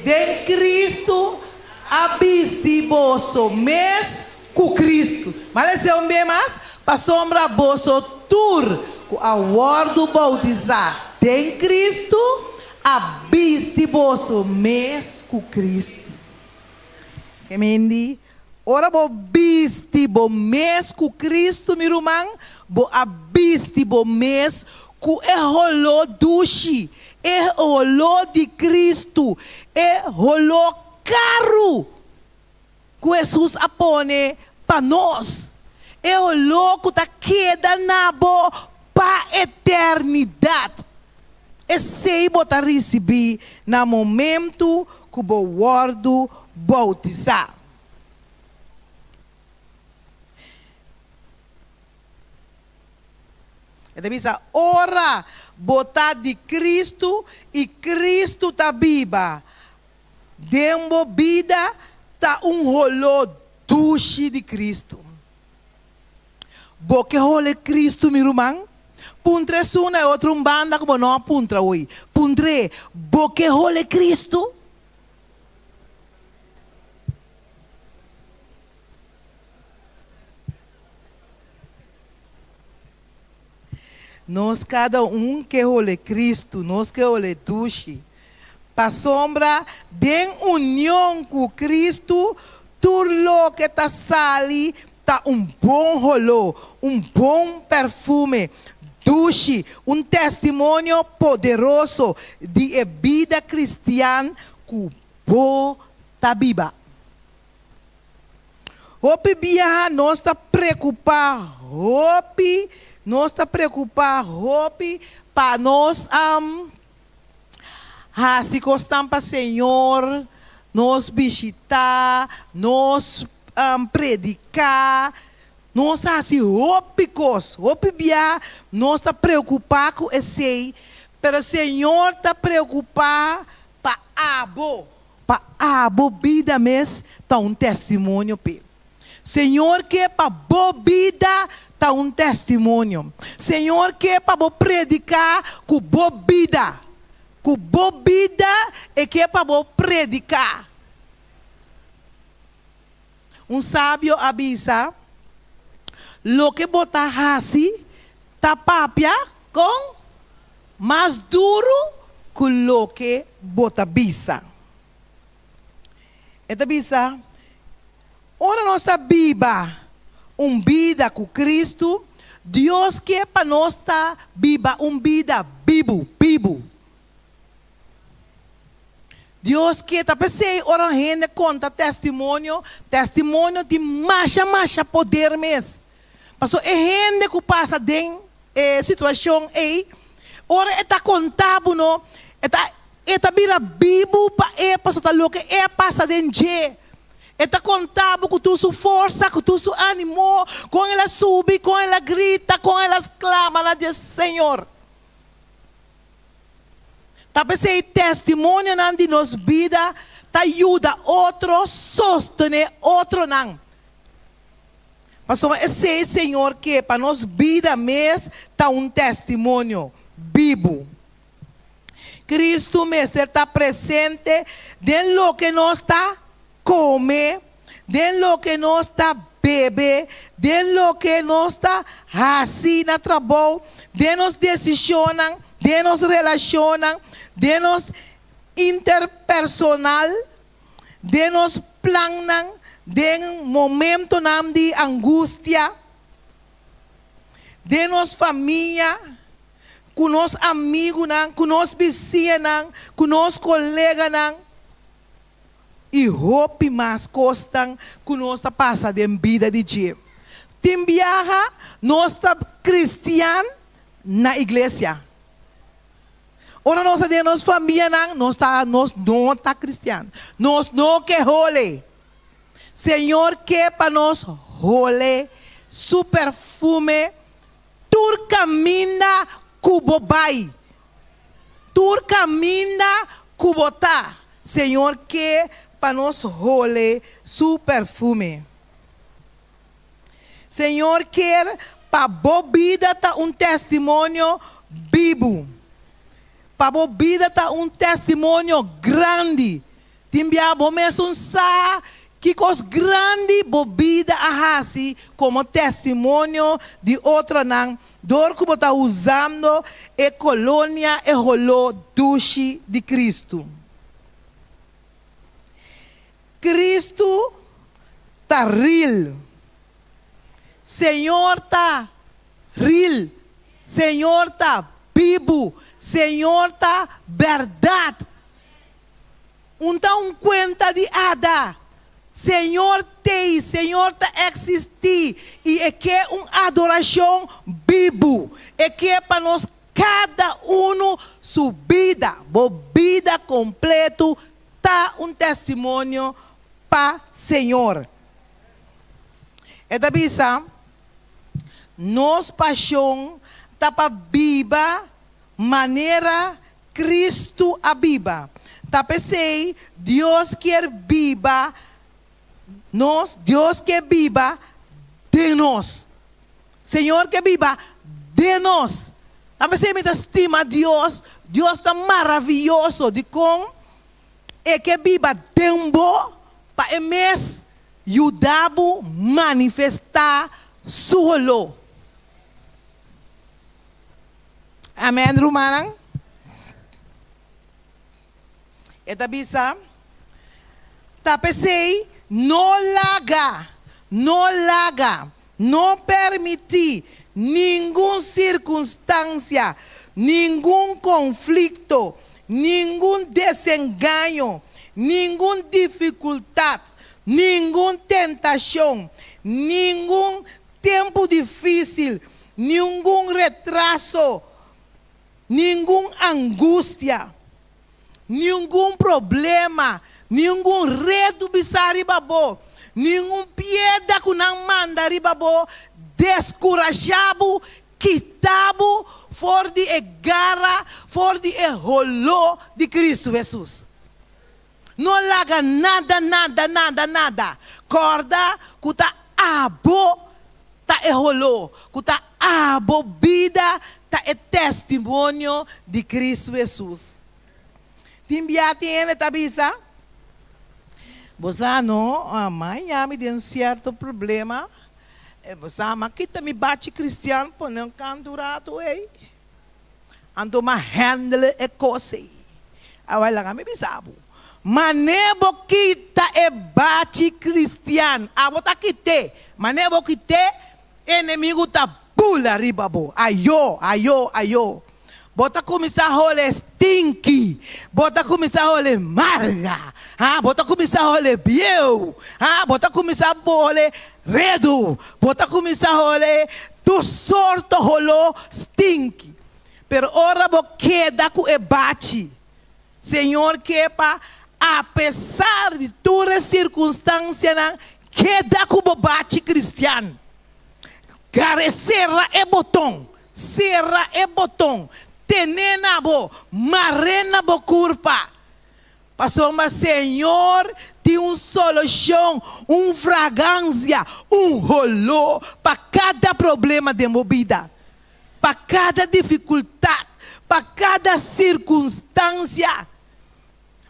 den Kristu a bisti boso mes ku Kristu. Mas lese un bes mas, Pasobra boso tur ku a wòrdu boutisá den Kristu a bisti boso mes ku Kristu. Ke mindi, Ora bo bisti bo mes ku Kristu, mi ruman, bo a bisti bo mes ku e holó dushi, e holó di Kristu, e holó karu ku Hesus a pone pa nos, e holó ku ta keda na bo pa eternidat. Esei bo ta risibí na momentu ku bo wòrdu boutisá. E ta bisa, Ora bo ta di Kristu i Kristu ta biba den bo bida, ta un holó dushi di Kristu. Bo ke hole Kristu, mi ruman? Puntra esun na e otro un banda ku bo no a puntra hoy. Puntr'é, Bo ke hole Kristu? Nos kada un ke hole Kristu, nos ke hole dushi. Pasobra den union ku Kristu, tur loke ta sali ta un bon holó, un bon perfume, dushi, un testimonio poderoso di e bida kristian ku bo ta biba. Hopi biaha nos ta preokupá hopi, nos ta preokupá hopi pa nos hasi kosnan pa Señor, nos bishitá, nos prediká, nos hasi hopi kos. Hopi biaha nos ta preokupá ku esei, pero Señor ta preokupá pa abo. Pa abo bida mes ta un testimonio p'e. Señor ke pa bo bida ta un testimonio. Señor ke pa bo prediká ku bo bida. Ku bo bida e ke pa bo prediká. Un sabio a bisa, Loke bo ta hasi ta papia kon mas duru ku loke bo ta bisa. E ta bisa, Ora nos ta biba un bida ku Kristu, Dios ke pa nos ta biba un bida bibu, bibu. Dios ke ta p'esei ora un hende konta testimonio, testimonio tin masha masha poder mes. Pasobra e hende ku pasa den e situashon ei, ora e ta konta bo no, e ta e ta bira bibu pa e pasobra ta loke e a pasa den dje. E ta konta bo ku tur su forsa, ku tur su animo, kon el a subi, kon el a grita, kon el a sklama na dje Señor. Ta p'esei testimonionan di nos bida ta yuda otro sostené otronan. Pasobra esei Señor ke pa nos bida mes ta un testimonio bibu. Cristo mester ta presente den loke nos ta kome, den loke nos ta bebe, den loke nos ta hasi na trabou, den nos desishonnan, den nos relashonnan, den nos interpersonal, den nos plannan, den momentonan di angustia, den nos famia, ku nos amigunan, ku nos bisiñanan, ku nos koleganan i hopi mas kosnan ku nos ta pasa den bida di dje. Tin biaha nos ta kristian na iglesia. Ora nos ta den nos famianan, nos ta nos no ta kristian. Nos no ke hole. Señor ke pa nos hole su perfume tur kaminda ku bo bai, tur kaminda ku bo ta. Señor ke pa nos hole su perfume. Señor kier pa bo bida ta un testimonio bibu, pa bo bida ta un testimonio grandi. Tin bia bo mesun sa ki kos grandi bo bida a hasi komo testimonio di otronan dor ku bo ta usando e kolonia e holó dushi di Kristu. Kristu ta real. Señor ta real. Señor ta bibu. Señor ta bèrdat. Un ta un kuenta di ada. Señor t'ei, Señor ta eksistí i e ke un adorashon bibu. E ke pa nos kada unu su bida, bo bida kompletu ta un testimonio pa Señor. E ta bisa, Nos pasion ta pa biba manera Cristo a biba. Ta p'esei Dios kier biba nos, Dios ke biba den nos. Señor ke biba den nos. Ta p'esei mi ta stima Dios, Dios ta maraviyoso. Dikon E ke biba den bo? Pa E mes yuda bo manifestá Su holó. Amèn, rumannan. E ta bisa, Ta p'esei, no laga, no laga, no permití ningun sirkunstansia, ningun konflikto, ningun desengaño, ningun difikultat, ningun tentashon, ningun tempu difísil, ningun retraso, ningun angustia, Ningun problema, ningun redu bisa riba bo, ningun piedra ku nan manda riba bo deskurashá bo, kita bo for di e gara, for di e holó di Kristu Hesus. No laga nada, nada, nada, nada. Kòrda ku ta abo ta e holó, ku ta abo bida ta e testimonio di Kristu Hesus. Tin bia tin hende ta bisa, Bo sa no, maña mi den sierto problema, bo sa m'a kita mi bachi kristian pone un kantu ratu ei, anto m'a handle e kos ei. Awor laga mi bisa bo. Mane bo kita e bachi kristian, abo ta kit'é, mane bo kit'é, enemigu ta bula riba bo. Ayo, ayo, ayo. Bo ta kuminsá hole stinky, bo ta kuminsá hole marga, ha, bo ta kuminsá hole bieu, ha, bo ta kuminsá hole redu, bo ta kuminsá hole tur sorto holó stinky. Pero ora bo keda ku e bachi, Señor ke pa apesar di tur e sirkunstansianan keda ku bo bachi kristian. Gare sera e boton, sera e boton, ten'é na bo, mar'é na bo kurpa. Pasobra Señor tin un solushon, un fragansia, un holó pa kada problema den bo bida. Pa kada difikultat, pa kada sirkunstansia.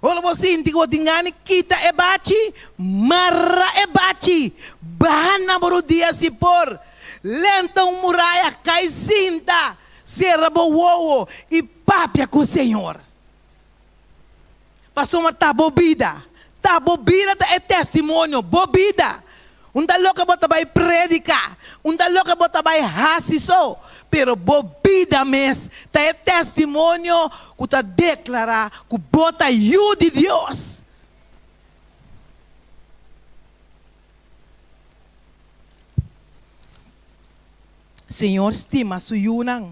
Ora bo sinti ku bo tin gana di kita e bachi, mara e bachi, baha na bo rudia si por, lenta un muraya, kai sinta, sera bo wowo i papia ku Señor. Pasobra ta bo bida. Ta bo bida ta e testimonio, bo bida. Un ta loke bo ta bai predica, un ta loke bo ta bai haci so, pero bo bida mes ta e testimonio cu ta declara cu bo ta yu di Dios. Señor stima su yunan.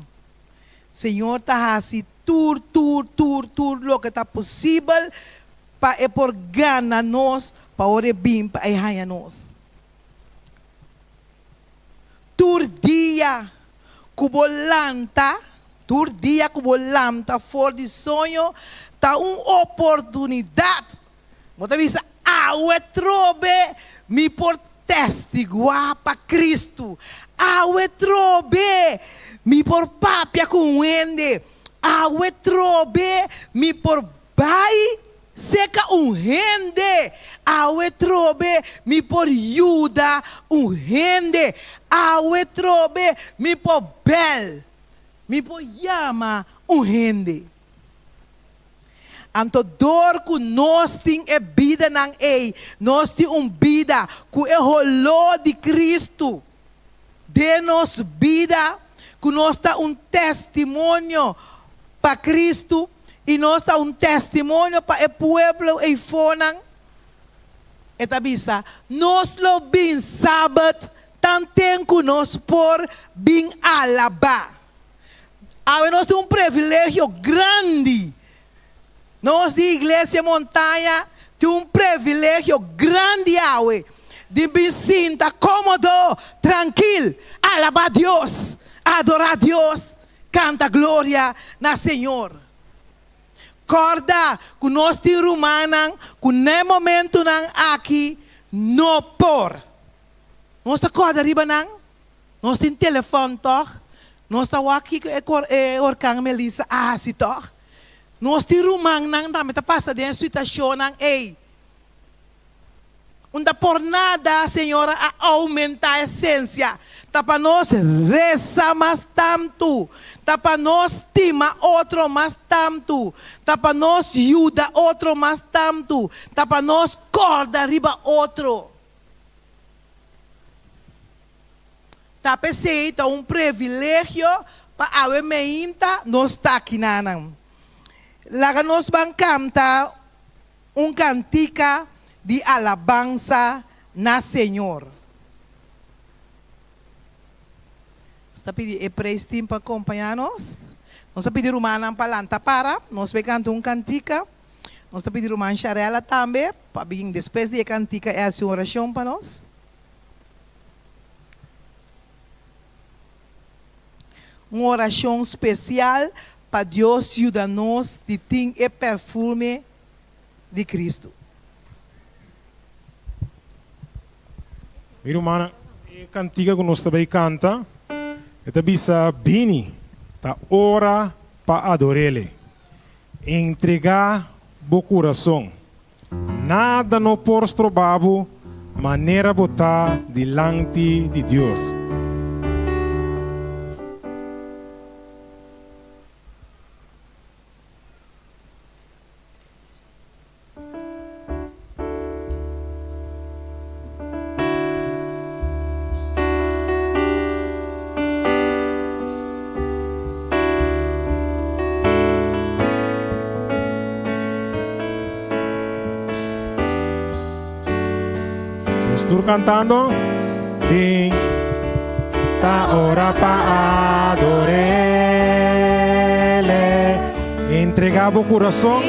Señor ta haci tur, tur, tur, tur loke ta posibel pa e por gana nos, pa ora e bin pa e haña nos. Tur dia ku bo lanta, tur dia ku bo lanta for di soño ta un oportunidat. Bo ta bisa, Awe trobe mi por testiguá pa Kristu. Awe trobe mi por papia ku un hende. Awe trobe mi por bai seka un hende. Awe trobe mi por yuda un hende. Awe trobe mi por bèl, mi por yama un hende. Anto dor ku nos tin e bidanan ei, nos tin un bida ku e holó di Kristu den nos bida, ku nos ta un testimonio pa Kristu i nos ta un testimonio pa e pueblo eifonan. E ta bisa, Nos lo bin Sabat tanten ku nos por bin alabá. Awe nos tin un previlegio grandi. Nos di Iglesia Montaña tin un previlegio grandi awe di bin sinta komodo, trankil, alabá Dios, adorá Dios, kanta gloria na Señor. Kòrda ku nos tin rumannan ku na e momentunan aki no por. Nos ta kòrda riba nan? Nos tin telefòn tòg? Nos ta wak kiko e e orkan Melissa a hasi tòg? Nos tin rumannan tambe ta pasa den e situashonnan ei. Unda por nada Señor a oumentá e sensia. Ta pa nos resa mas tantu. Ta pa nos stima otro mas tantu. Ta pa nos yuda otro mas tantu. Ta pa nos kòrda riba otro. Ta p'esei ta un previlegio pa awe meinta nos ta akinanan. Laga nos ban kanta un kantika di alabansa na Señor. Nos ta pidi e praise team pa kompañá nos. Nos ta pidi rumannan pa lanta para. Nos bai kanta un kantika. Nos ta pidi ruman Sharella tambe pa bin despues di e kantika e hasi un orashon pa nos. Un orashon spesial pa Dios yuda nos di tin e perfume di Kristu. Mi rumannan, e kantika ku nos ta bai kanta, e ta bisa, Bini, ta ora pa ador'Ele. Entregá bo kurason. Nada no por stroba bo manera bo ta dilanti di Dios. Nos tur kantando. Bin ta ora pa ador'Ele. Entregá bo kurason.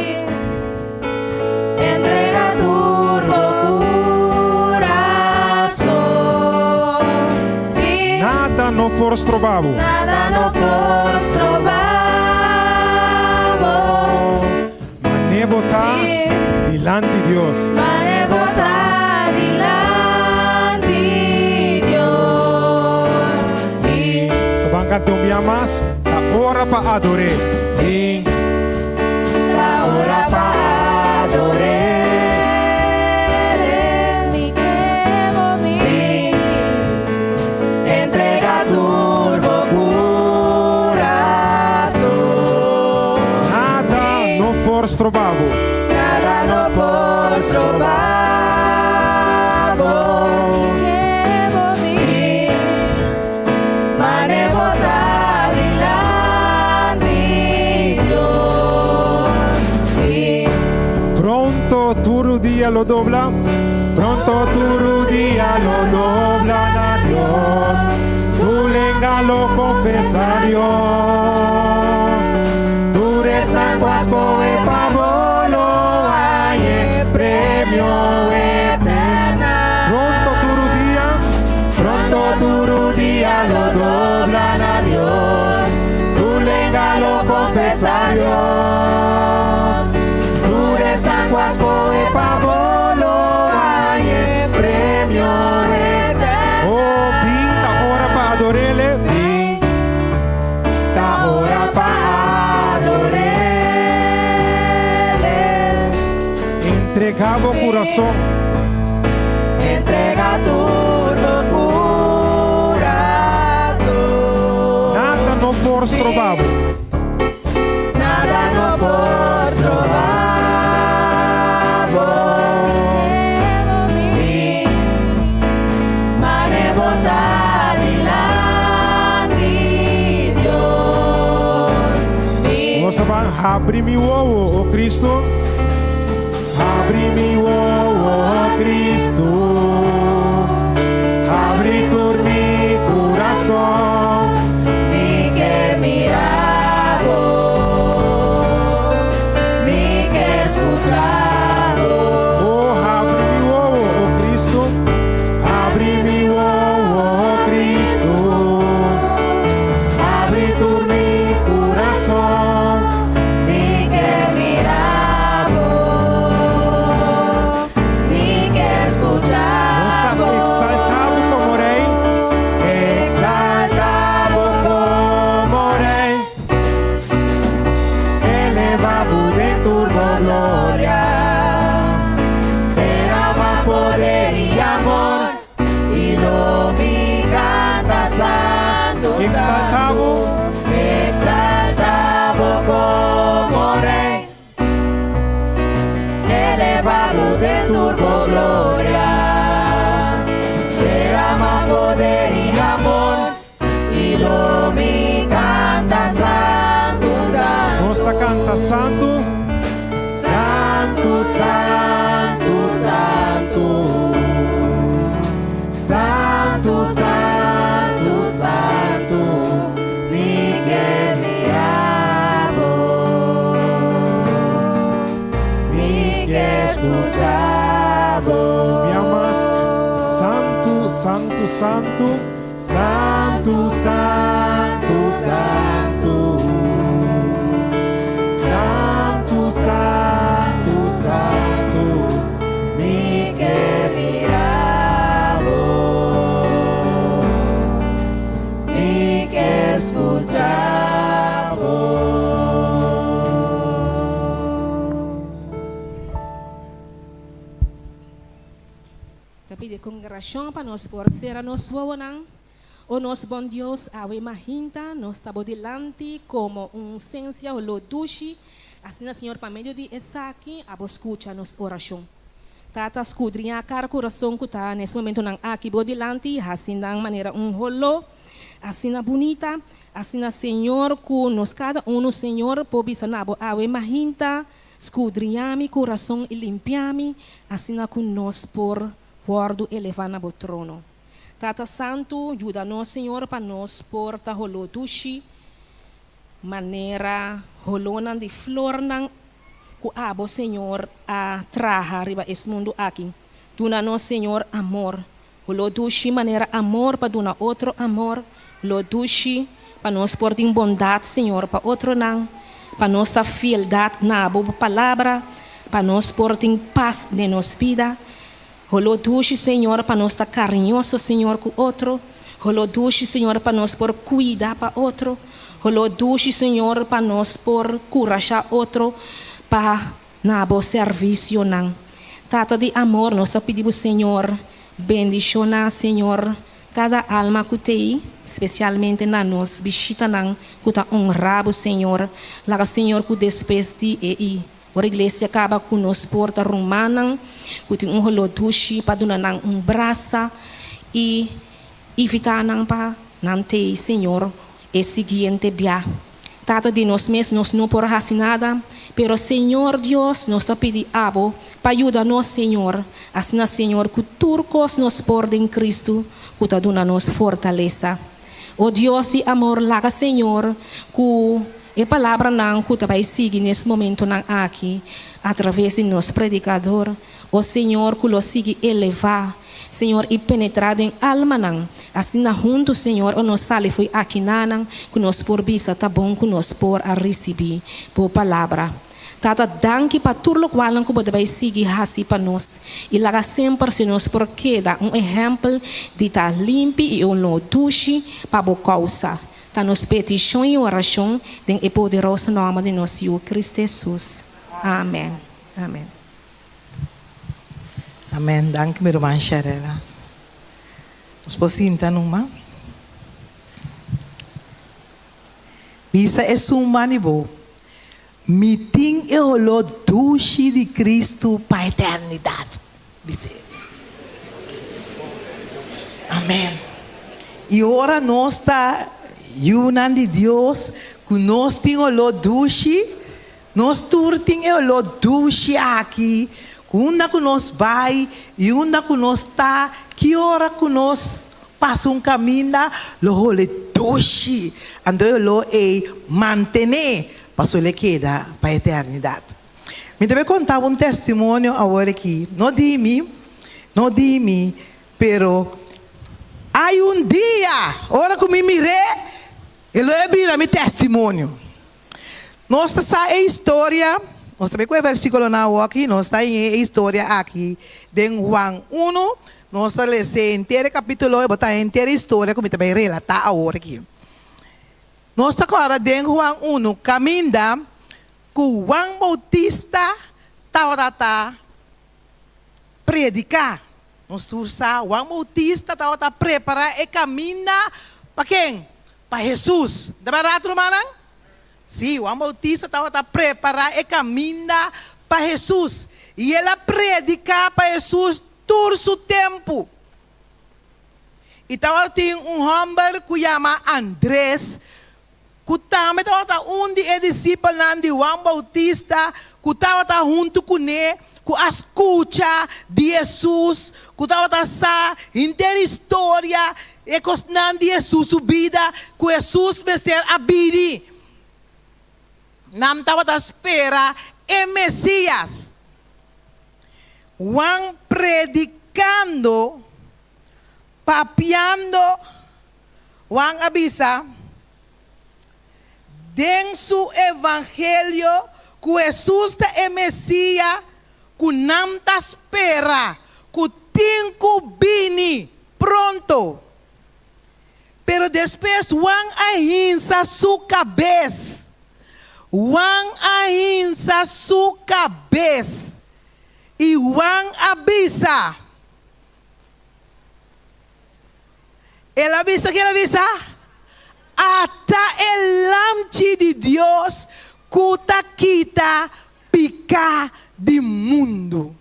Entregá tur bo kurason. Nada no por stroba bo. Nada no por stroba bo. Mane bo ta dilanti Dios. Mane bo ta dilanti Dios. Nos ta ban kanta un bia mas. Ta ora pa ador'é. Bin. Ta ora pa ador'é. Mi ke bo bin. Entregá tur bo kurason. Nada no por stroba bo. Nada no por stroba bo. Mi ke bo bin. Mane bo ta dilanti Dios. Pronto tur rudia lo dobla. Pronto tur rudia lo dobla na Dios. Tur lenga lo konfesá Dios. Tur esnan ku a skohe pa bo lo haña premio eterno. Pronto tur rudia, pronto tur rudia lo dobla na Dios. Tur lenga lo konfesá Dios. Tur esnan ku a skohe pa bo lo haña premio eterno. Oh, bin ta ora pa ador'Ele. Bin ta ora pa ador'Ele. Entregá bo kurason. Entregá tur bo kurason. Nada no por stroba bo. Nada no por stroba bo. Mane bo ta dilanti Dios. Nos ta ban habri mi wowo, o Kristu. Habri mi wowo, o Kristu. Habri tur mi kurason. Mi ke mira bo. Mi ke skucha bo. Oh, habri mi wowo, o Kristu. Habri mi wowo, o Kristu. Habri tur mi kurason. Mi ke mira bo. Mi ke skucha Nos ta bo. eksaltá bo komo Rei. Eksaltá bo komo Rei. Elevá bo den tur bo gloria. Derama poder i amor. I lo mi kanta santu, Eksaltá bo. Eksaltá bo komo Rei. Elevá bo den tur bo gloria. Derama poder i amor. I lo mi kanta santu, santu. Nos ta kanta santu. Santu, santu, santu. Santu, santu, santu. Mi ke mira bo. Mi ke skucha bo. Mi amas. Santu, santu, santu. Santu, santu, santu. Santu, santu, santu. Mi ke mira bo. Mi ke skucha bo. Ta pidi kongregashon pa nos por sera nos wowonan. O nos bon Dios, awe mainta, nos ta bo dilanti komo un sensia holó dushi. Asina, Señor, pa medio di esaki, abo skucha nos orashon. Tata, skudriñá kada kurason ku ta na e momentonan aki bo dilanti, asina manera un holó, asina bunita, asina, Señor, ku nos kada un, Señor, por bisa na bo awe mainta, skudriñá mi kurason i limpia mi, asina ku nos por Wòrdu elevá na bo trono. Tata Santu, yuda nos, Señor, pa nos por ta holó dushi manera holónan di flornan ku abo, Señor, a traha riba es mundu aki. Duna nos, Señor, amor. Holó dushi manera amor pa duna otro amor. Holó dushi pa nos por tin bondat, Señor, pa otronan, pa nos ta fieldat na bo palabra, pa nos por tin pas den nos bida. Holó dushi, Señor, pa nos ta kariñoso, Señor, ku otro. Holó dushi, Señor, pa nos por kuida pa otro. Holó dushi, Señor, pa nos por kurashá otro pa na bo servisionan. Tata di amor, nos ta pidi bo, Señor, bendishoná, Señor, kada alma ku t'ei, spesialmente na nos bishitanan ku ta honrá bo, Señor. Laga, Señor, ku despues di e i Ora iglesia kaba ku nos por ta rumannan ku tin un holó dushi pa duna nan un brasa i invitá nan pa nan tei Señor e siguiente bia. Tata di nos mes nos no por hasi nada, pero Señor Dios nos ta pidi abo pa yuda nos Señor, asina Señor ku tur kos nos por den Cristo ku ta duna nos fortalesa. O Dios di amor laga Señor ku E palabranan ku ta bai sigui nes momentonan aki atraves di nos predikador, o Señor, ku lo sigui elevá, Señor, i penetrá den almanan, asina huntu, Señor, o nos sali fo'i akinanan ku nos por bisa ta bon ku nos por a risibí Bo palabra. Tata, danki pa tur lokualnan ku Bo ta bai sigui hasi pa nos, i laga semper si nos por keda un ehèmpel di ta limpi i un lo dushi pa Bo kousa. Ta nos petishon i orashon den e poderoso nòmber di nos Yu Cristo Hesus. Amen. Amen. Amen danki mi ruman Sharela. Nos por sinta numa. Bisa esun man di bo, Mi tin e holó dushi di Cristo pa eternidat. Bis'é. Amèn. I ora nos ta yunan di Dios, ku nos tin oló dushi, nos tur tin e oló dushi aki, ku unda ku nos bai i unda ku nos ta, ki ora ku nos pasa un kaminda, lo hole dushi. Anto e oló ei mantené, pasobra el e keda pa eternidat. Mi ta bay conta bo un testimonio awor aki, no di mi, no di mi, pero hay un dia ora cu mi mir'é, e lo e bira mi testimonio. Nos ta sa e historia, nos ta bay cu e versiculonan awor aki, nos ta haña e historia aki den Juan uno, nos ta lesa henter e capitulo y bo ta haña henter e historia cu mi ta bay relata awor aki. Nos ta corda den Juan uno caminda ku Juan Boutista tabata ta prediká. Nos tur sa, Juan Boutista tabata prepará e kaminda pa ken? Pa Hesus. Ta bèrdat, rumannan? Sí, Juan Boutista tabata prepará e kaminda pa Hesus. I el a prediká pa Hesus tur su tempu. I tabatin un hòmber ku yama Andres ku tambe tabata un di e disipelnan di Juan Boutista ku tabata huntu kuné, ku a skucha di Hesus, ku tabata sa henter historia, e kosnan di Hesus su bida, ku Hesus mester a bini. Nan tabata spera e Mesias. Juan predikando, papiando. Juan a bisa den su Evangelio ku Hesus ta e Mesia ku nan ta spera ku tin ku bini pronto. Pero despues Juan a hinsa su kabes. Juan a hinsa su kabes i Juan a bisa. El a bisa, ken a bisa? Ata e Lamchi di Dios ku ta kita piká di mundu.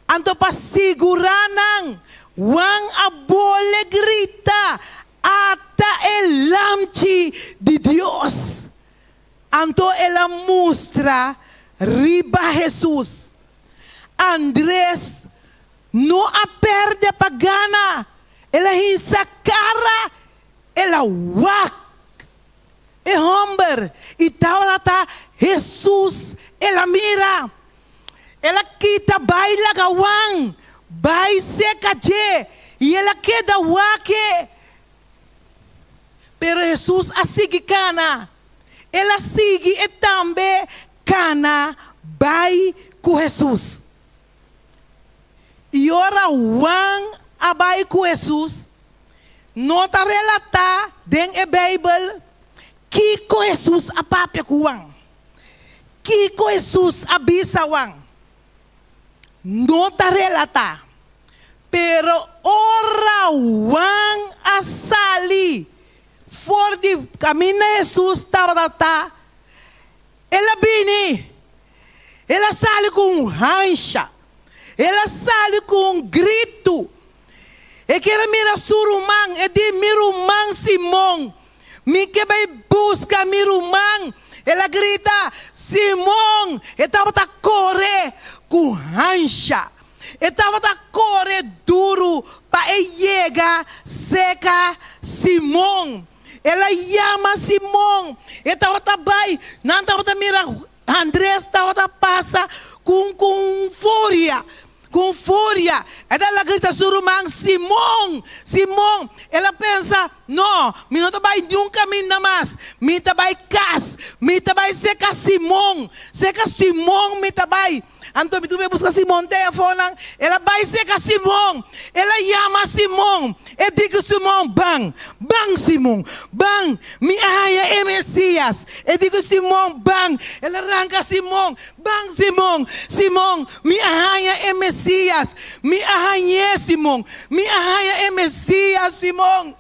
Anto pa sigurá nan, Juan a bole grita, Ata e Lamchi di Dios! Anto el a mustra riba Hesus. Andres. No a perde pa gana, el a hinsa kara, el a wak e homber i tabata ta Hesus el a mira. El a kita bai laga Juan bai seka dje i el a keda wak e. Pero Hesus a sigui kana. El a sigui e tambe kana bai ku Hesus. I ora Juan a bai ku Hesus, no ta relatá den e Beibel kiko Hesus a papia ku Juan. Kiko Hesus a bisa Juan? No ta relatá. Pero ora Juan a sali for di kaminda Hesus tabata ta, el a bini, el a sali ku un hansha, el a sali ku un gritu. E kier a mira su ruman, e di, Mi ruman Simon, mi ke bai buska mi ruman. El a grita, Simon! E tabata kore ku hansha. E tabata kore duru pa e yega seka Simon. El a yama Simon. E tabata bai. Nan tabata mira Andres tabata pasa ku ku un furia, ku un furia. El a grita su ruman, Simon, Simon! El a pensa, No, mi no ta bai niun kaminda mas. Mi ta bai kas. Mi ta bai seka Simon. Seka Simon mi ta bai. Anto mi tuve buska Simon te afonan. El a bai seka Simon. El a yama Simon. E di ku Simon, Ban, ban, Simon, ban, mi a haña e Mesias. E di ku Simon, Ban. El a ranka Simon, Ban, Simon, Simon, mi a haña e Mesias. Mi a hañ'é, Simon. Mi a haña e Mesias, Simon.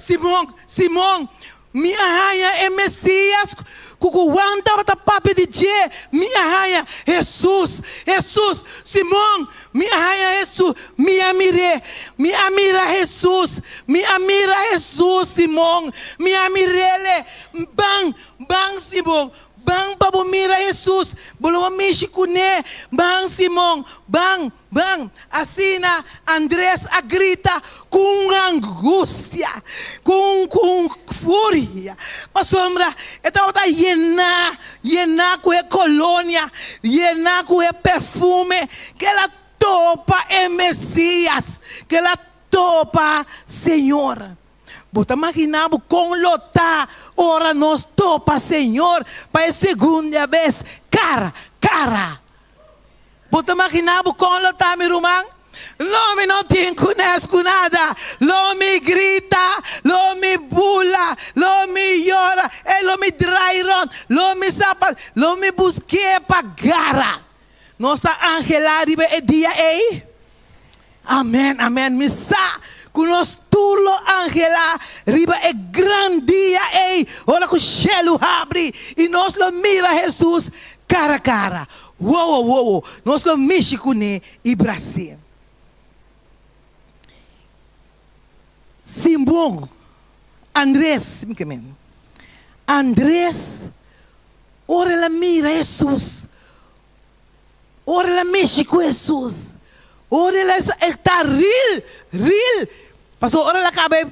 Simon, Simon, mi a haña e Mesías ku ku Juan tabata papia di dje, mi a haña Hesus, Hesus, Simon, mi a haña Hesus, mi a mir'é, mi a mira Hesus, mi a mira Hesus, Simon, mi a mir'El, ban, ban, Simon, ban pa bo mira Hesus, bo lo bo mishi kuné, ban, Simon, ban. Ban! Asina Andres a grita ku un angustia, ku un ku un furia, pasobra e tabata yená, yená ku e kolonia, yená ku e perfume ku el a topa e Mesias, ku el a topa Señor. Bo ta maginá bo kon lo ta ora nos topa Señor pa e segunda bes kara kara? Bo ta maginá bo kon lo ta, mi ruman? Lo mi no tin ku nes ku nada. Lo mi grita, lo mi bula, lo mi yora, e lo mi drai rònt, lo mi sapa, lo mi busk'é pa gara. Nos ta anhelá riba e dia ei? Amèn, amèn. Mi sa ku nos tur lo anhelá riba e gran dia ei ora ku shelu habri i nos lo mira Hesus kara kara, wowo wowo. Nos lo mishi kuné i bras'é. Simon, Andres, mi ke men, Andres, ora el a mira Hesus, Ora el a mishi ku Hesus, ora el a e ta ril, ril. Pasobra ora el a kaba e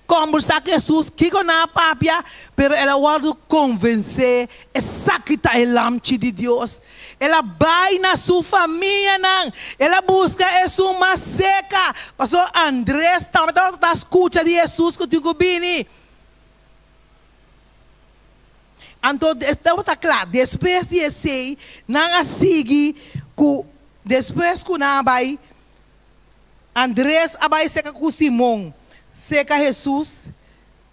kombersá ku Hesus, kiko nan a papia? Pero el a wòrdu konvensé, esaki ta e Lamchi di Dios. El a bai na su famianan, el a buska esun mas seka, pasobra Andres tambe tabata ta skucha di Hesus ku tin ku bini. Anto tabata kla, despues di esei nan a sigui ku despues ku nan a bai, Andres a bai seka ku Simon, seka Hesus.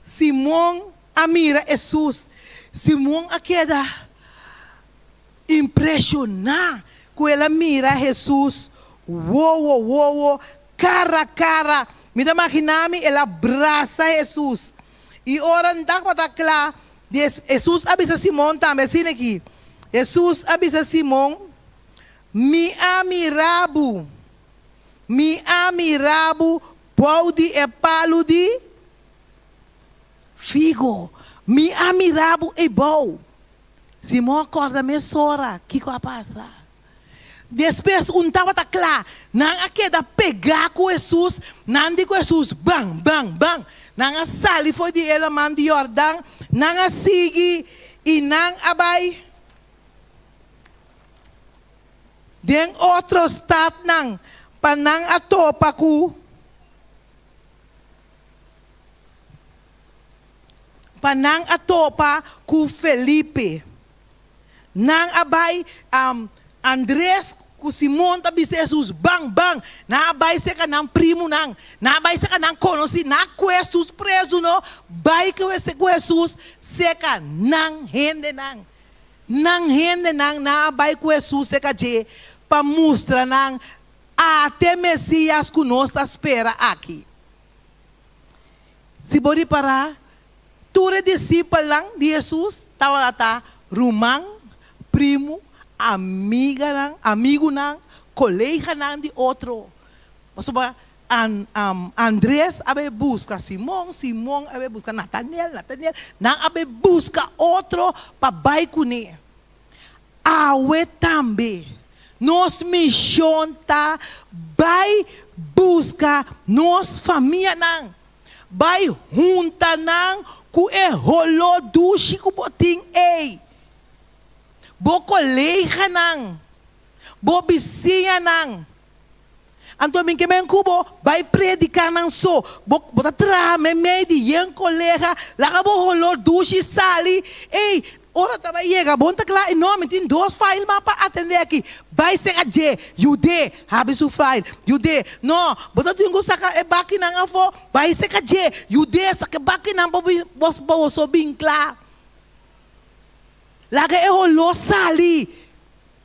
Simon a mira Hesus. Simon a keda impreshoná ku el a mira Hesus wowo wowo, kara kara. Mi ta maginá mi el a brasa Hesus. I ora nan tabata kla, Hesus a bisa Simon tambe asina aki, Hesus a bisa Simon, Mi a mira bo, mi a mira bo bou di e palu di figo, mi a mira bo ei bou. Simon a kòrda mesora kiko a pasa. Despues un tabata kla. Nan a keda pegá ku Hesus. Nan di ku Hesus, Ban, ban, ban! Nan a sali for di e laman di Yordan, nan a sigui i nan a bai den otro statnan pa nan a topa ku pa nan a topa ku Felipe. Nan a bai, Andres ku Simon ta bisa Hesus, Ban, ban! Nan a bai serka nan primunan, nan a bai serka nan konosí, nan a ku Hesus prezu no, bai ku Hesus serka nan hendenan. Nan hendenan, nan a bai ku Hesus serka dje pa mustra nan, Ate Mesias ku nos ta spera aki. Si bo ripará, tur e disipelnan di Hesus tabata ta ruman, primu, amiganan, amigunan, koleganan di otro. Pasobra Andres a bai buska Simon, Simon a bai buska Nataniel, Nataniel, nan a bai buska otro pa bai kuné. Awe tambe, nos mishon ta bai buska nos famianan, bai hunta nan ku e holó dushi ku bo tin ei, bo koleganan, bo bisiñanan. Anto mi ke men ku bo bai prediká nan so. Bo bo ta traha meimei di yen kolega, laga bo holor dushi sali. Ey, ora ta bai yega bon ta kla, no, mi tin dos file mas pa atendé aki. Bai sega dje, yud'é habri su file, yud'é. No, bo ta tin ku saka e bakinan afó, bai sega dje, yud'é saka e bakinan pa bo pa boso bin kla. Laga e holor sali.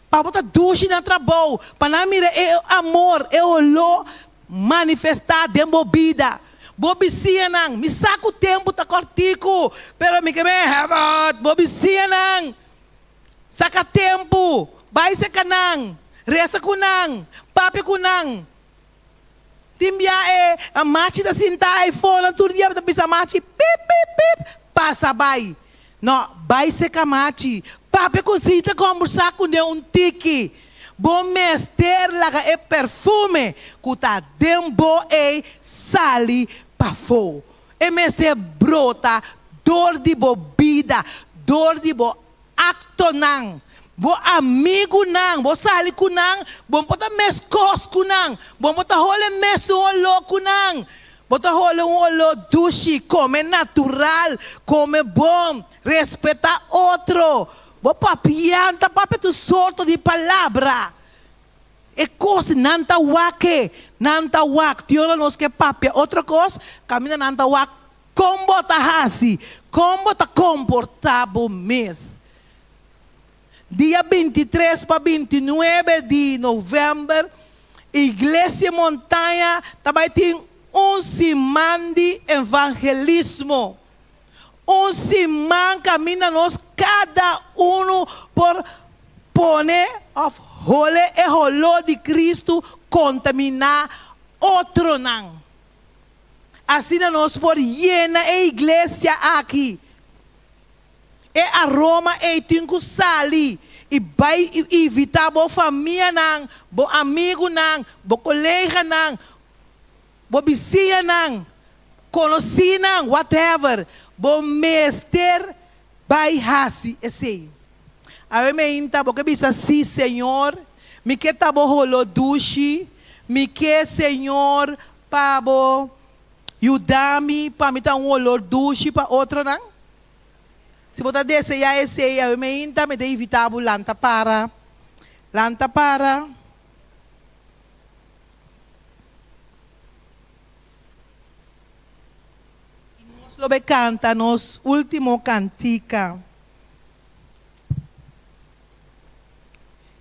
Pa bo ta dushi na trabou, pa nan mira e amor, e oló manifestá den bo bida. Bo bisiñanan, mi sa ku tempu ta kòrtiku, pero mi ke men hèbòt, bo bisiñanan, saka tempu, bai serka nan, resa ku nan, papia ku nan. Tin bia e machi ta sinta ei fonan tur dia ta bisa machi pip pip pip pasa bai. No, bai seka machi. Papia ku si ta kombersá kuné un tiki. Bo mester laga e perfume ku ta den bo ei sali pafó. E mester brota dor di bo bida, dor di bo Aktonan. Bo amigunan, bo sali ku nan, bo por ta meskos ku nan, bo por ta hole mesun oló ku nan. Bo ta hole un oló dushi, kome natural, kome bon, respetá otro. Bo papian ta papia tur sorto di palabra. E kos nan ta wak e, nan ta wak. Tin ora nos ke papia otro kos, kaminda nan ta wak Kon bo ta hasi? Kon bo ta komportá bo mes? Dia 23 pa 29 di novèmber, Iglesia Montaña ta bai tin un siman di evangelismo. Un siman kaminda nos kada unu por pone òf hole e holó di Kristu kontaminá otronan. Asina nos por yena e iglesia aki. E aroma ei tin ku sali i bai invitá bo famianan, bo amigunan, bo koleganan, bo bisiñanan, konosínan, whatever. Bo mester bai hasi esei. Awe meinta bo ke bisa, Sí, Señor, mi ke ta bo holó dushi, mi ke, Señor, Pa bo yuda mi pa mi ta un olor dushi pa otronan? Si bo ta deseá esei, awe meinta mi ta invitá bo lanta para. Lanta para. I nos lo bai kanta nos último kantika.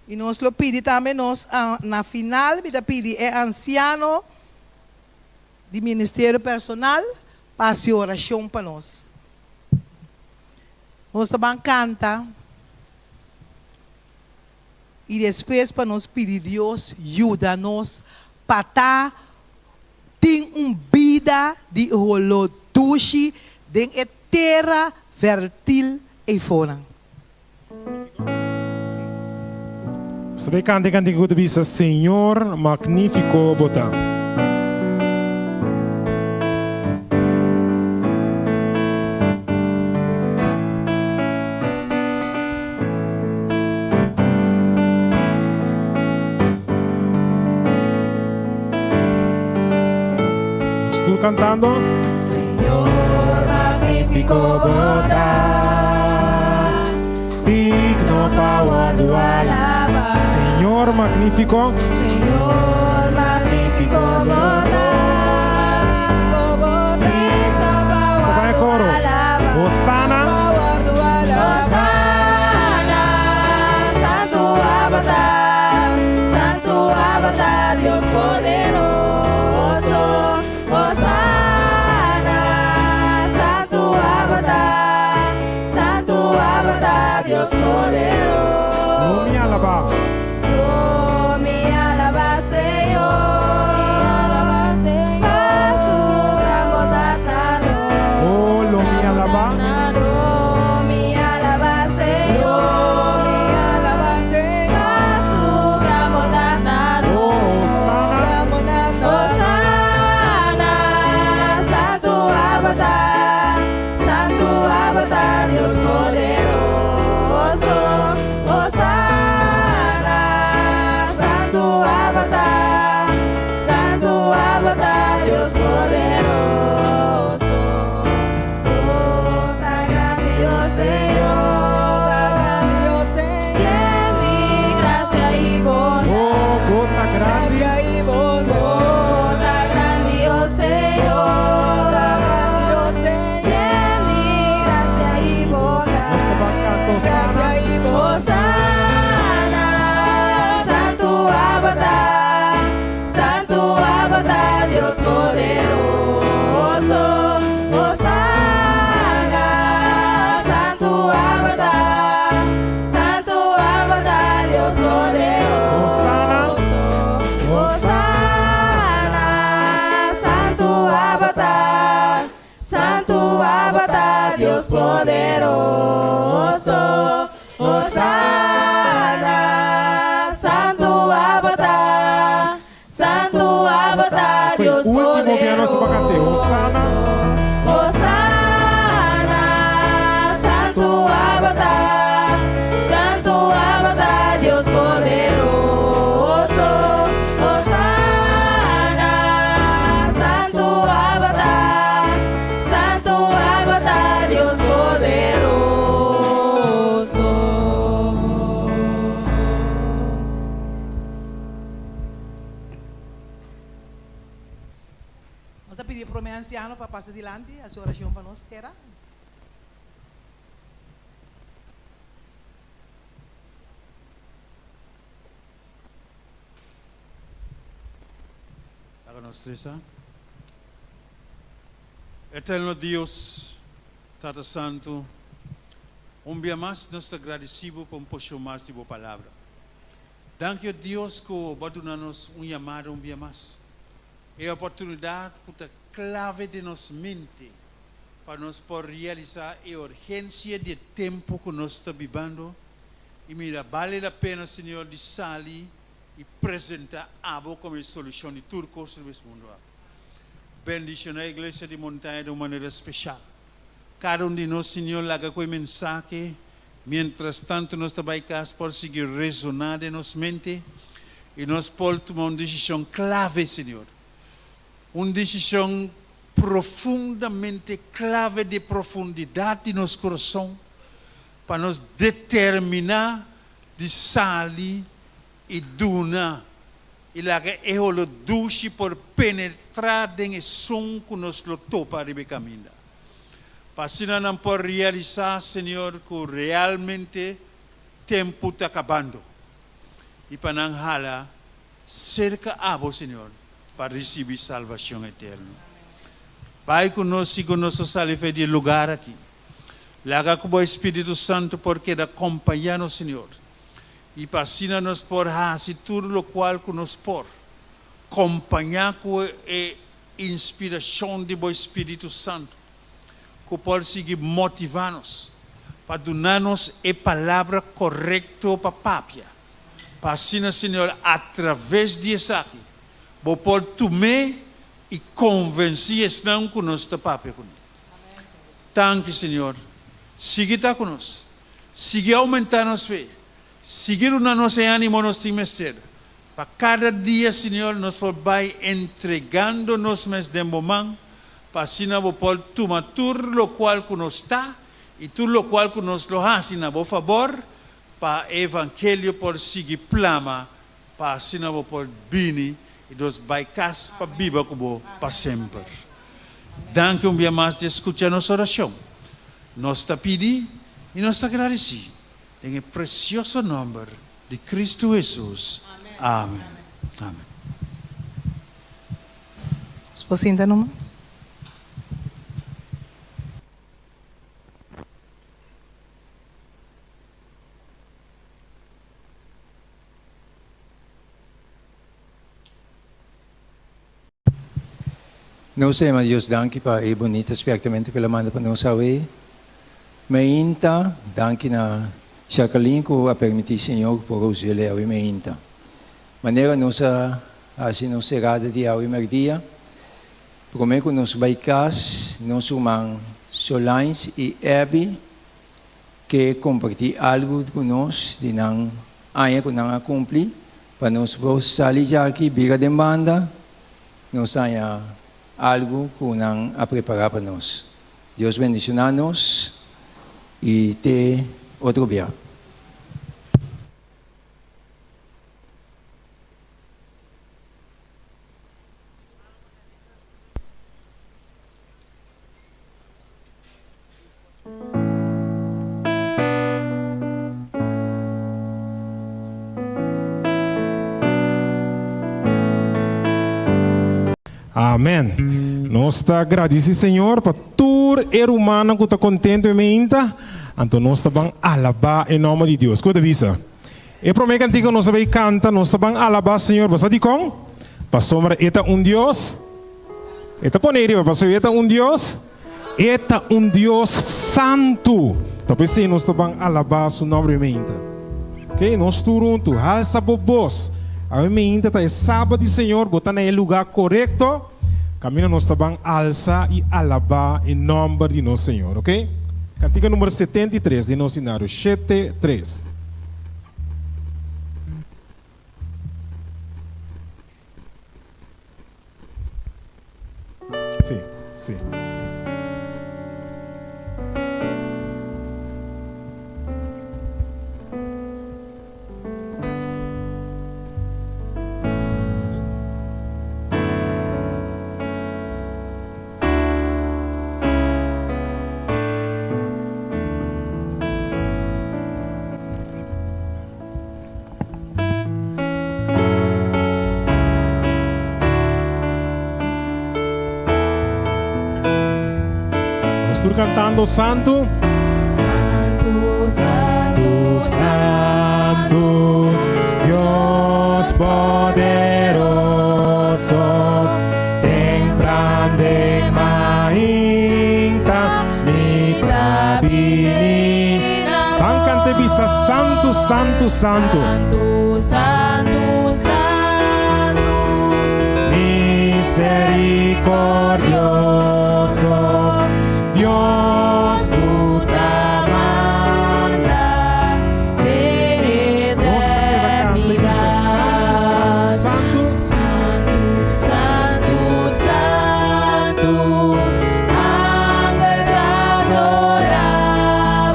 I nos lo pidi tambe nos na final mi ta pidi e ansiano di ministerio personal pa hasi orashon pa nos. Nos ta ban kanta i despues pa nos pidi Dios yuda nos pa ta tin un bida di holó dushi den e tera fèrtil eifonan. Nos ta bay canta e cantica cu ta bisa, Señor, magnifico bo ta. Nos tur cantando. Señor, magnifico bo ta. Digno pa wordu alaba. Señor magnifico. Señor magnifico bo ta. Digno pa wordu alaba. Hosana. Hosana, Santu abo ta, Santu abo ta, Dios poderoso. Hosana, Santu abo ta, Santu abo ta, Dios poderoso. Lo mi alabá. Lo mi alabá Señor, pa su gran bondat na nos. Oh, lo mi alabá. Lo mi alabá Señor, pa su gran bondat na nos. Oh, Hosana. Hosana, Santu abo ta, Santu abo ta, Dios poderoso. Hosana, Santu abo ta, Santu abo ta, Dios poderoso. Bo ta grandi, oh Señor, yen di gracia y bondad. Oh, bo ta grandi. Bo ta grandi, oh Señor, yen di gracia y bondad. Nos ta ban canta Hosana. Hosana, Santu abo ta, Santu abo ta, Dios poderoso. Hosana, Santu abo ta, Santu abo ta, Dios poderoso. Hosana. Hosana, Santu abo ta, Santu abo ta, Dios poderoso. Hosana, Santu abo ta, Santu abo ta, Dios Ultimo biaha nos ta canta. Hosana. Hosana, Santu abo ta, Santu abo ta, Dios poderoso. Hosana, Santu abo ta, Santu abo ta, Dios poderoso. Nos ta pidi prome anciano pa pasa dilanti, haci oracion pa nos cera. Laga nos resa. Eterno Dios, Tata Santu, un bia mas nos ta gradeci Bo pa un porcion mas di Bo Palabra. Danki, o Dios, cu Bo a duna nos un yamada un bia mas. E oportunidad cu ta clave den nos mente pa nos por realisa e urgencia di e tempo cu nos ta bibando y mira bale la pena, Señor, di sali y presenta Abo como e solucion di tur cos riba es mundo aki. Bendiciona e Iglesia di Montaña den un manera special. Cada un di nos, Señor, laga cu e mensahe mientras tanto nos ta bay cas por sigui resona den nos mente y nos por tuma un decision clave, Señor. Un decision profundamente clave di profundidad di nos corazon pa nos determina di sali y duna y laga e holo dushi por penetra den esun cu nos lo topa riba e caminda. Pa asina nan por realisa, Señor, cu realmente tempo ta cabando y pa nan hala cerca Abo, Señor, pa ricibi salvacion eterno. Bay cu nos y cu nos a sali fe di e lugar aki. Laga cu Bo Espiritu Santo por keda compaña nos, Señor, y pa asina nos por haci tur locual cu nos por, compaña cu e inspiracion di Bo Espiritu Santo, cu por sigui motiva nos pa duna nos e palabra corecto pa papia. Pa asina, Señor, atraves di esaki, Bo por tum'é i konvensí esnan ku nos ta papia kuné. Danki, Señor. Sigui ta ku nos. Sigui oumentá nos fe. Sigui duna nos e ánimo nos tin mester. Pa kada dia, Señor, nos por bai entregando nos mes den Bo man, pa asina Bo por tuma tur lokual ku nos ta i tur lokual ku nos lo hasi na Bo fabor, pa e evangelio por sigui plama, pa asina Bo por bini i nos bai kas pa biba ku Bo pa semper. Danki un bia mas di skucha nos orashon. Nos ta pidi i nos ta gradisí den e presioso nòmber di Kristu Hesus. Amen. Amen. Nos por sinta numa. Nos ta yama Dios danki pa e bunita spièrtamentu ku el a manda pa nos awe. Meinta, danki na Jacqueline ku a permití Señor por us'el awe meinta. Manera nos a hasi nos serada di awe mèrdia, promé ku nos bai kas, nos ruman Solange i Abby ke kompartí algu ku nos di nan aña ku nan a kumpli pa nos por sali djaki bira den banda nos haña algu ku nan a prepará pa nos. Dios bendishoná nos i te otro bia. Amen. Nos ta gradisi Señor pa tur e rumannan ku ta kontentu e meinta. Anto nos ta ban alabá e nòmber di Dios. Ku ta bisa? E promé kantika nos ta bai kanta, nos ta ban alabá Señor. Bo sa dikon? Pasobra e ta un Dios. E ta pone riba, pasobra e ta un Dios. E ta un Dios santu. Ta p'esei nos ta ban alabá su nòmber meinta. Oke, nos tur huntu, halsa bo bos. Awe meinta ta e Sabat di Señor, bo ta na e lugá korekto. Kaminda nos ta ban alsa i alabá e nòmber di nos Señor. Oke? Kantika number 73 den nos sinario, shete, tres. Sí, sí. Nos tur cantando Santu. Santu, Santu, Santu, Dios poderoso, tempran den mainta mi ta bini. Ban canta e bisa Santu, Santu, Santu. Santu, Santu, Santu. Misericordioso, Dios cu ta manda den Nos ta keda canta e bisa Santu, Santu, Santu. Santu, Santu, Santu. Angel ta adora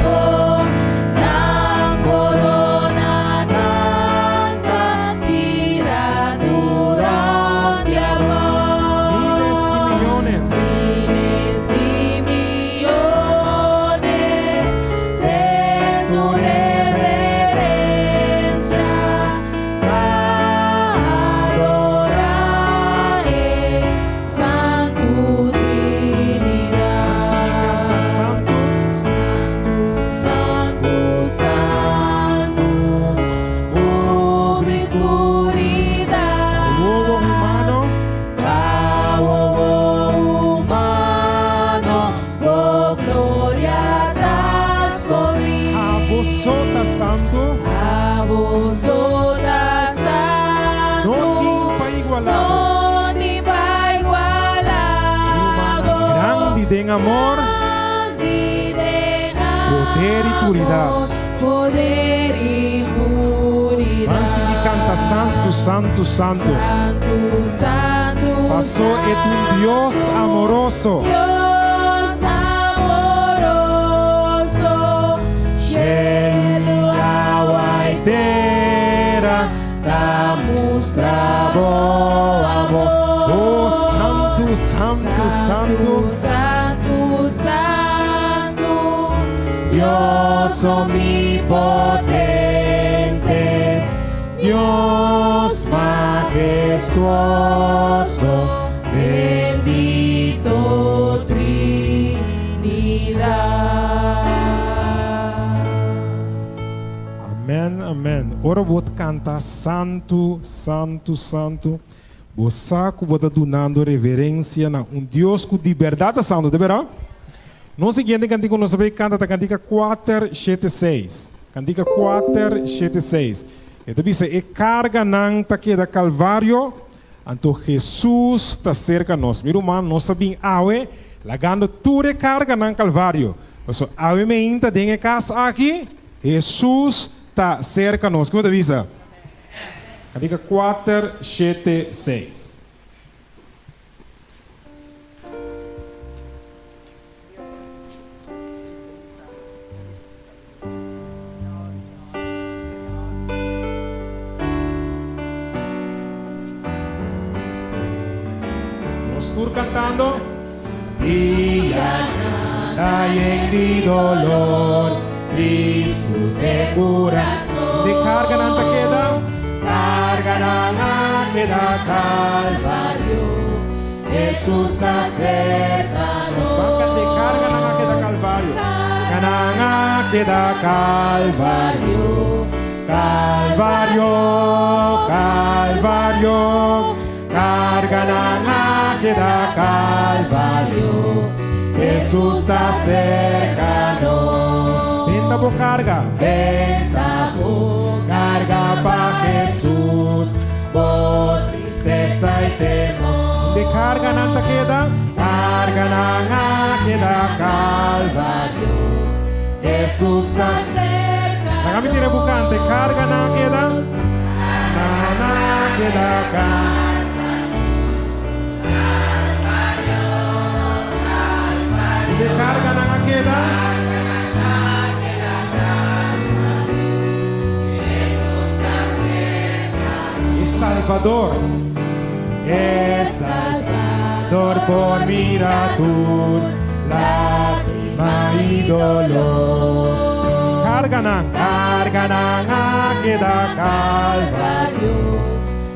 bo, nan corona nan ta tira duro di abou. Miles y miyones. Miles y miyones den tu reverencia ta adora e Santu Trinidat. Santu, Santu, Santu, kubri skuridat. Wowo humano. Pa wowo humano, bo gloria ta skondí. Abo so ta santu. Abo so ta. amor. Poder i puridat. Poder i puridat. Ban sigui kanta Santu, Santu, Santu. Santu, Santu, Pasó e ta un Dios amoroso. Dios amoroso. Shelu, awa i tera ta mustra bo amor. Oh, Santu, Santu, Santu. Santu, Santu. Dios omnipotente, Dios majestuoso, bendito Trinidad. Amen, amen. Ora bo kanta Santu, Santu, Santu. Bo sa ku bo ta dunando reverensia na un Dios ku di berdat ta santu, di berdat? Nos siguiente kantika nos ta bai kanta ta kantika 4, 7, 6. Kantika 4, 7, 6. E ta bisa e karganan ta keda Kalvario, anto Jesus ta serka nos. Mi ruman, nos a bin awe lagando tur e karganan Kalvario. Pasobra awe meinta den e kas aki, Jesus ta serka nos. Kiko ta bisa? Kantika 4, 7, 6. Nos tur kantando. Dianan ta yen di dolor, tristu te kurason. De karganan ta keda. Karganan a keda Kalvario, Hesus ta serka Nos ban kant'é, karganan a keda Kalvario. Karganan a keda Kalvario, Kalvario, Kalvario. Karganan a keda Kalvario, Hesus ta serka nos. Benta bo karga. Benta bo karga pa Hesus, bo tristesa i temor. De karganan ta keda. Karganan a keda Kalvario, Hesus ta serka Laga mi tira bo kante, karganan a keda. Nan a keda De karganan a keda. E Salbador. E Salbador por mira tur lágrima i doló. Karganan. Karganan a keda Kalvario,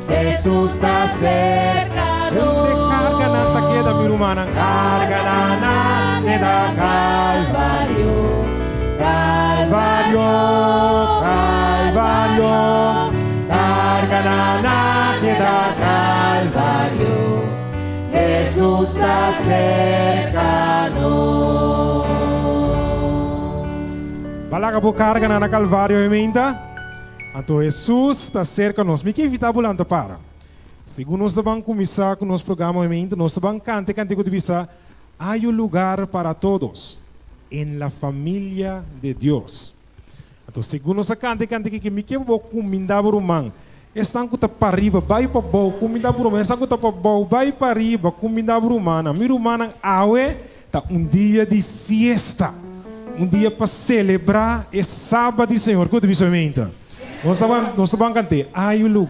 Hesus ta serka De karganan ta keda, mi rumannan. Karganan a keda Kalvario, Kalvario, Kalvario. Karganan a keda Kalvario, Hesus ta serka nos. B'a laga bo karganan na Kalvario e meinta. Anto Hesus ta serka nos. Mi ke invitá bo lanta para. Segun nos ta ban kuminsá ku nos programa e meinta, nos ta ban kanta e kantika ku ta bisa, Hay un lugar para todos en la familia de Dios. Anto segun nos a kanta e kantika aki, mi ke bo kumindá bo ruman. Esnan ku ta pariba, bai pabou, kumindá bo ruman. Esnan ku ta pabou, bai pariba, kumindá bo rumannan. Mi rumannan, awe ta un dia di fiesta, un dia pa selebrá e Sabat di Señor. Kiko ta bisa mi meinta? Nos ta ban, nos ta ban kant'é, Hay un lugar.